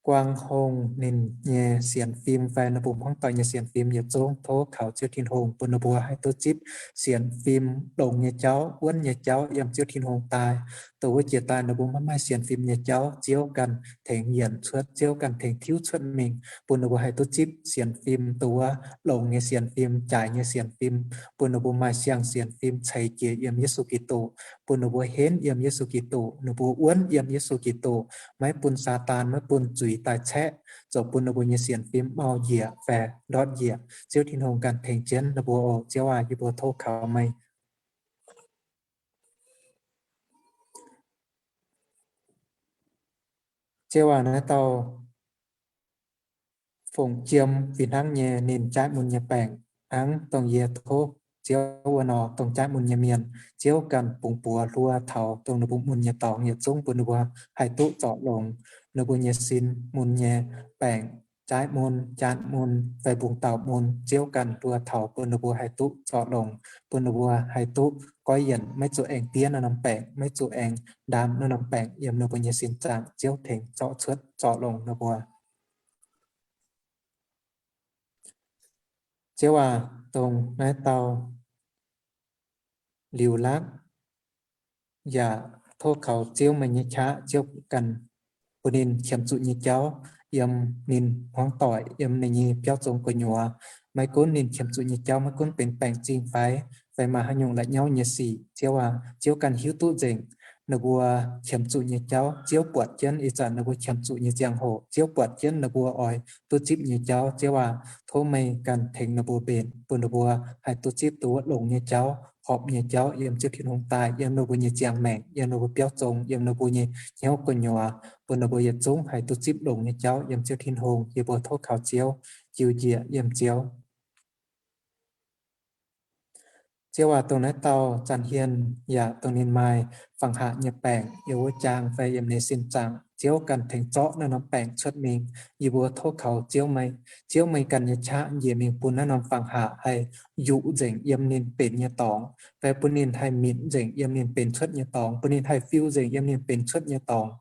guang hongh ninh nyei sienx fim fai ninh mbuo hmuangv doic nyei sienx fim yietc zungv, tov kaux Ziouv Tin-Hungh bun ninh mbuo haih duqv zipv sienx fim longx nyei jauv, wuonv nyei jauv yiem Ziouv Tin-Hungh daaih. Dongh wuov jiex daaih ninh mbuo maiv maaih sienx fim nyei jauv, Ziouv ganh tengx yienc cuotv, Ziouv ganh tengx tiuv cuotv mingh, bun ninh mbuo haih duqv zipv sienx fim, dongh wuov longx nyei sienx fim, jaaix nyei sienx fim, bun ninh mbuo maaih siang sienx fim ceix jiez yiem Yesu Giduc, bun ninh mbuo henv yiem Yesu Giduc, ninh mbuo wuonv yiem Yesu Giduc, maiv bun Saadaan, maiv bun zuiz daaih caeqv, zoux bun ninh mbuo nyei sienx fim mau njiec fai ndortv njiec. Ziouv Tin-Hungh ganh tengx jienv ninh mbuo oc. Ziouv aac, yie mbuo tov kaux meih. Ziouv aac, naaiv dauh fongc jiem fih hnangv nyei ninh jaaiv mun nyei baengc, hnangv dongh yie tov Ziouv wuov nor, dongh jaaiv mun nyei mienh, Ziouv ganh bungx buoz hluo taux dongh ninh mbuo mun nyei dorngx yietc zungv bun ninh mbuo haih duqv zorc longx. Ninh mbuo nyei sin mun nyei baengc, jaaiv mun, jaan mun, fai mbungv-daux mun, Ziouv ganh hluo taux bun ninh mbuo haih duqv zorc longx, bun ninh mbuo haih duqv goiv yienc, maiv zuqc aengx diev naaiv norm baengc, maiv zuqc aengx ndaam naaiv norm baengc yiem ninh mbuo nyei sin zaangc. Ziouv tengx zorc cuotv zorc longx ninh mbuo. Ziouv aac, dongh naaiv dauh liuz laatv yaac tov kaux Ziouv meih nyei qaqv, Ziouv ganh bun ninh qiemx zuqc nyei jauv yiem ninh hmuangv doic, yiem ninh nyei biauv zong gu'nyuoz. Maiv gunv ninh qiemx zuqc nyei jauv maiv gunv benx baengc zingh fai, fai maaih haaix nyungc la'nyauv nyei sic, Ziouv aac, Ziouv ganh hiuv duqv nzengc ninh mbuo qiemx zuqc nyei jauv. Ziouv buatc jienv ih zanc ninh mbuo qiemx zuqc nyei ziangh hoc. Ziouv buatc jienv ninh mbuo oix duqv zipv nyei jauv. Ziouv aac, tov meih ganh tengx ninh mbuo mbenc, bun ninh mbuo haih duqv zipv duqv longx nyei jauv, horpc nyei jauv yiem Ziouv Tin-Hungh daaih, yiem ninh mbuo nyei ziangh maengc, yiem ninh mbuo biauv zong, yiem ninh mbuo nyei hnyouv gu'nyuoz, bun ninh mbuo yietc zungv haih duqv zipv longx nyei jauv yiem Ziouv Tin-Hungh. Yie mbuo tov kaux Ziouv jiu njiec yiem Ziouv. Ziouv aac, dongh naaiv dauh Zanh Hien yaac dongh ninh maaih fangx haac nyei baengc yiem wuov jaang fai yiem ninh sin zaangc, Ziouv ganh tengx zorqv naaiv norm baengc cuotv mingh. Yie mbuo tov kaux Ziouv meih, Ziouv meih ganh nyei qaqv njiec mingh bun naaiv norm fangx haac haih yuqc nzengc yiem ninh benx nyei dorngx, fai bun ninh haih mitc nzengc yiem ninh benx cuotv nyei dorngx, bun ninh haih fiu nzengc yiem ninh benx cuotv nyei dorngx,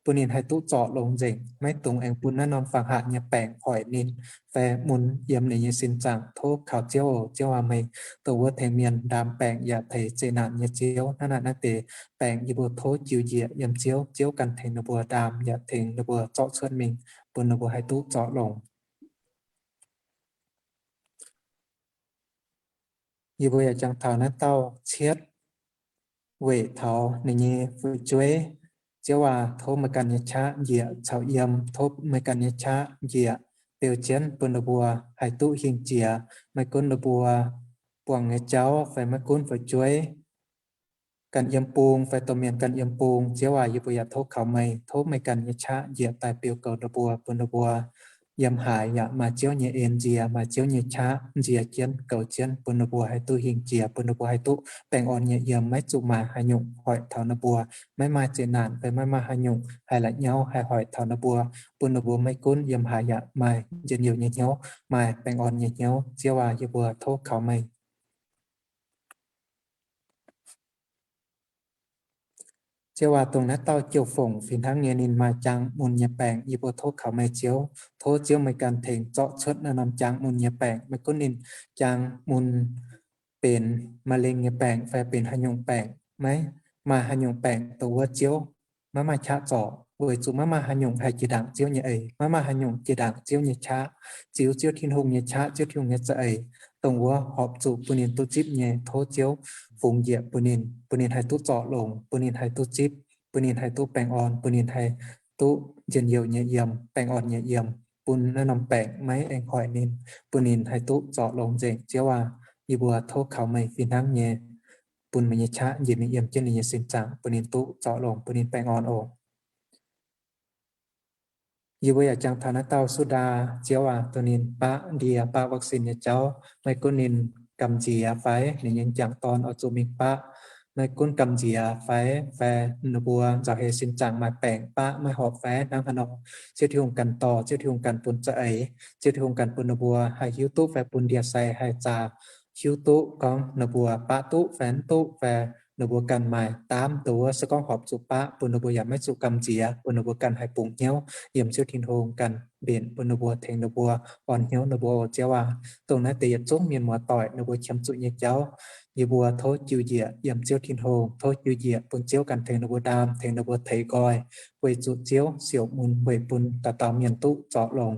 bun ninh haih duqv zorc longx nzengc, maiv dungx aengx bun naaiv norm fangx haac nyei baengc hoic ninh fai mun yiem ninh nyei sin zaangc. Tov kaux Ziouv oc. Ziouv aac, meih dongh wuov tengx mienh ndaam baengc yaac teix zeqc naanc nyei Ziouv. Hnangv naaiv naaiv deix baengc yie mbuo tov jiu njiec yiem Ziouv, Ziouv ganh tengx ninh mbuo ndaam yaac tengx ninh mbuo zorqv cuotv mingh, bun ninh mbuo haih duqv zorc longx. Yie mbuo yaac jangx taux naaiv dauh Cietv weic taux ninh nyei fu'jueiv. Ziouv aac, tov meih ganh nyei qaqv njiec caux yiem, tov meih ganh nyei qaqv njiec beu jienv bun ninh mbuo haih duqv hingh jiex. Maiv gunv ninh mbuo buangh nyei jauv fai maiv gunv fu'jueiv ganh yiem bung fai domh mienh ganh yiem bung, Ziouv aac, yie mbuo yaac tov kaux meih, tov meih ganh nyei qaqv njiec daaih beu goux ninh mbuo, bun ninh mbuo yiem haaix yaac maaih Ziouv nyei en nziex, maaih Ziouv nyei qaqv nziex jienv, goux jienv, bun ninh mbuo haih duqv hingh jiex, bun ninh mbuo haih duqv baengh orn nyei yiem, maiv zuqc maaih haaix nyungc hoic taux ninh mbuo, maiv maaih zeqc naanc fai maiv maaih haaix nyungc haih la'nyauv haih hoic taux ninh mbuo, bun ninh mbuo maiv gunv yiem haaix yaac maaih njien-youh nyei hnyouv, maaih baengh orn nyei hnyouv. Ziouv aac, yie mbuo tov kaux meih. Ziouv aac, dongh naaiv dauh jiou fongc fih hnangv nyei ninh maaih jaang mun nyei baengc, yie mbuo tov kaux meih Ziouv. Tov Ziouv meih ganh tengx zorqv cuotv naaiv norm jaang mun nyei baengc. Maiv gunv ninh jaang mun benx มะเร็ง nyei baengc fai benx haaix nyungc baengc, maiv maaih haaix nyungc baengc dongh wuov Ziouv maiv maaih qaqv zorc, weic zuqc maiv maaih haaix nyungc haih jiex ndaangc Ziouv nyei eix, maiv maaih haaix nyungc jiex ndaangc Ziouv nyei qaqv. Ziux Ziouv Tin-Hungh nyei qaqv, Ziouv Tin-Hungh nyei za'eix, dongh wuov horpc zuqc bun ninh duqv zipv nyei. Tov Ziouv fungx njiec bun ninh, bun ninh haih duqv zorc longx, bun ninh haih duqv zipv, bun ninh haih duqv baengh orn, bun ninh haih duqv njien-youh nyei yiem, baengh orn nyei yiem, bun naaiv norm baengc maiv aengx hoic ninh, bun ninh haih duqv zorc longx nzengc. Ziouv aac, yie mbuo tov kaux meih fih hnangv nyei, bun meih nyei qaqv njiec mingh yiem jienv ninh nyei sin zaangc, bun ninh duqv zorc longx, bun ninh baengh orn oc. Yie mbuo yaac jangx taux naaiv dauh Sudaa, Ziouv aac, dongh ninh baqv ndie baqv vaccine nyei jauv, maiv gunv ninh gamh nziex fai ninh nyei m'jangc dorn oix zuqc mingh baqv, maiv gunv gamh nziex fai, fai ninh mbuo nzauh heix sin zaangc maaih baengc baqv maiv horpc fai hnangv haaix nor, Ziouv Tin-Hungh ganh dorh, Ziouv Tin-Hungh ganh bun za'eix, Ziouv Tin-Hungh ganh bun ninh mbuo haih hiuv duqv fai bun ndie-sai haih zaah hiuv duqv gorngv ninh mbuo baqv duqv fai mv duqv fai ninh mbuo ganh maaih daamv dongh wuov se gorngv horpc zuqc baqv bun ninh mbuo yaac maiv zuqc gamh nziex, bun ninh mbuo ganh haih bungx hnyouv yiem Ziouv Tin-Hungh ganh mbenc bun ninh mbuo, tengx ninh mbuo orn hnyouv ninh mbuo oc. Ziouv aac, dongh naaiv deix yietc zungv mienh muoz-doic ninh mbuo qiemx zuqc nyei jauv, yie mbuo tov jiu njiec yiem Ziouv Tin-Hungh, tov jiu njiec bun Ziouv ganh tengx ninh mbuo ndaam, tengx ninh mbuo teix nqoi, weic zuqc Ziouv siouc mun weic bun dauh dauh mienh duqv zorc longx,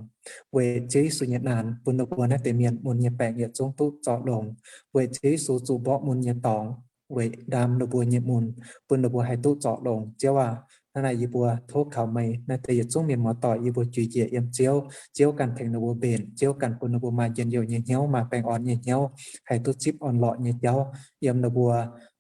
weic Ziouv Yesu nyei naanc bun ninh mbuo naaiv deix mienh mun nyei baengc yietc zungv duqv zorc longx, weic Ziouv Yesu zuqc mborqv mun nyei dorngx weic ndaam ninh mbuo nyei mun, bun ninh mbuo haih duqv zorc longx. Ziouv aac, hnangv naaic yie mbuo tov kaux meih, naaiv deix yietc zungv mienh muoz-doic yie mbuo juix njiec yiem Ziouv, Ziouv ganh tengx ninh mbuo mbenc, Ziouv ganh bun ninh mbuo maaih njien-youh nyei hnyouv, maaih baengh orn nyei hnyouv, haih duqv zipv orn-lorqc nyei jauv yiem ninh mbuo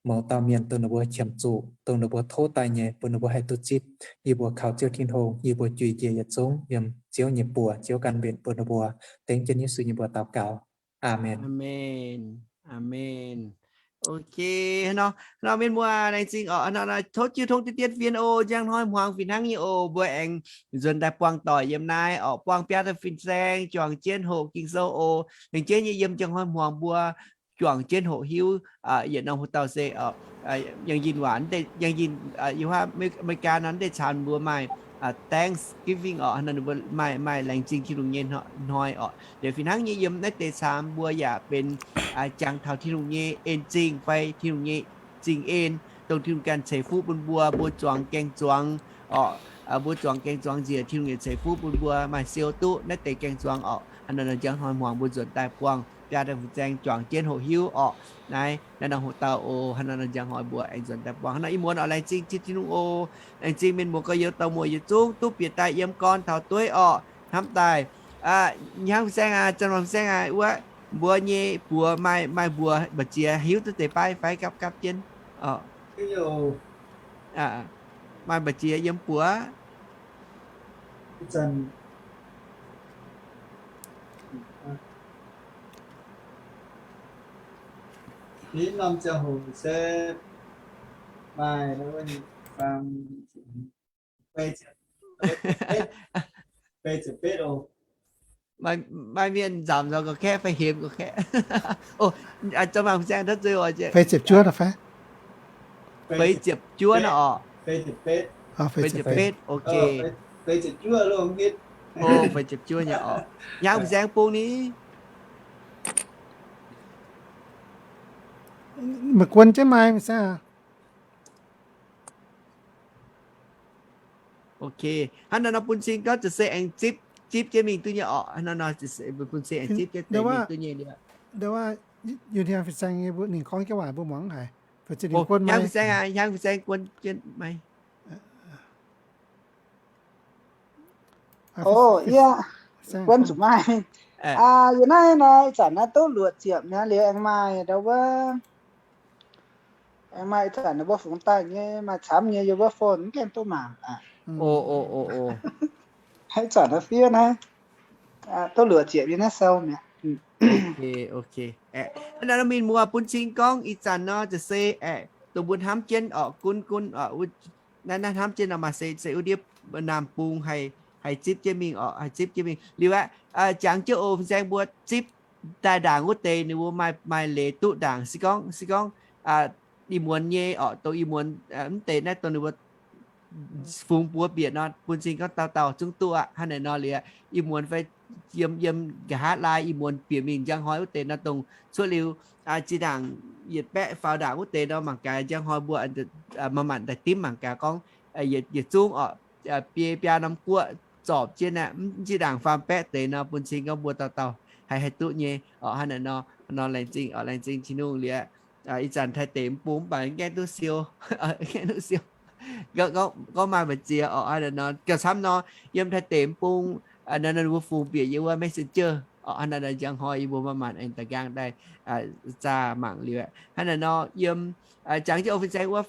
mouz dauh mienh dongh ninh mbuo qiemx zuqc, dongh ninh mbuo tov daaih nyei, bun ninh mbuo haih duqv zipv. Yie mbuo kaux Ziouv Tin-Hungh, yie mbuo juix njiec yietc zungv yiem Ziouv nyei buoz, Ziouv ganh mbenc bun ninh mbuo. Dengv jienv Yesu nyei mbuox daux gaux. Aamen. Aamen. Aamen. Ok, nor, nor mienh muoz laengz zingh oc. Nor, nor, tov jiu tong deix dien fien oc. Njang hnoi hmuangx fih hnangv nyei oc. Mbuo aengx nzuonx daaih buangh doic yiem naaiv oc. Buangh biaa daaih fin-saeng juangc jienv hoqc Ging-Sou oc. Laengz jienv nyei yiem njang hnoi hmuangx mbuo juangc jienv hoqc hiuv yietc norm hoc dauh se oc, yangh yinh waac, yangh yinh, yie huaav America nor, naaiv deix caanx mbuo maaih Thanksgiving oc, maaih, maaih laengz zingh Tin-Hungh nyei hnoi oc. Liuz fih hnangv nyei yiem naaiv deix caanx mbuo yaac benx jangx taux Tin-Hungh nyei en zingh fai Tin-Hungh nyei zingh en, dongh Tin-Hungh ganh ceix fuqv bun mbuo, mbuo zuangx gaeng-zuangx oc, mbuo zuangx gaeng-zuangx njiec, Tin-Hungh yaac ceix fuqv bun mbuo maaih siou duqv naaiv deix gaeng-zuangx oc. Hnangv naaiv nor njang hnoi hmuangx mbuo nzuonx daaih buangh biaa daaih fin-saeng juangc jienv hoqc hiuv oc. Naaiv, naaiv norm hoc dauh oc. Hnangv naaiv nor njang hnoi mbuo aengx nzuonx daaih buangh. Hnangv naaiv ih muonz oc, laengz zingh Tin-Hungh oc. Laengz zingh mienh muoz gorx-youz dauh muoz yietc zungv duqv bieqc daaih yiem gorn taux dueiv oc. Hnamv daaih, hnangv fin-saeng aac, zanc muangx fin-saeng aac, wuov mbuo nyei buoz maaih, maaih mbuox mbu'ziex hiuv duqv deix baav fai gapv gapv jienv oc. Maaih mbu'ziex yiem buoz. Ih norm ziangh hoc se maaih maaih mienh nzamc nzou ga'kaeqv fai hemx ga'kaeqv. Feix ziepc juov nor fai? Feix ziepc juov nor oc. Feix ziepc betv, ok. Feix ziepc juov nyei oc. Hnyangx fin-saeng bung ni. Meih guon jienv maaih fin-saeng. Ok. Hnangv naaiv nor bun cing gorngv ziouc se aengx zipv, zipv jienv mingh duqv nyei oc. Hnangv naaiv nor bun cing aengx zipv jienv mingh duqv nyei liuz. Ndo wuov, yie hnyangx fin-saeng nyei mbuo ninh gorngv jienv waac mbuo muangx haic. Hnyangx fin-saeng aac, hnyangx fin-saeng guon jienv maaih. O, yie guon zuqc maaih. Yie naaiv nor ih zanc naaiv duqv luoqc ziepc mi'aqv liuz aengx maaih ndo wuov, aengx maaih ih zanc ninh mbuo fungx daaih nyei maaih camv nyei yie wuov phone mv gaengh duqv mangc aqv. Ih zanc naaiv fiev naaiv. duqv luoqc ziepc nyei naaiv sou mi'aqv. Ok, ok. Aeqv, naaiv nor mienh muoz bun cing gorngv ih zanc nor, za'gengh se aeqv, dongh mbuo hnamv jienv orqc, gunv gunv orqc, naaiv naaiv hnamv jienv nor maaih se, se wuov ndiev naamh bung haih, haih zipv jienv mingh orqc, haih zipv jienv mingh. Liuz aeqv, jangx jienv oc, fin-saeng mbuo zipv daaih ndaangc wuov deix ninh mbuo maaih, maaih leiz duqv ndaangc. Se gorngv, se gorngv ih muonz nyei orqc, dongh ih muonz mv deix naaiv dongh ninh mbuo fungx buoz bieqc nor, bun cing gorngv dauh dauh zungv duqv aqv. Hnangv naaiv nor liuz, ih muonz fai yiem, yiem nqa'haav laai ih muonz bieqc mingh njang hnoi wuov deix nor, dongh cuotv liuz zinh ndaangc yietc baeqv faaux ndaangc wuov deix nor, mangc gaax njang hnoi mbuo maaih manc daaih dimv mangc gaax gorngv yietc zungv orqc, biei biaa norm guoqv zorpc jienv aqv, mv zinh ndaangc faam baeqv deix nor, bun cing gorngv mbuo dauh dauh haih, haih duqv nyei orqc. Hnangv naaiv nor, nor laengz zingh orqc, laengz zingh Tin-Hungh liuz, ih zanc Taiv deic mv bung mv baac gaengh duqv siou, gaengh duqv siou. Gorngv maaih mbu'ziex orqc, hnangv naaiv nor gauh camv nor, yiem Taiv deic mv bung nor, ninh mbuo fungx bieqc yiem wuov Messenger orqc. Hnangv naaiv nor njang hnoi yie mbuo manc-manc aengx daaih gaengh daaih zaah mangc liuz aqv. Hnangv naaiv nor yiem jangx jienv oc, fin-saeng wuov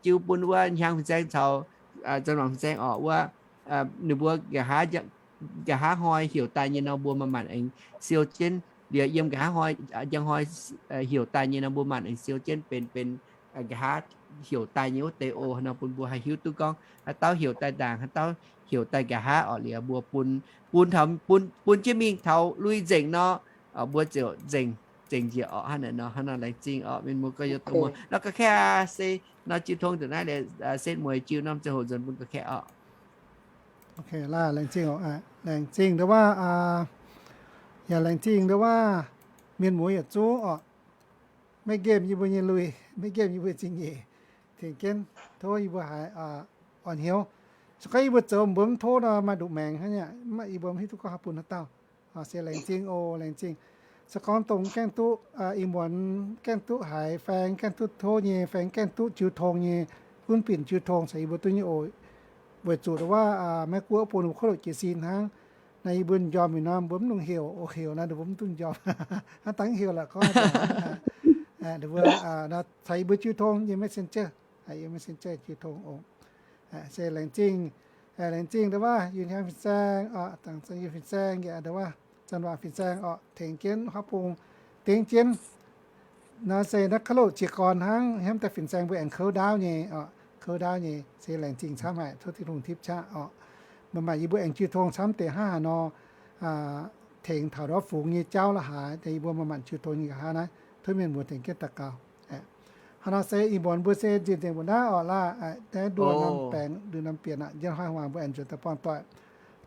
jiu bun wuov hnyangx fin-saeng caux zanc wangc fin-saeng orqc, wuov ninh mbuo nqa'haav, nqa'haav hnoi heuc daaih nyei nor mbuo manc-manc aengx siou jienv liuz, yiem nqa'haav hnoi, njang hnoi heuc daaih nyei nor mbuo manc-manc aengx siou jienv benx, benx nqa'haav heuc daaih nyei wuov deix oc. Nor bun mbuo haih hiuv duqv gorngv haaix dauh heuc daaih ndaangc, haaix dauh heuc daaih nqa'haav orqc. Liuz mbuo bun, bun taux, bun, bun jienv mingh taux lui nzengc nor, mbuo ziouc nzengc, nzengc njiec orqc. Hnangv naaiv nor, hnangv nor laengz zingh orqc, mienh muoz gorx youz dongh muoz. Nor ga'kengx se nor jiu tong nduqc naaiv liuz, setv mueiz jiu norm ziangh hoc nzuonx bun ga'kengx orqc. Laengz zingh, laengz zingh ndau wuov, yaac laengz zingh ndau wuov mienh muoz yietc zungv orqc. Maiv nqemh yie mbuo nyei lui, maiv nqemh yie mbuo zingh nyeic, tengx jienv tov yie mbuo haiz orn hnyouv. Se gorngv yie mbuo zoux mbuo mv tov nor maaih nduqc maengc hnangv, yie mbuo mv hiuv duqv gorngv haaix bun haaix dauh. Se laengz zingh oc, laengz zingh. Se gorngv dongh gaengh duqv ih muonz gaengh duqv haiz fai gaengh duqv tov nyei fai gaengh duqv jiu tong nyei, gunv binc jiu tong caux yie mbuo duqv nyei oc. Weic zuqc wuov Meiv Guoqv bun ninh mbuo kuv loc jiez sin hnangv. Naaiv yie mbuo njormh mingh nor mbuo mv longc heuc, oc heuc naaiv ninh mbuo mv duqv njormh. Hnangv dangh heuc lorqc gorngv, ninh mbuo caux yie mbuo jiu tong nyei messenger, yie messenger jiu tong oc. Se laengz zingh, laengz zingh ndau wuov Yun Hiaang fin-saeng, dangc yie fin-saeng yaac ndau wuov Zanc Waac fin-saeng orqc, tengx jienv huaav bung dengv jienv. Nor se naaiv kuv loc jiez gorn hnangv, hnamv daaih fin-saeng mbuo aengx kouv ndaauv nyei orqc, kouv ndaauv nyei. Se laengz zingh camv haic, tov Tin-Hungh tipv qaqv orqc. Maaih maaic yie mbuo aengx jiu tong camv deix hnangv haaix nor, tengx taux ndortv fungx nyei jauv la'haaix, yie mbuo maaih maanc jiu tong nyei nqa'haav naaiv, tov mienh muoz tengx jienv daux gaux. Hnangv nor se ih muonz mbuo se nzienh nzengc mbuo naaiv orqc laah, naaiv nduoh norm baengx, nduoh norm bienx aqv, njien hnoi hmuangx mbuo aengx nzuonx daaih buangh doic.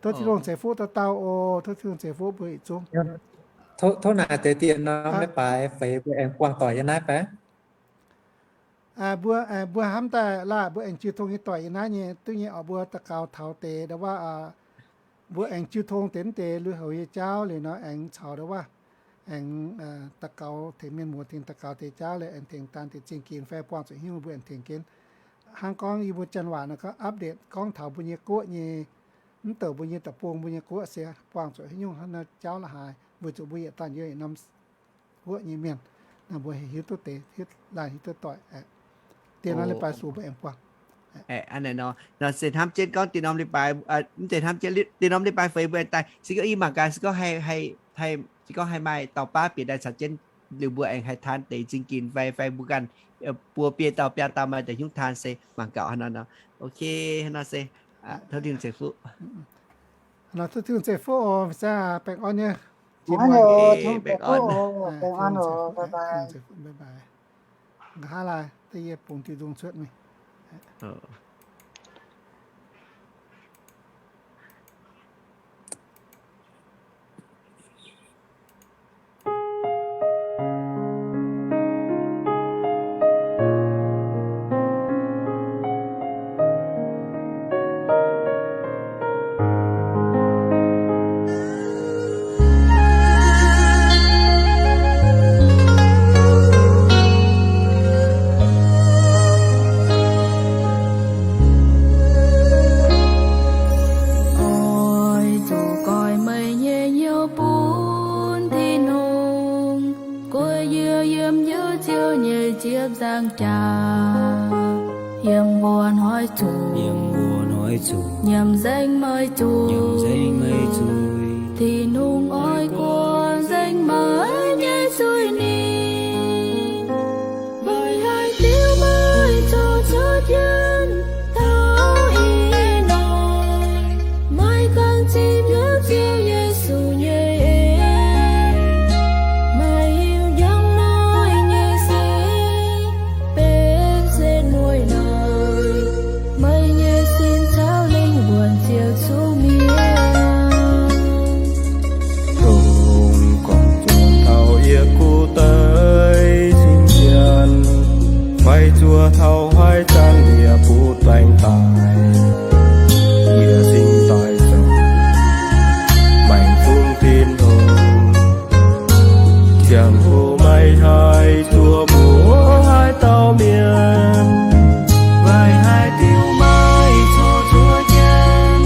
Tov Tin-Hungh ceix fuqv dauh dauh oc, tov Tin-Hungh ceix fuqv mbuo yietc zungv. Tov naaic deix dien norm leiz-baaix feix mbuo aengx buangh doic yiem naaiv fai? Mbuo, mbuo hnamv daaih laah, mbuo aengx jiu tong nyei doic yiem naaiv nyei duqv nyei orqc. Mbuo daux gaux taux deix ndau wuov, mbuo aengx jiu tong deix mv deix lui-houx nyei jauv liuz nor aengx caux ndau wuov, aengx daux gaux tengx mienh muoz tengx daux gaux deix jauv liuz aengx tengx daan deix zingh ginx fai buangh zuqc haaix nyungc mbuo aengx tengx jienv. Hnangv gorngv yie mbuo Janx waac nor gorngv update gorngv taux mbuo nyei guoqv nyei, mv douc mbuo nyei deic-bung, mbuo nyei guoqv se buangh zuqc haaix nyungc hnangv naaiv jauv la'haaix, weic zuqc mbuo yietc daanh yiem norm guoqv nyei mienh, naaiv mbuo hiuv duqv deix, hiuv laanh hiuv duqv doic. Dien norm leiz-baaix sux mbuo aengx buangh. Nor se hnamv jienv gorngv dien norm leiz-baaix, mv zeiz hnamv jienv, dien norm leiz-baaix feix mbuo aengx daaih. Se gorngv yie mangc gaax, se gorngv haih, se gorngv haih maaih dauh baav bieqc daaih caux jienv, liuz mbuo aengx haih taan deix zingh ginx fai, fai mbuo ganh buo biei dauh biaa dauh maaih deix hnyouv taan se mangc gaax hnangv nor. Ok, hnangv nor se tov Tin-Hungh ceix fuqv. Tov Tin-Hungh ceix fuqv oc, fin-saeng aac, baengh orn nyei. Baengh orn, baengh orn oc, bye bye. Nqa'haav laai da'yietv bungx diuh nzung cuotv mingh. Oix zuqc goix meih nyei hnyouv bun Tin-Hungh, guei yie yiem Ziouv nyei ziepc nzaangc jaax, yiem wuov hnoi zuqc, yiem wuov hnoi zuqc, nyiemc nzengc meih zuiz, nyiemc nzengc meih zuiz. Tin-Hungh oix guangc nzengc meih nyei zuiz-ningh. Meih haih diuc meih corc cuotv jienv taux ih hnoi. Meih ganh zipc hnyouv Ziouv Yesu nyei en. Meih hiuv njang hnoi nyei sin benx setv mueiz hnoi. Meih nyei sin caux lingh wuonh ziouc zuqc mienh. Dongh gorngv zuoqc taux yie gu deix cing-sienx, fai zuoqc taux haaix zanc yie butv baengc daaih, yie cingx daaih zoux maengx fungx Tin-Hungh. Ziangh hoc meih haih zuoqc mbuox haaix dauh mienh, meih haih diuc meih corc cuotv jienv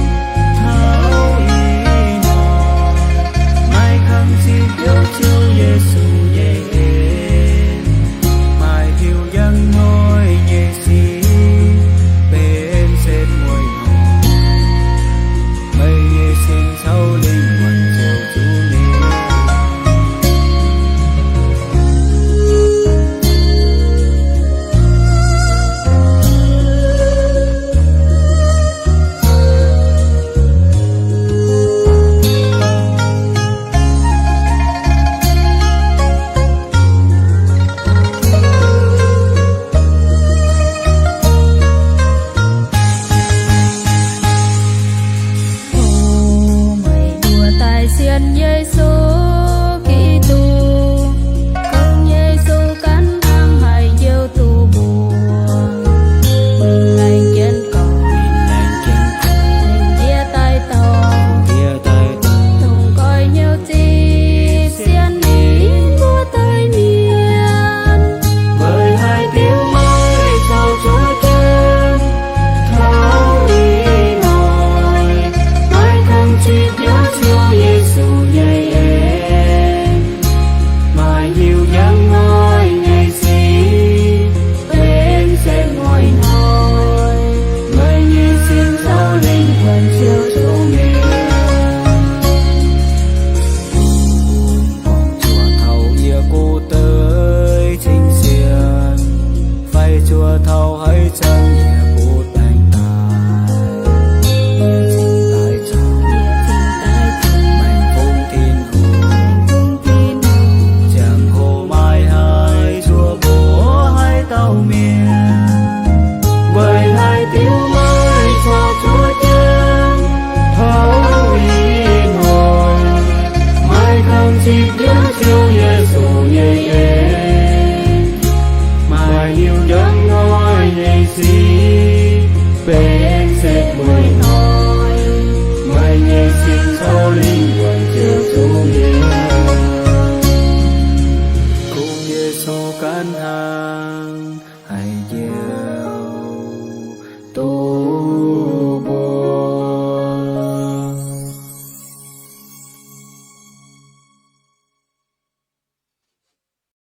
taux ih hnoi. Meih ganh zipc hnyouv Ziouv Yesu nyei en. Meih hiuv njang hnoi nyei sin benx setv mueiz hnoi. Meih nyei sin caux lingh wuonh ziouc zuqc mienh. O meih mbuo daaih sienx Yesu Giduc, kangv Yesu ganh hnangv haaix youh duqv mbuo. Mingh laengz jienv gorngv, mingh laengz jienv gorngv, tengx yie daaih dorh, tengx yie daaih dorh, dongh goiv hnyouv zipv sienx ninh mbuo daaih mienh. Meih haih diuc meih corc cuotv jienv taux ih hnoi. Meih ganh zipc hnyouv Ziouv Yesu nyei en. Meih hiuv njang hnoi nyei sin benx setv mueiz hnoi. Meih nyei sin caux lingh wuonh ziouc zuqc mienh. Zuoqc taux yie gu deix cing-sienx, fai zuoqc taux haaix zanc yie butv baengc daaih, yie cingx daaih zoux maengx fungx Tin-Hungh. Ziangh hoc meih haih zuoqc mbuox haaix dauh mienh, meih haih diuc meih corc cuotv jienv taux ih hnoi. Meih ganh zipc hnyouv Ziouv Yesu nyei en. Meih hiuv njang hnoi nyei sin benx setv mueiz hnoi. Meih nyei sin caux lingh wuonh ziouc zuqc mienh. Kungx Yesu ganh hnangv haic jiex.